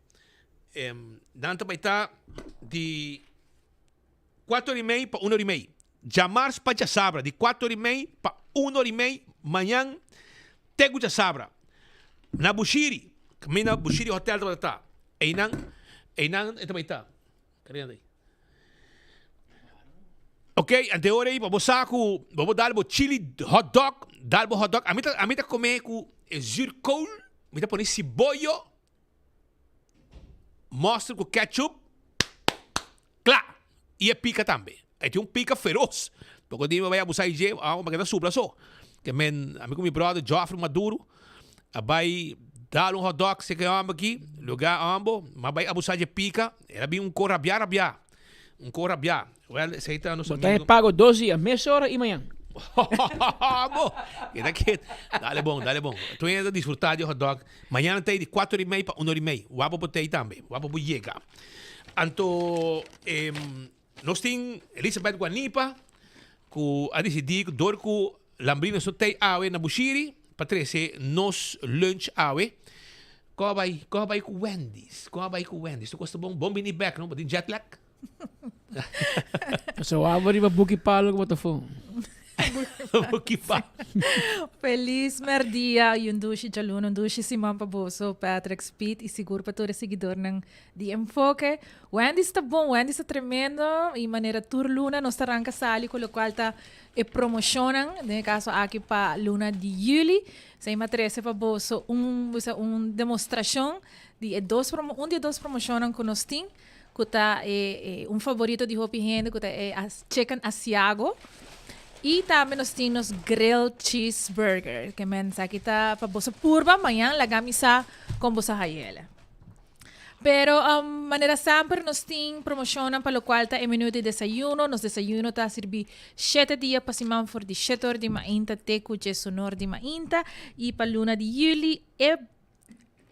Nan ta bai ta di kuater ora i mei pa un ora i mei. Djamars pa djasabra, di kuater ora i mei pa un ora i mei mañan te ku djasabra. Na Bushiri, kaminda Bushiri Hotel tabata ta. Einan, einan e ta bai ta. Ok, ante ora ei pa bo sa ku bo por dal bo chili hot dog, dal bo hot dog. Ami ta ami ta kome ku e zuurkool, mi ta pone siboyo, mosterd ku ketchup, kla! I e pika tambe. E tin un pika feroz. Poko di mi bai abusa di dje, amo pa keda supla so. Ke men ami ku mi brother Geoffrey Maduro a bai dal un hot dog seke homber aki, luga hombo, ma bai abusa dje pika, el a bin un ko rabia rabia, un ko rabia. Well, esei ta nos Bo ta amigo. e pago dos dia, mesora i mañan. Hombo! Keda ket. Dale bon, dale bon. Tu hende ta disfruta di hot dog. Mañana ta ei di kuater ora i mei pa un ora i mei. Wak bo por ta ei tambe. Wak bo por yega. Anto, nos tin Elizabeth Guanipa ku a disidí ku dor ku Lambrino so tei awe na Bushiri pa trese nos lunch awe. Kon a bai, kon a bai ku Wendy's? Kon a bai ku Wendy's? Tur kos ta bon? Bon bini bek no? Bo tin jet lag? Pasobra wak bo riba buki palo ku bo ta fun. Buki pa. Feliz merdia y un dushi djaluna, un dushi siman pa boso, Patrick, Speed y sigur pa tur e siguidornan di Enfoke. Wendy's ta bon, Wendy's ta tremendo y manera tur luna nos ta ranca sali cu locual ta e promocionnan, den e caso aki pa luna di juli. Esey mi a trece pa boso un, bisa un demostracion di e dos promo, un di e dos promocionnan cu nos tin. Ku ta e un favorito di hopi hende ku ta e chicken asiago. I tambe nos tin nos grilled cheeseburger. Ke men esaki ta pa boso purba mañan laga mi sa kon boso hayele. Pero manera semper nos tin promoshonnan pa lokual ta e menu di desayuno. Nos desayuno ta sirbi shete dia pa siman for di shete or di mainta te ku djesunor di mainta. I pa luna di yuli e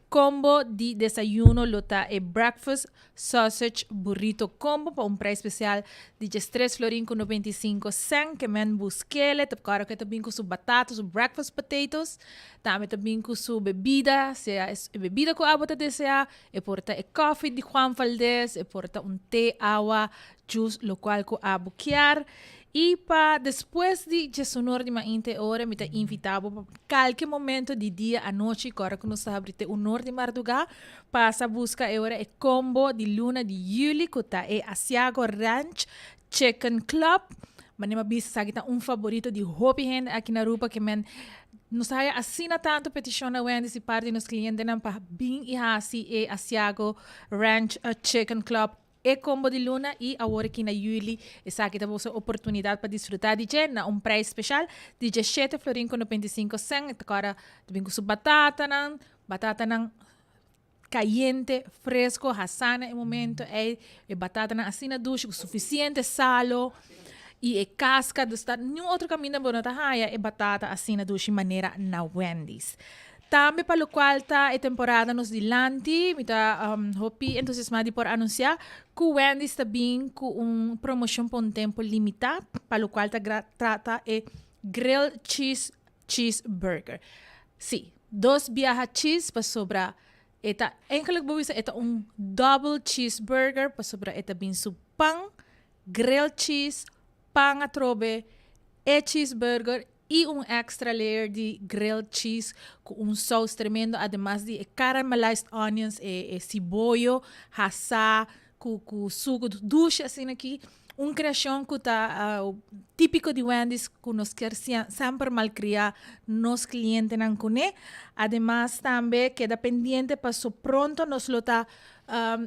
Combo di desayuno lo ta e Breakfast Sausage Burrito Combo pa un prijs special di djes tres florin cu 95 cent. Ke men buskele, ta kòrda ku e ta bin ku su batata, su breakfast potatoes. Tambe ta bin ku su bebida, sea e bebida ku abo ta desea, e por ta e coffee di Juan Valdez, e por ta un te, awa, juice, lokual ku abo kier. I pa despues di djesunor di mainta e ora mi ta invitá bo pa kalke momento di dia, anochi, kòrda ku nos ta habri te unor di mardugá, pasa buska e ora e kombo di luna di yüli ku ta e Asiago Ranch Chicken Club. Manera mi a bisa esaki ta un faborito di hopi hende aki na Aruba ke men nos ta haya asina tantu petishon na Wendy's di parti di nos klientenan pa bin i hasi e Asiago Ranch Chicken Club. E combo di luna y awor aki na juli esaki ta boso oportunidad pa disfruta di dje na un prijs special di djeshete florin cu 95 cent. E ta cora ta bin cu su batatanan, batatanan cayente, fresco, hasa na e momento ey. E batatanan asina dushi cu suficiente salo y e casca, dus ta niun otro caminda bo no ta haya e batata asina dushi manera na Wendy's. Tambe pa locual ta e temporada nos dilanti, mi ta hopi entusiasma di por anuncia cu Wendy's ta bin cu un promocion pa un tempo limita, pa locual ta trata e Grilled Cheese Cheeseburger. Si, dos biaha cheese pasobra e ta, eigenlijk bo bisa e ta un double cheeseburger pasobra e ta bin su pan, grilled cheese, pan atrobe, e cheeseburger y un extra layer di grilled cheese cu un saus tremendo ademas di e caramelized onions e e siboyo hasa cu cu suco dushi asina aki un creacion cu ta tipico di Wendy's cu nos kier semper malcria nos clientenan cune ademas tambe keda pendiente paso pronto nos lo ta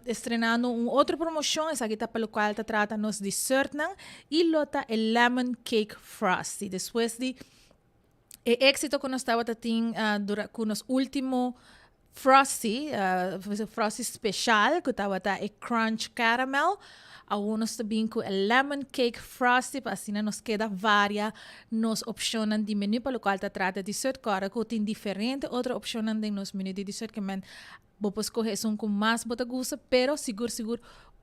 Estrenando un otro promocion, esaki ta pa locual ta trata nos dessertnan y lo ta e lemon cake frosty. Despues di e exito cu nos tabata tin dura cu nos ultimo frosty, frosty special cu tabata e crunch caramel, awor nos ta bin cu e lemon cake frosty pa asina nos keda varia nos opcionnan di menu pa locual ta trata dessert. Corda cu tin diferente otro opcionnan den nos menu di dessert ke men Bo por scoge esun cu mas bo ta gusta, pero sigur sigur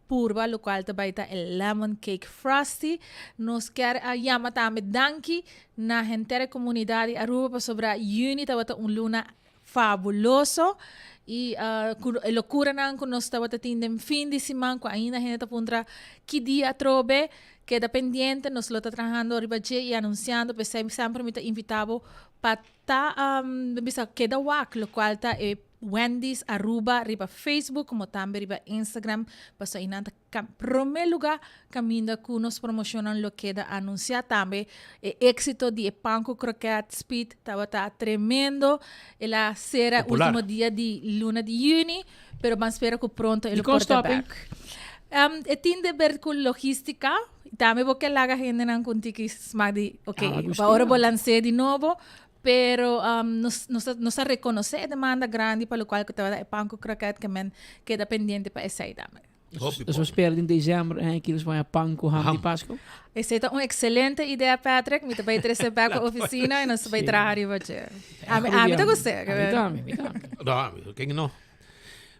purba locual ta bay ta e lemon cake frosty. Nos kier a yama tambe danki na henter e comunidad di Aruba pasobra juni tabata un luna fabuloso y cu e locuranan cu nos tabata tin den fin di siman cu ainda hende ta puntra ki dia atrobe. Keda pendiente, nos lo ta trahando riba dje y anunciando, p'esey semper mi ta invita bo pa Ta bisa keda wak locual ta e Wendy's Aruba riba Facebook como tambe riba Instagram pasobra eynan ta prome luga caminda cu nos promocionnan lo keda anuncia. Tambe e exito di e pan cu kroket Speed tabata tremendo. El a cera Popular. ultimo dia di luna di juni pero ban spera cu pronto e lo Dicon por ta stopping? back. E tin de ber cu logistica. Tambe bo ke laga hendenan ku un tiki smak di, ok, Ah, pa ora bo gustia. lans'é di nobo, pero um, nos, nos, ta, nos ta rekonosé e demanda grandi pa lokual ku tabata e pan ku kroket ke men keda pendiente pa esei tambe. Hopi Dus we bon. spera den december en kilos van pan ku ham di Ham. Pasco. Esei ta un excelente idea, Patrick. Mi ta bai trese bek pa oficina i nos ta bai Sí. traha riba dje. Ami, Goed ami ta idea. gust'é. A mi tambe, mi tambe. No, ken no.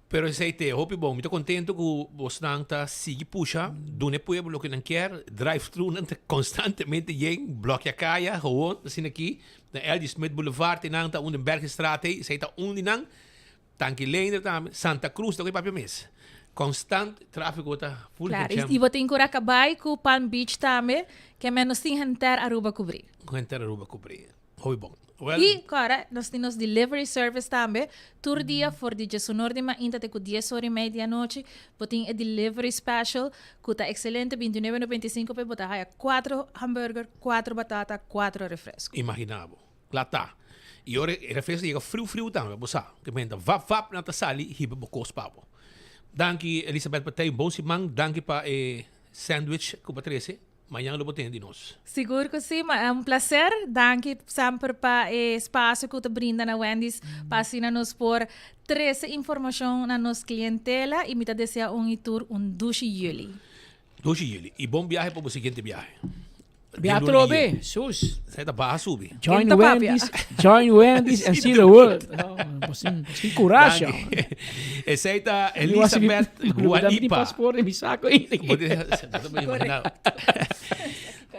Pero esei te hopi bon. Mi ta contento cu bosnan ta sigui pusha, duna e pueblo loke nan kier. Drive-thru nan ta constantemente yen, blokea caya, gewoon asina aki. Na LG Smith Boulevard te nan ta unda Bergenstraat ei, esei ta un di nan. Tanki Leendert tambe, Santa Cruz ta koe papia mes. Constant trafico ta full Claro, gejam. y bo tin cu Racabay cu Palm Beach tambe, ke men nos tin henter Aruba cubri. Henter Aruba cubri. Hopi bon. Well, Y cora, nos tin nos delivery service tambe, tur dia for di diesunor di mainta te cu dies ora y mei di anochi, bo tin e delivery special cu ta excelente, bintinuebe noventa y cinco pe bo ta haya cuatro hamburger, cuatro batata, cuatro refresco. Imagina bo. Kla ta. Y ora e refresco yega friu friu tambe, bo sa. Ke menta vap vap nan ta sali hiba bo kos pa bo. Danki Elizabeth pa tei un bon siman. Danki pa e sandwich ku bo a trese. Mañan lo bo tene di nos. Sigur ku si, ma un placer. Danki semper pa e espacio ku ta brinda na Wendy's pa asina nos por trese informacion na nos clientela y mi ta desea un y tur un dushi juli. Dushi juli y bon biahe pa bo siguiente biahe. Bia atrobe, sus. Zij ta baha subi. Join Wendy's, join Wendy's and see the world. Sin coraje. Esey ta Elizabeth Guanipa. Paspoort in mi saco.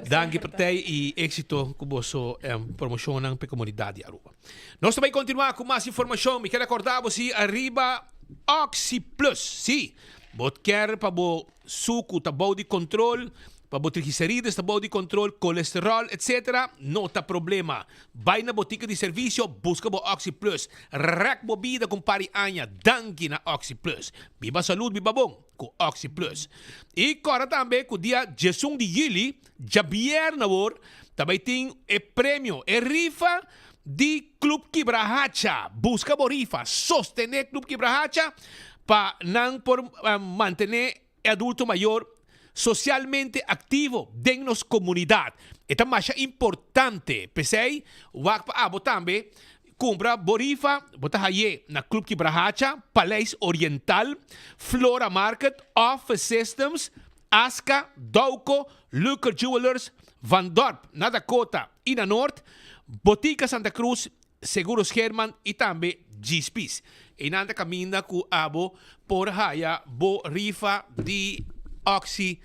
Danki partij y éxito cu boso promocionnan pe comunidad di Aruba. Nos ta bay continua cu mas informacion. Mi kier recorda bo si ariba OxyPlus. Si, bo kier pa bo sucu ta bou di control, pa bo triglicerides ta bou di control, colesterol, etc. No ta problema. Bai na botica di servicio, busca bo OxyPlus. Rek bo bida cu un par di aña danki na OxyPlus. Biba salud, biba bon cu OxyPlus. Y corda tambe cu dia diesun di juli, djabièrnè awor, ta bay tin e premio, e rifa di Club Kibrahacha. Busca bo rifa, sostene Club Kibrahacha pa nan por mantene e adulto mayor socialmente activo den nos comunidad. E ta masha importante. P'esey, wak pa abo tambe cumpra bo rifa. Bo ta haye na Club Kibrahacha, Paleis Oriental, Flora Market, Office Systems, Aska, Dauco, Luker Jewelers, Van Dorp na Dakota y na Noord, Botica Santa Cruz, Seguros Herman y tambe Djispis. Eynan ta caminda cu abo por haya bo rifa di Oxy,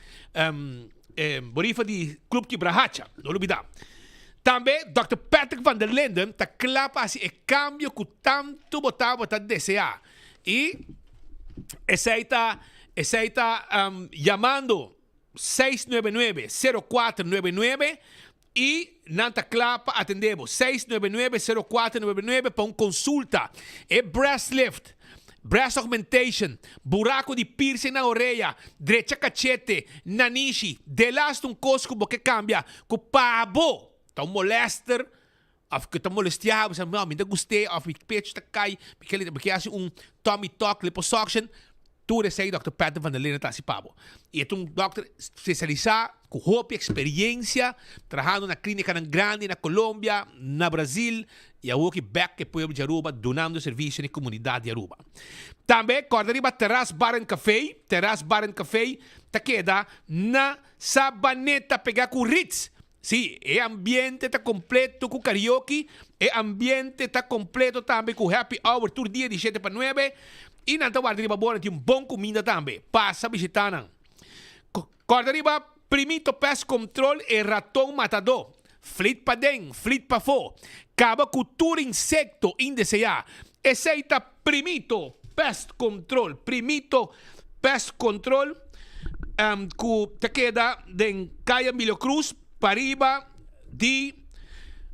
bo rifa di Club Kibrahacha, no lubida. Tambe Dòkter Patrick van der Linden ta cla pa haci e cambio cu tanto bo tabata desea y esey ta esey ta yamando seis nuebe nuebe, sero kuater nuebe nuebe y nan ta cla pa atende bo. Seis nuebe nuebe, sero kuater nuebe nuebe pa un consulta. E breast lift, breast augmentation, buraco di piercing na orea, drecha cachete, nanishi, delaste un cos cu bo ke cambia cu pa bo ta un molester of cu ta molestia bo, no, mi ta gust'e of mi pecho ta cay, mi ke mi ke haci un tummy tuck, liposuction, tur esey Dòkter Patrick van der Linden ta haci pa bo. Y e ta un dòkter specialisa cu hopi experiencia trahando na clinicanan grandi na Colombia, na Brazil y awoki bek e pueblo di Aruba dunando servicio na e comunidad di Aruba. Tambe corda riba Terras Bar and Café, Terras Bar and Café ta keda na Sabaneta pega cu Ritz. Sí, e ambiente ta completo cu karaoke, e ambiente ta completo tambe cu happy hour tur dia di shete pa nuebe y nan ta warda riba bo, nan tin un bon cuminda tambe. Pasa bishita nan. Corda riba Primito Pest Control e raton matadó. Flit paden, flit pafó. Caba cu tur insecto indesea. Esey ta Primito Pest Control, Primito Pest Control, cu ta keda den Caya Emilio Cruz, pariba di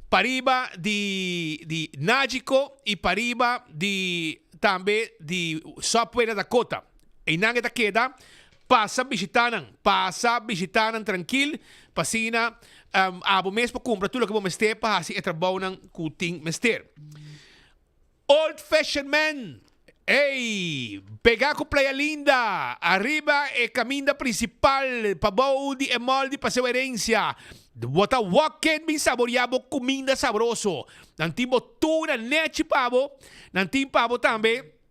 pariba di di Nagico y pariba di tambe di Subway na Dakota. Eynan e ta keda, pasa bishita nan, pasa bishita nan trankil, pa asina abo mes por cumpra tur loke bo mester pa haci e trabounan cu tin mester. Old Fashion Man, Ey, pega cu Playa Linda, ariba e caminda principal pabou di e mall di Paseo Herencia. Bo ta walk in bin saboria bo cuminda sabroso. Nan tin bo tuna nechi pa bo, nan tin pa bo tambe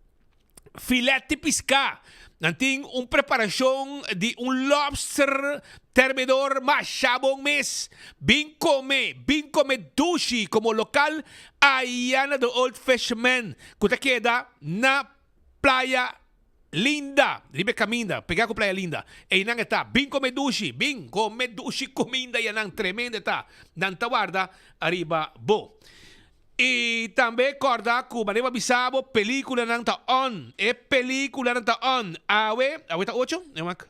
filet di piská. Nan tin un preparashon di un lobster termidor masha bon mes. Bin kome, bin kome dushi komo lokal aya na The Old Fisherman ku ta keda na Playa Linda. Riba e kaminda, pegá ku Playa Linda. Einan e ta. Bin kome dushi, bin kome dushi kuminda ayanan. Tremendo e ta. Nan ta warda ariba bo. I tambe kòrda ku manera bo a bisa bo pelíkulanan ta on. E pelíkulanan ta on. Awe, awe ta ocho? E wak.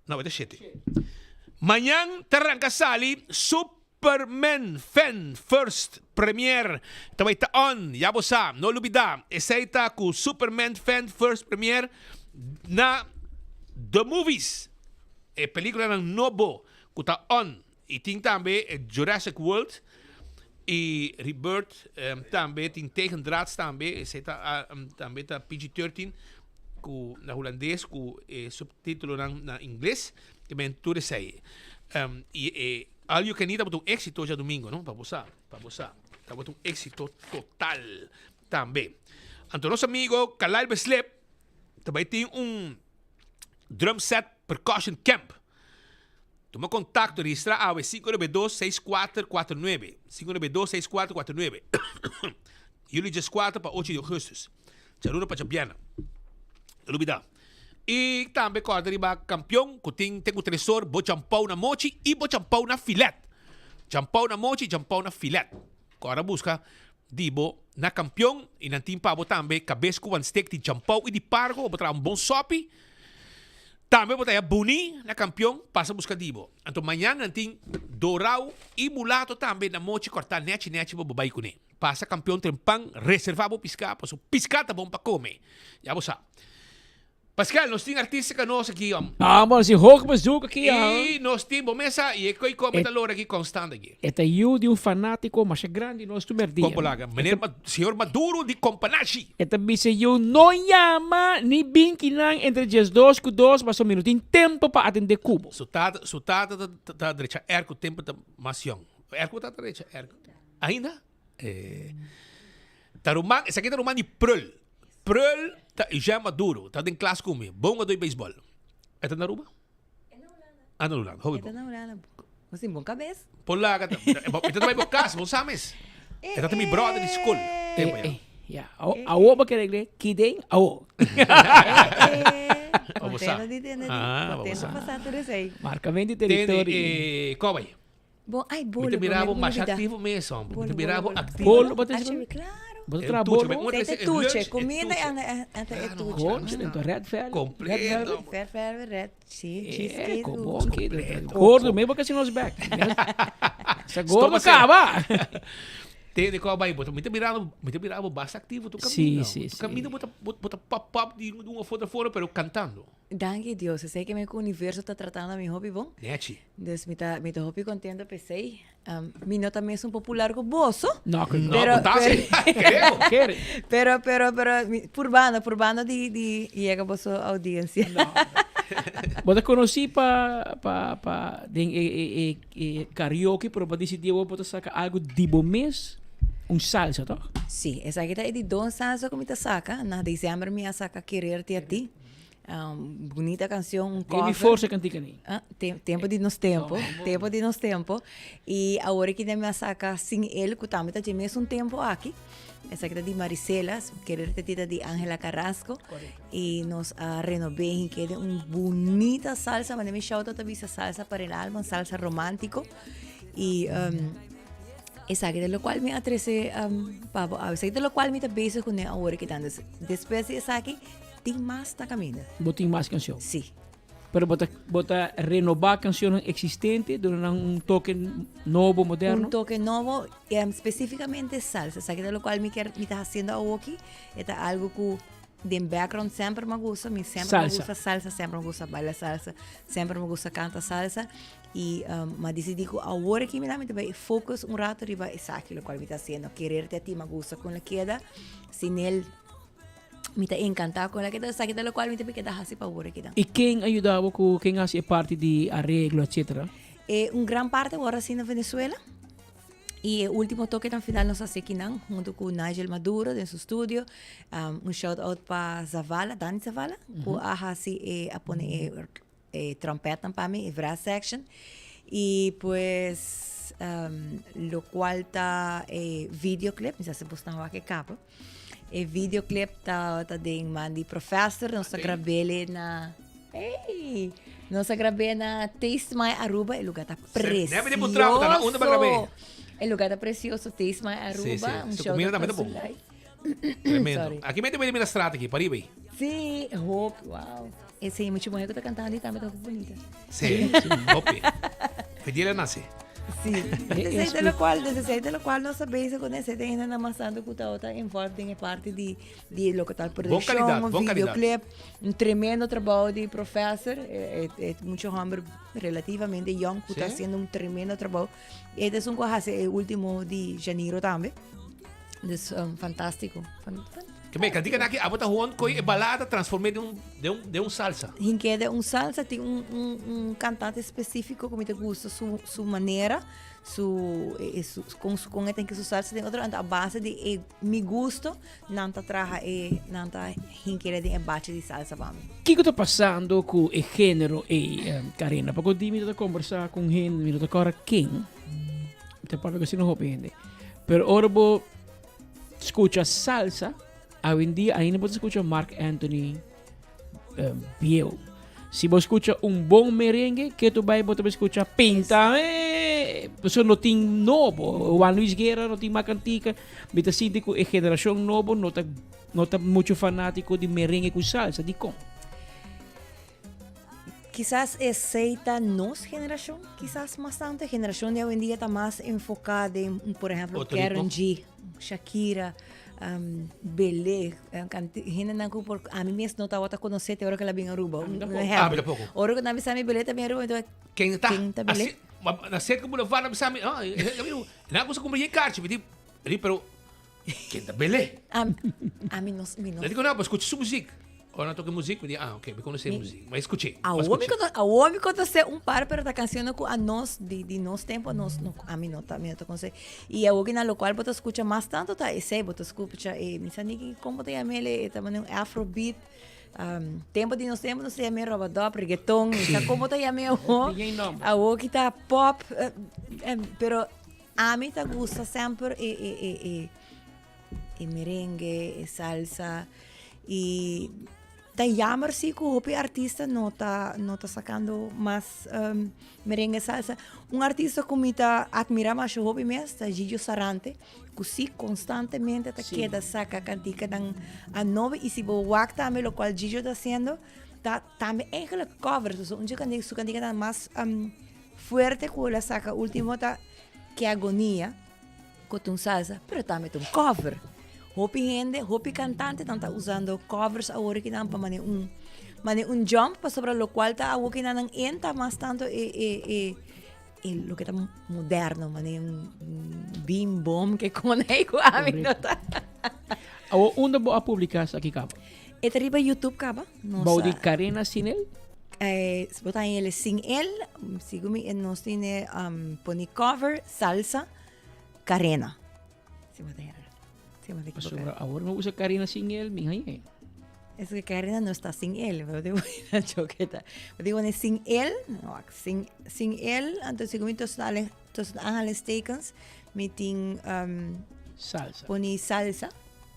No, awe ta shete. Mañan ta ranka sali Superman Fan First Premiere. Ta bai ta on. Ya bo sa, no lubidá. Esei ta ku Superman Fan First Premiere na The Movies. E pelíkulanan nobo ku ta on. I tin tambe Jurassic World i Rebirth tambe tin Tegendraads tambe esei ta tambe ta PG-13 ku na hulandes ku e subtitulonan na ingles ke men tur esei i e All You Can Eat tabata un éxito djadumingo no pa bo sa pa bo sa tabata un éxito total tambe anto nos amigo Kalal Beslep ta bai tin un drum set percussion camp. Tuma kontakto, registrá awe 592 6449, 592 6449. Juli 14 pa 8 di augustus. Djaluna pa djabièrnè. No lubidá. I tambe kòrda riba kampion ku tin te ku tresor bo champou na mochi i bo champou na filet. Champou na mochi i champou na filet. Kòrda buska di bo na kampion i nan tin pa bo tambe kabes ku wan stek di champou i di pargo. Bo traha un bon sòpi. Tambe bo ta ya buni na kampion pasa buska di bo. Anto mañan nan tin dorau i mulato tambe na mochi kòrtá nèchi nèchi pa bo bai kuné. Pasa kampion trempan reservá bo piská paso piská ta bon pa kome. Ya bo sa. Pascal, nos tin artista ka nos aki om. Ah, bo si hoog bezoek aki ya. I nos tin bo mesa i e koi kome ta lora aki konstant aki. E ta yu di un fanátiko masha grandi nos tur merdia. Kon bo laga? Meneer Señor Maduro di Companashi. E ta bisa yu no yama ni bin kinan entre 12 ku dos pasobra mi no tin tempo pa atende ku bo. Su tata, su tata ta ta drecha airco tempo ta mas yong. Airco bo tata drecha airco? Ainda? Eh. Ta ruman, esaki ta ruman di Prul. Prul ta Eugène Maduro, ta den klas ku mi. Bon a doi beisbòl. E ta na Aruba? Ah, na Hulanda. Hopi E ta bon. na Hulanda. Bo tin bon kabes. Por laga ta. E ta bai bo kas, bo sa mes. E ta mi brother di skol. Tempo ya. Ya, awo bo kere kre kiden awo. Bo sa. Contento di tende di. Ah, bo Contento sa. pa sa tur esei. Marca venti Tende, territorio. eh, Kobay. Bon, ai, Mi bolo. ta mira bo promé masha ku mi aktivo mes, hombre. Mi Bolo, ta mira bolo, bo bolo. aktivo. Bolo, bo ta Actually, claro. Bo ta E traha tuche, bolo? un Te e tuche, lunch, e comida tuche. ante e tuche. Concha, dentro red velvet. Completo. Red velvet, red, si, Eh, cheesecake. ko ku- bon ki. Gordo, me bo kasi nos bek. Sa gordo Stoma sera. kaba. Tende ko bai, bo ta mi ta mira bo, mi ta mira bo basta aktivo tu Si, camino. si, Tu si. camino bo ta bo ta pop pop di un afo ta foro pero cantando. Danki Dios, esei ke mi ku universo ta tratando mi hopi bon. Nechi. Dus mi ta mi ta hopi contento p'esei. Um, mi no ta mesun popular ku boso. No, ku No, Pero, bo ta si. pero, Kerebo. pero, pero, pero, mi, purbando, purbando di, di yega boso audiencia. Bo ta conocí pa pa pa den e e e e karaoke, pero bo a dicidi awor bo ta saca algo di bo mes, un salsa, toch? Sí, esaki ta e di dos salsa ku mi ta saka. Na december mi a saka Quererte a ti. Um, bunita canción, un Demi cover. forza cantica ni. Ah, te, tempo di nos tempo, tempo di nos tempo. Y awor ki mi a saca Sin El, ku tambe ta dje mes un tempo aki. Esaki ta di Marisela, Quererte Ti ta di Angela Carrasco. Y nos a renobé y kede un bunita salsa, mane mi shout out ta bisa salsa para el alma, un salsa romántico. Y um, esaki ta locual mi a trece um, pa bo awe. Esaki ta locual mi ta bezig kuné awor ki dan. Dus, despues di esaki, Tin mas na caminda. Bo tin mas cancion? Sí. Pero bo ta, bo ta renoba cancionnan existente, duna nan un toke nobo, moderno? Un toke nobo, um, specificamente salsa. Esaki ta locual mi kier, mi ta haciendo awoki. E ta algo cu den background semper me gusta. Mi semper me Salsa. gusta salsa, semper me gusta baila salsa, semper me gusta canta salsa. Y um, m'a dicidi cu awor aki mi ta, mi ta bay focus un rato riba esaki locual mi ta haciendo. Quererte a ti me gusta con la queda. Sin el Mi ta encantá con la esaki ta locual mi ta keda hasi pa awor aki dan. Y ken a yuda bo cu ken a hasi e parti di areglo etcetera? E un gran parte awor hasi na Venezuela y e ultimo toke dan final nos hasi akinan hunto cu Nigel Maduro den su studio. Um, un shout out pa Zavala, Dani Zavala, cu a hasi e a pone e e trompetnan pa mi, e brass section. Y pues um, locual ta e videoclip, mi sa si bosnan wak e capa. E videoclip ta, ta den man di professor, nos a grabele na... Hey! Nos a grabé na Taste My Aruba, e lugar ta Never di puntrabo, ta na unda pa grabé? precioso. E lugar ta precioso, Taste My Aruba. Sí, sí. Un Su shout comida out tambe pa ta bon. Zulay. Tremendo. Sorry. Aki mete mira straat aki, pariba ahí. Sí, hopi, wow. Ese mucho mujer que está cantando y también está bonita. Sí, hopi. Fidel nace. Sí. Desde de lo cual, desde de lo cual no sabéis con ese de nada más tanto que está involved en parte de de lo que tal producción, calidad, un bon calidad. videoclip, un tremendo trabajo de professor, eh, eh, mucho hombre relativamente young que está Sí. haciendo un tremendo trabajo. Este es un que hace el último de janeiro también. Dus um, fantástico. Fan, fan, Que me cantica naki abota Juan coi e balada transformé de un de un de un salsa. Hinkede un salsa tin un, un, un cantante específico que me te gusta su, su manera, su, eh, su con su con que su salsa tem otro a base de eh, mi gusto nanta traja eh, nanta hinkede de embache de salsa pa mi. Kiko ta pasando ku e género ei, eh, Karina? Pasobra di mi ta kombersá ku hende, mi no ta kòrda ken. Mi ta papia ku asina hopi hende. Pero ora bo skucha salsa, awendia ainda bo ta skucha Marc Anthony eh, bieu. Si bo skucha un bon merengue, ke tu bai bo ta bai skucha Pinta, eh, pasobra no tin nobo. Juan Luis Guerra no tin mas kantika. Mi ta sinti ku e generashon nobo no ta no ta mucho fanátiko di merengue ku salsa. Dikon? Quizás esey ta nos generacion, quizás mas tanto. E generacion di awendia ta mas enfoca den, por ehemplo, Otro ritmo. Karol G, Shakira, um, Belé, um, canti- hendenan cu por, ami mes no tabata conoce te ora cu el a bin Aruba. Un, un tampoco. ehemplo. Ah, mi tampoco. Ora cu nan bisa mi Belé ta bin Aruba, entonces, Ken ta? Ken ta Belé? Así, ma- na Circo Boulevard, na bisa mi, ah, eh, eh, amigo, na cosa cumpri yen kaartje, mi di, di, pero Ken ta Belé? Ami, ami no, mi no. Le digo, no, pero escucha su muziek. Ora no toque muziek, mi di, ah, ok, mi conoce muziek. Maar escuché. Awor mi cono, awor mi conoce un par, pero ta cancionnan cu a nos, di, di nos tempo, nos no, ami no ta, mi no ta conoce. Y awor ki na locual bo ta scucha mas tanto ta esey, bo ta scucha e, mi sa ni ki, con bo ta yama el, e ta mane un afrobeat. Um, tempo di nos tempo nos ta yama rubadub, reggaeton, mi sa con bo ta yama awor. Awor ki ta pop, eh, eh, pero Ami ta gusta semper e e e e e merengue, e salsa y ta jammer si cu hopi artista no ta no ta sacando mas merengue salsa. Un artista cu mi ta admira masha hopi mes ta Gillo Sarante cu si constantemente ta keda saca canticanan a nobo y si bo wak tambe locual Gillo ta haciendo ta tambe eigenlijk covers, pasobra un dje cantica su canticanan mas Fuerte cu el a saca ultimo ta Que Agonia cu ta un salsa, pero tambe ta un cover. Hopi hende, hopi cantantenan ta usando covers awor kinan pa mane un mane un jump pasobra locual ta awor kinan nan enta mas tanto e e e e loke ta moderno mane un bim bom ke con ey cu ami no ta. Awor unda bo a publica esaki caba? E ta riba YouTube caba. Nos Bou di a Karina Sinel? Eh, bo ta el sin el, sigo mi, eh, nos tiene um, poni cover salsa Karina. Si bo ta era. Si bo ta equivoca. Pasobra awor mi usa Karina sin el, mi haña. Es que Karina no está sin el, pero digo, una choqueta. Digo, ne sin el, no, sin, sin el, entonces sigo mi tussen alle, tussen aanhalingstekens, mi tin um, Salsa. Poni salsa.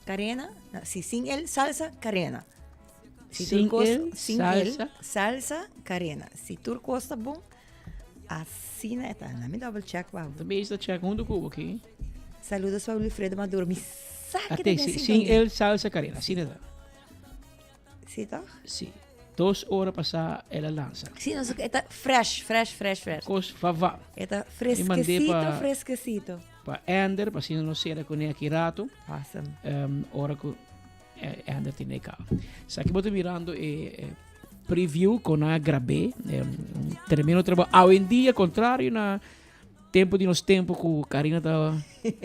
Karena, si sin el, salsa, karena. Si Sin tur cos, el, sin salsa. el, salsa, karena. Si tur cos ta bon, asina e ta. Let me double check pa. Tambe esta check hunto cu bo aki. Saludos pa Wilfredo Maduro. Mi sa que Ate, ta den si, sin sintonia. el, salsa, karena. Asina e ta. Si toch? Si. Dos ora pasá el a lansa. Si, nos e ta fresh, fresh, fresh, fresh. Cos va va. E ta Mi mand'é fresquecito, pa- fresquecito. Pa Ender, pa asina nos sera kuné aki rato. Awesome. Um, ora ku eh, Ender tin e ka. Sa ki bo ta mirando e eh, preview kon a grabé. Eh, un tremendo trabajo. Awendia, contrario na tempo di nos tempo ku Karina ta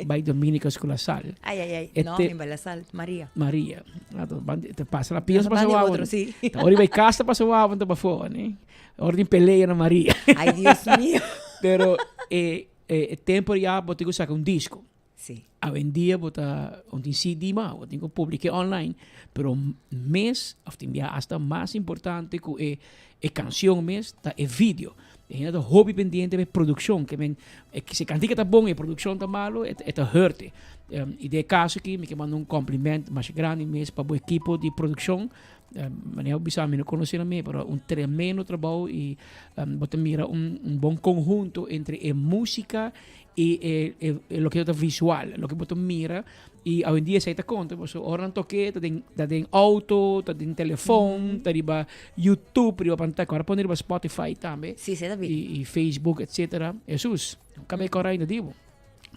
bai Dominicas ku la sal. Ay, ay, ay. E No, te- mi bai la sal. Maria. Maria. Ah, to ban- te pasa la piensa Nos pasa ban di wawa. otro, sí. Ta ora bai casa pasa wawa ta pafó, ne? Ora tin pelea na Maria. Ay, Dios mío. Pero eh, eh, e tempo ya bo tin ku saka un disco. Sí. Awendia bo ta un tin CD ma, bo tin ku publike online, pero mes of tin bia hasta mas importante ku e e cancion mes ta e video. E hende ta hopi pendiente pa e produccion, ke men e si e cantica ta bon e produccion ta malo e ta hurt e. Y den e caso aki mi ke manda un compliment masha grandi mes pa bo ekipo di produccion. Manera bo bisa mi no conoce nan mi, pero un tremendo trabou y bo ta mira un un bon conhunto entre e musica y e e loke ta visual, loke bo ta mira y awendia esey ta conta pasobra ora nan toke ta den ta den auto, ta den telefon, ta riba YouTube, riba pantaya, cu ora pone riba Spotify tambe Sí, esey ta bien. y y Facebook etcetera. Hesus, cabe cora ainda di bo.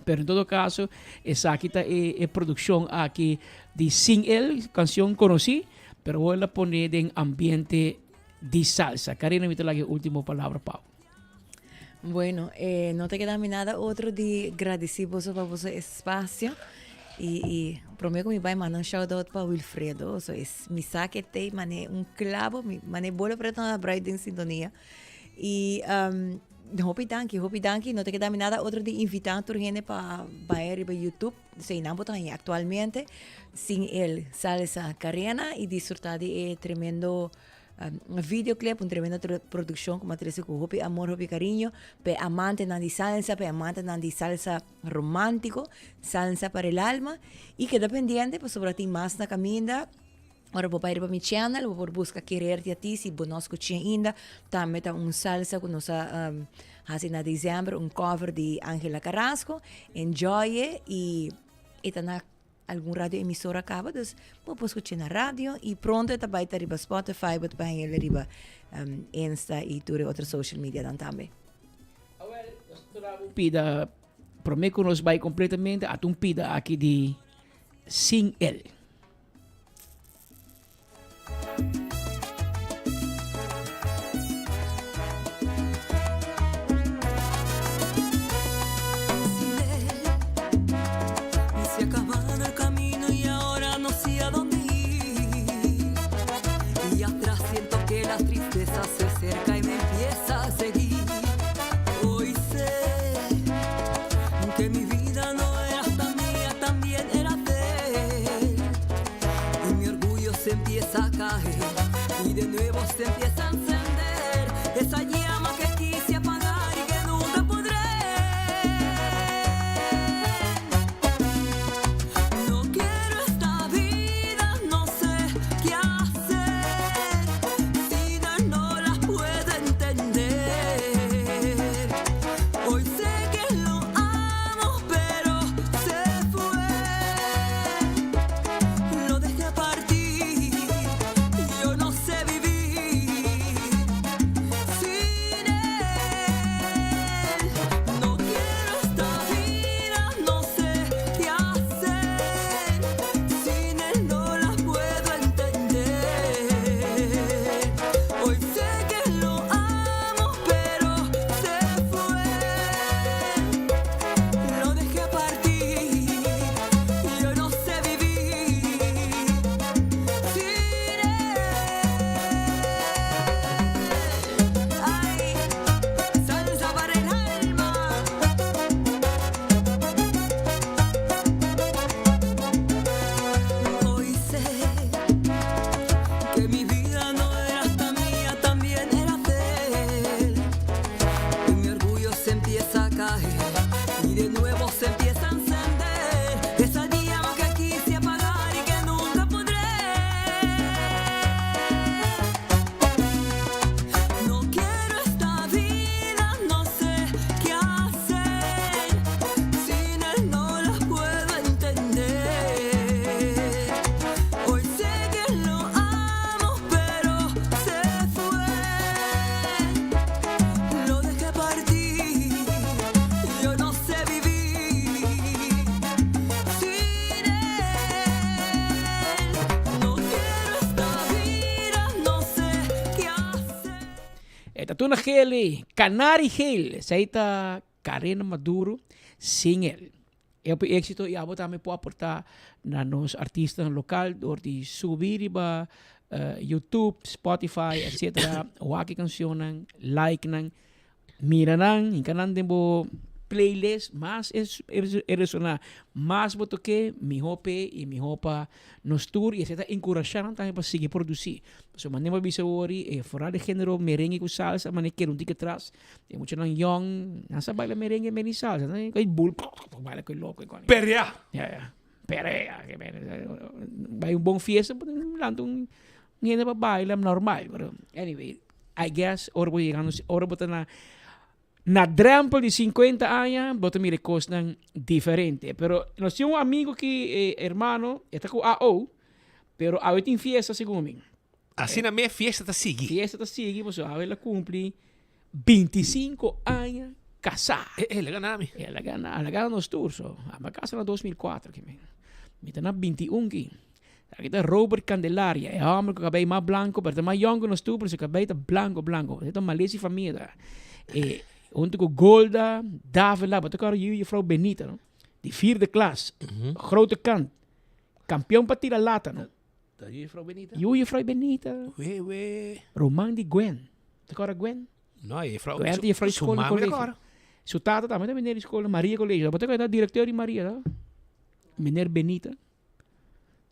Pero en todo caso, esaki ta e, e produccion aki di Sin El, cancion conoci, pero hoy la pone den ambiente di salsa. Karina, mi ta laga e ultimo palabra pa bo. Bueno, eh, no te queda mi nada otro di gradici boso pa boso espacio. Y, y prome cu mi bai manda un shout out pa Wilfredo. So es mi sa que te mane un clavo, mi mane bolo preto na bright den sintonia. Y um, Hopi danki, hopi danki. No te keda mi nada otro di invita tur hende pa bai riba YouTube. Sei nan bo ta haña actualmente sin el Salsa Carena y disfruta di e tremendo um, videoclip, un tremendo produccion como trece cu hopi amor, hopi cariño, pe amantenan di salsa, pe amantenan di salsa romántico, salsa para el alma. Y keda pendiente pasobra tin mas na caminda. Ora bo bai riba mi channel, bo por buska Quererte a ti si bo no skuch'é ainda. Tambe ta un salsa ku nos a hasi na december, un cover di Angela Carrasco. Enjoy e i e ta na algun radio emisora kaba, dus bo por skuch'é na radio i pronto e ta bai ta riba Spotify, bo ta bai hañ'el riba Insta i tur e otro social medianan tambe. Awel, nos ta duna bo pida, promé ku nos bai kompletamente, ata un pida aki di Sin El. Se ha acabado el camino y ahora no sé a dónde ir. Y atrás siento que la tristeza se acerca y me empieza a seguir. Hoy sé que mi vida no era tan mía, también era de él. Y mi orgullo se empieza a caer y de nuevo se empieza a encender esa llama que quise apagar y que nunca podré. No quiero esta vida, no sé qué hacer. Sin él no la puedo entender. Hoy sé que lo amo, pero se fue. Lo dejé partir, yo no sé vivir sin él. No quiero esta vida, no sé qué hacer. Sin él no la puedo entender. Hoy sé que lo amo, pero se fue. Lo dejé partir, yo no sé vivir sin él. Ay, salsa para el alma. Hoy sé que mi vida no era hasta mía, también era de él. Y mi orgullo se empieza a caer y de nuevo se empieza a encender esa llama que quise apagar y que nunca podré. No quiero esta vida, no sé qué hacer. Sin él no la puedo entender. Hoy sé que lo amo, pero se fue. Lo dejé partir, yo no sé vivir sin él. No quiero esta vida, no sé qué hacer. E ta Tuna Gele, Canary Geel. Esei ta Karina Maduro sin el. E hopi éxito y abo tambe por aporta na nos artistanan local door di subi riba YouTube, Spotify, etc. Wak e cancionnan, like nan, mira nan, hinca nan den bo playlist. Mas e e resona, mas bo toke, miho p'e y miho pa nos tur y esei ta encurasha nan tambe pa sigui produci. Pasobra manera bo a bisa wori e foral di genero merengue cu salsa manera keda un tiki atras. E muchanan yong, nan sa baila merengue meni salsa. Nan koi bul, baila koi loco. Perrea. Ja, ja. Perrea. Bai un bon fiesta, lanta un... Un hende pa baila normal, pero anyway, I guess ora bo yega ora bo ta na na drempel di 50 aña bo ta mira e kosnan diferente. Pero nos tin un amigo ki eh, hermano, e ta ku AO, pero awe tin fiesta segun mi. Asina me fiesta ta sigui. Fiesta ta sigui, pasobra awe el a cumpli 25 aña casá. Eh, el a gana mi. El a gana, el a gana nos tur, so. Ami a casa na 2004 ki men. Mi ta na 21 ki. Aki ta Robert Candelaria, e homber cu cabey mas blanco, pero ta mas yong cu nos tur, pero su cabey ta blanco, blanco. E ta Malesi famia ta. E, hunto cu Golda, Davila, bo ta acorda yu juffrouw Benita, no? Di vierde klas, grote kant, campeon pa tira lata, no? Ta juffrouw Benita? Yu juffrouw Benita. We, we. Ruman di Gwen. Ta acorda Gwen? No, juffrouw. Gwen ta juffrouw di Su school mami ta colegio. acorda. Su tata tambe ta meneer di school, Maria Colegio. Bo ta acorda directeur di Maria, no? Meneer Benita.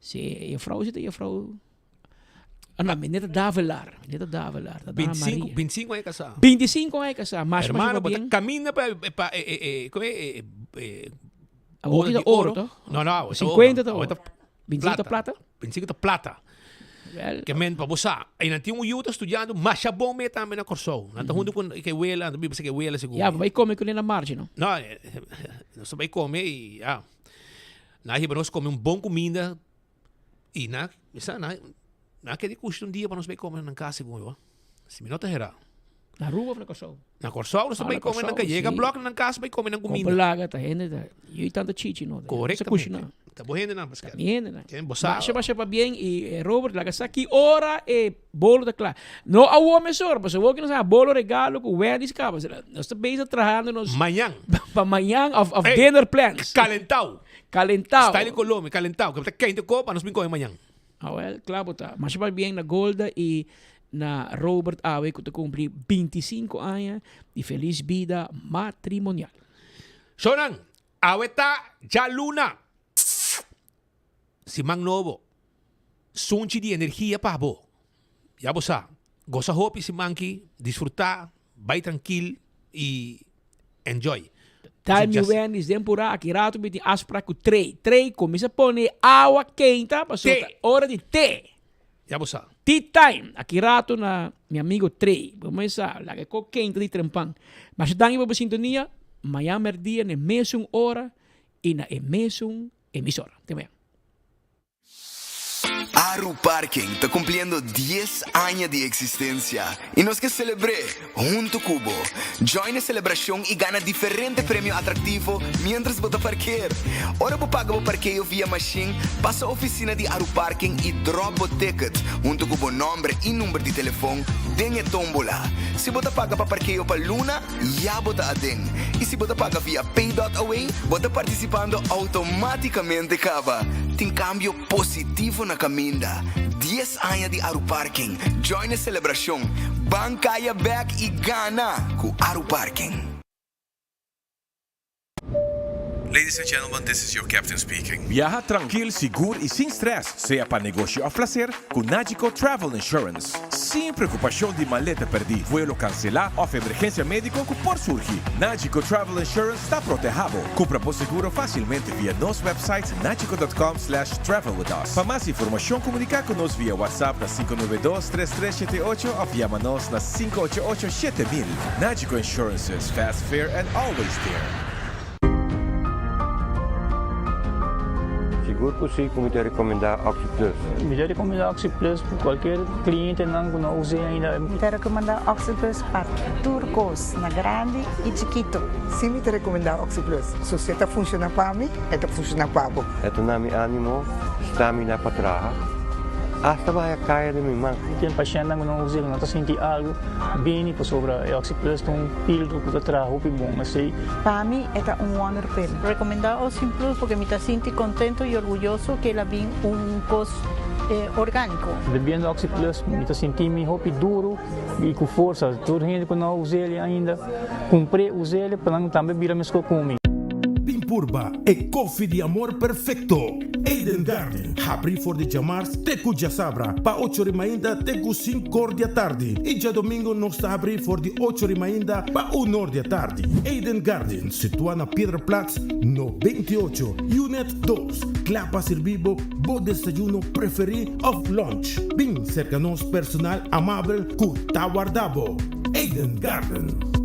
Si, juffrouw si ta juffrouw. Ah, no, meneer Davelaar. Meneer Davelaar. Ta Dana 25, Maria. 25 aña casá. 25 aña casá. Mas, Hermano, mas bo ta bien. camina pa, pa, eh, eh, eh, como eh, eh, eh, Awor boda ta di oro, toch? No, no, awor ta 50 ta oro. Awor oro. ta 25 ta plata? 25 ta plata. Wel. Ke men pa bo sa. E nan tin un yu ta studiando masha bon me tambe na Kòrsou. Nan ta huntu ku ke wela, nan ta biba ke wela segun. Ja, bo bai kome kuné na marge, no? No, nos ta bai kome i ja. Nan a hiba nos kome un bon kuminda i nan mi sa nan nan a kere kushta un dia pa nos bai kome na nan kas segun yo. Si mi no ta hera. Na Aruba of na Kòrsou? Na Kòrsou nos ta Ah, bai na kome, nan Kòrsou, ka yega sí. blòk na nan kas bai kome nan kuminda. Kopo laga ta hende ta yu i tanta chichi no. Korektamente. Kushina. Ta bo hendenan Pascal. Ta mi hendenan. Ken bo sa. Masha masha pabien i Robert laga sa ki ora e bolo ta kla. No awor mesora pasobra awor ki nos a haña bolo regalo ku Wendy's kaba. Nos ta bezig trahando nos. Mañan. Pa mañan of of Ey, dinner plans. Kalentau. Kalentau. Style Colombia, kalentau. Ke bo ta kente kopa nos bin kome mañan. Awel, kla bo ta. Masha pabien na Golda i na Robert awe ku ta kumpli 25 aña di felis bida matrimonial. Shownan, awe ta djaluna. Siman nobo. Sunchi di energia pa bo. Ya bo sa, gosa hopi siman ki, disfruta, bai trankil i enjoy. Time mi Wendy's den pura aki rato mi tin afspraak ku Trey. Trey kuminsa pone awa keinta pasobra ta ora di te. Ya bo sa. Tea time aki rato na mi amigo Trey. Bo mesa laga e kok keinta di trempan. Masha danki pa bo sintonia. Mañan merdia na e mesun ora i na e mesun emisora. Te mañan. Aru Parking ta cumpliendo dies aña di existencia y nos ke celebr'é hunto cu bo. Join e celebracion y gana diferente premio atractivo mientras bo ta parkeer. Ora bo paga bo parkeo via machine, pasa oficina di Aru Parking y drop bo ticket hunto cu bo nomber y number di telefon den e tombola. Si bo ta paga pa parkeo pa luna, Ya bo ta aden. Y si bo ta paga via Pay.away, bo ta participando automaticamente caba. Tin cambio positivo na caminda. Dies aña di Aruparking. Join e celebracion. Ban caya bek y gana cu Aruparking. Ladies and gentlemen, this is your captain speaking. Biaha trankil, sigur i sin stress, sea pa negoshi òf plaser, ku Nagico Travel Insurance. Sin preokupashon di maleta pèrdí, vuelo kanselá òf emergensia médiko ku por surgi, Nagico Travel Insurance ta protehá bo. Kumpra bo seguro fásilmente via nos website nagico dot com slash travel with us. Pa mas informashon komuniká ku nos via WhatsApp na 592 3378 òf yama nos na 588 7000. Nagico Insurances, fast, fair and always there. Sigur cu si cu mi ta recomenda OxyPlus. Mi ta recomenda OxyPlus pa cualkier clientenan cu no a us'e ainda. Mi ta recomenda OxyPlus pa tur cos, na grandi y chikito. Si mi ta recomenda OxyPlus. So si e ta funciona pa mi, e ta funciona pa bo. E ta na mi animo, stamina pa traha, hasta baha caya den mi man. Tin pashentnan cu no us'e, cu no ta sinti algo, bini pasobra e OxyPlus ta un pildo cu ta traha hopi bon. Esey. Pa mi e ta un wonder pill. Recomenda Oxin Plus porque mi ta sinti contento y orguyoso que el a bin un cos organico. Bebiendo Oxi Plus mi ta sinti mi hopi duro y cu forsa. Tur hende cu no a us'el ainda, cumpr'e, us'el pa nan tambe bira mesco cu mi. Bin purba. Purba e koffie di amor perfekto. Eden Garden, habrí for di djamars te ku djasabra pa ocho ri mainta te ku sinkor di atardi i djadomingo nos ta habrí for di ocho ri mainta pa unor di atardi. Eden Garden, situá na Piedraplaats no 28, Unit dos, kla pa sirbi bo bo desayuno preferí òf lunch. Bin serka nos personal amabel ku ta warda bo. Eden Garden.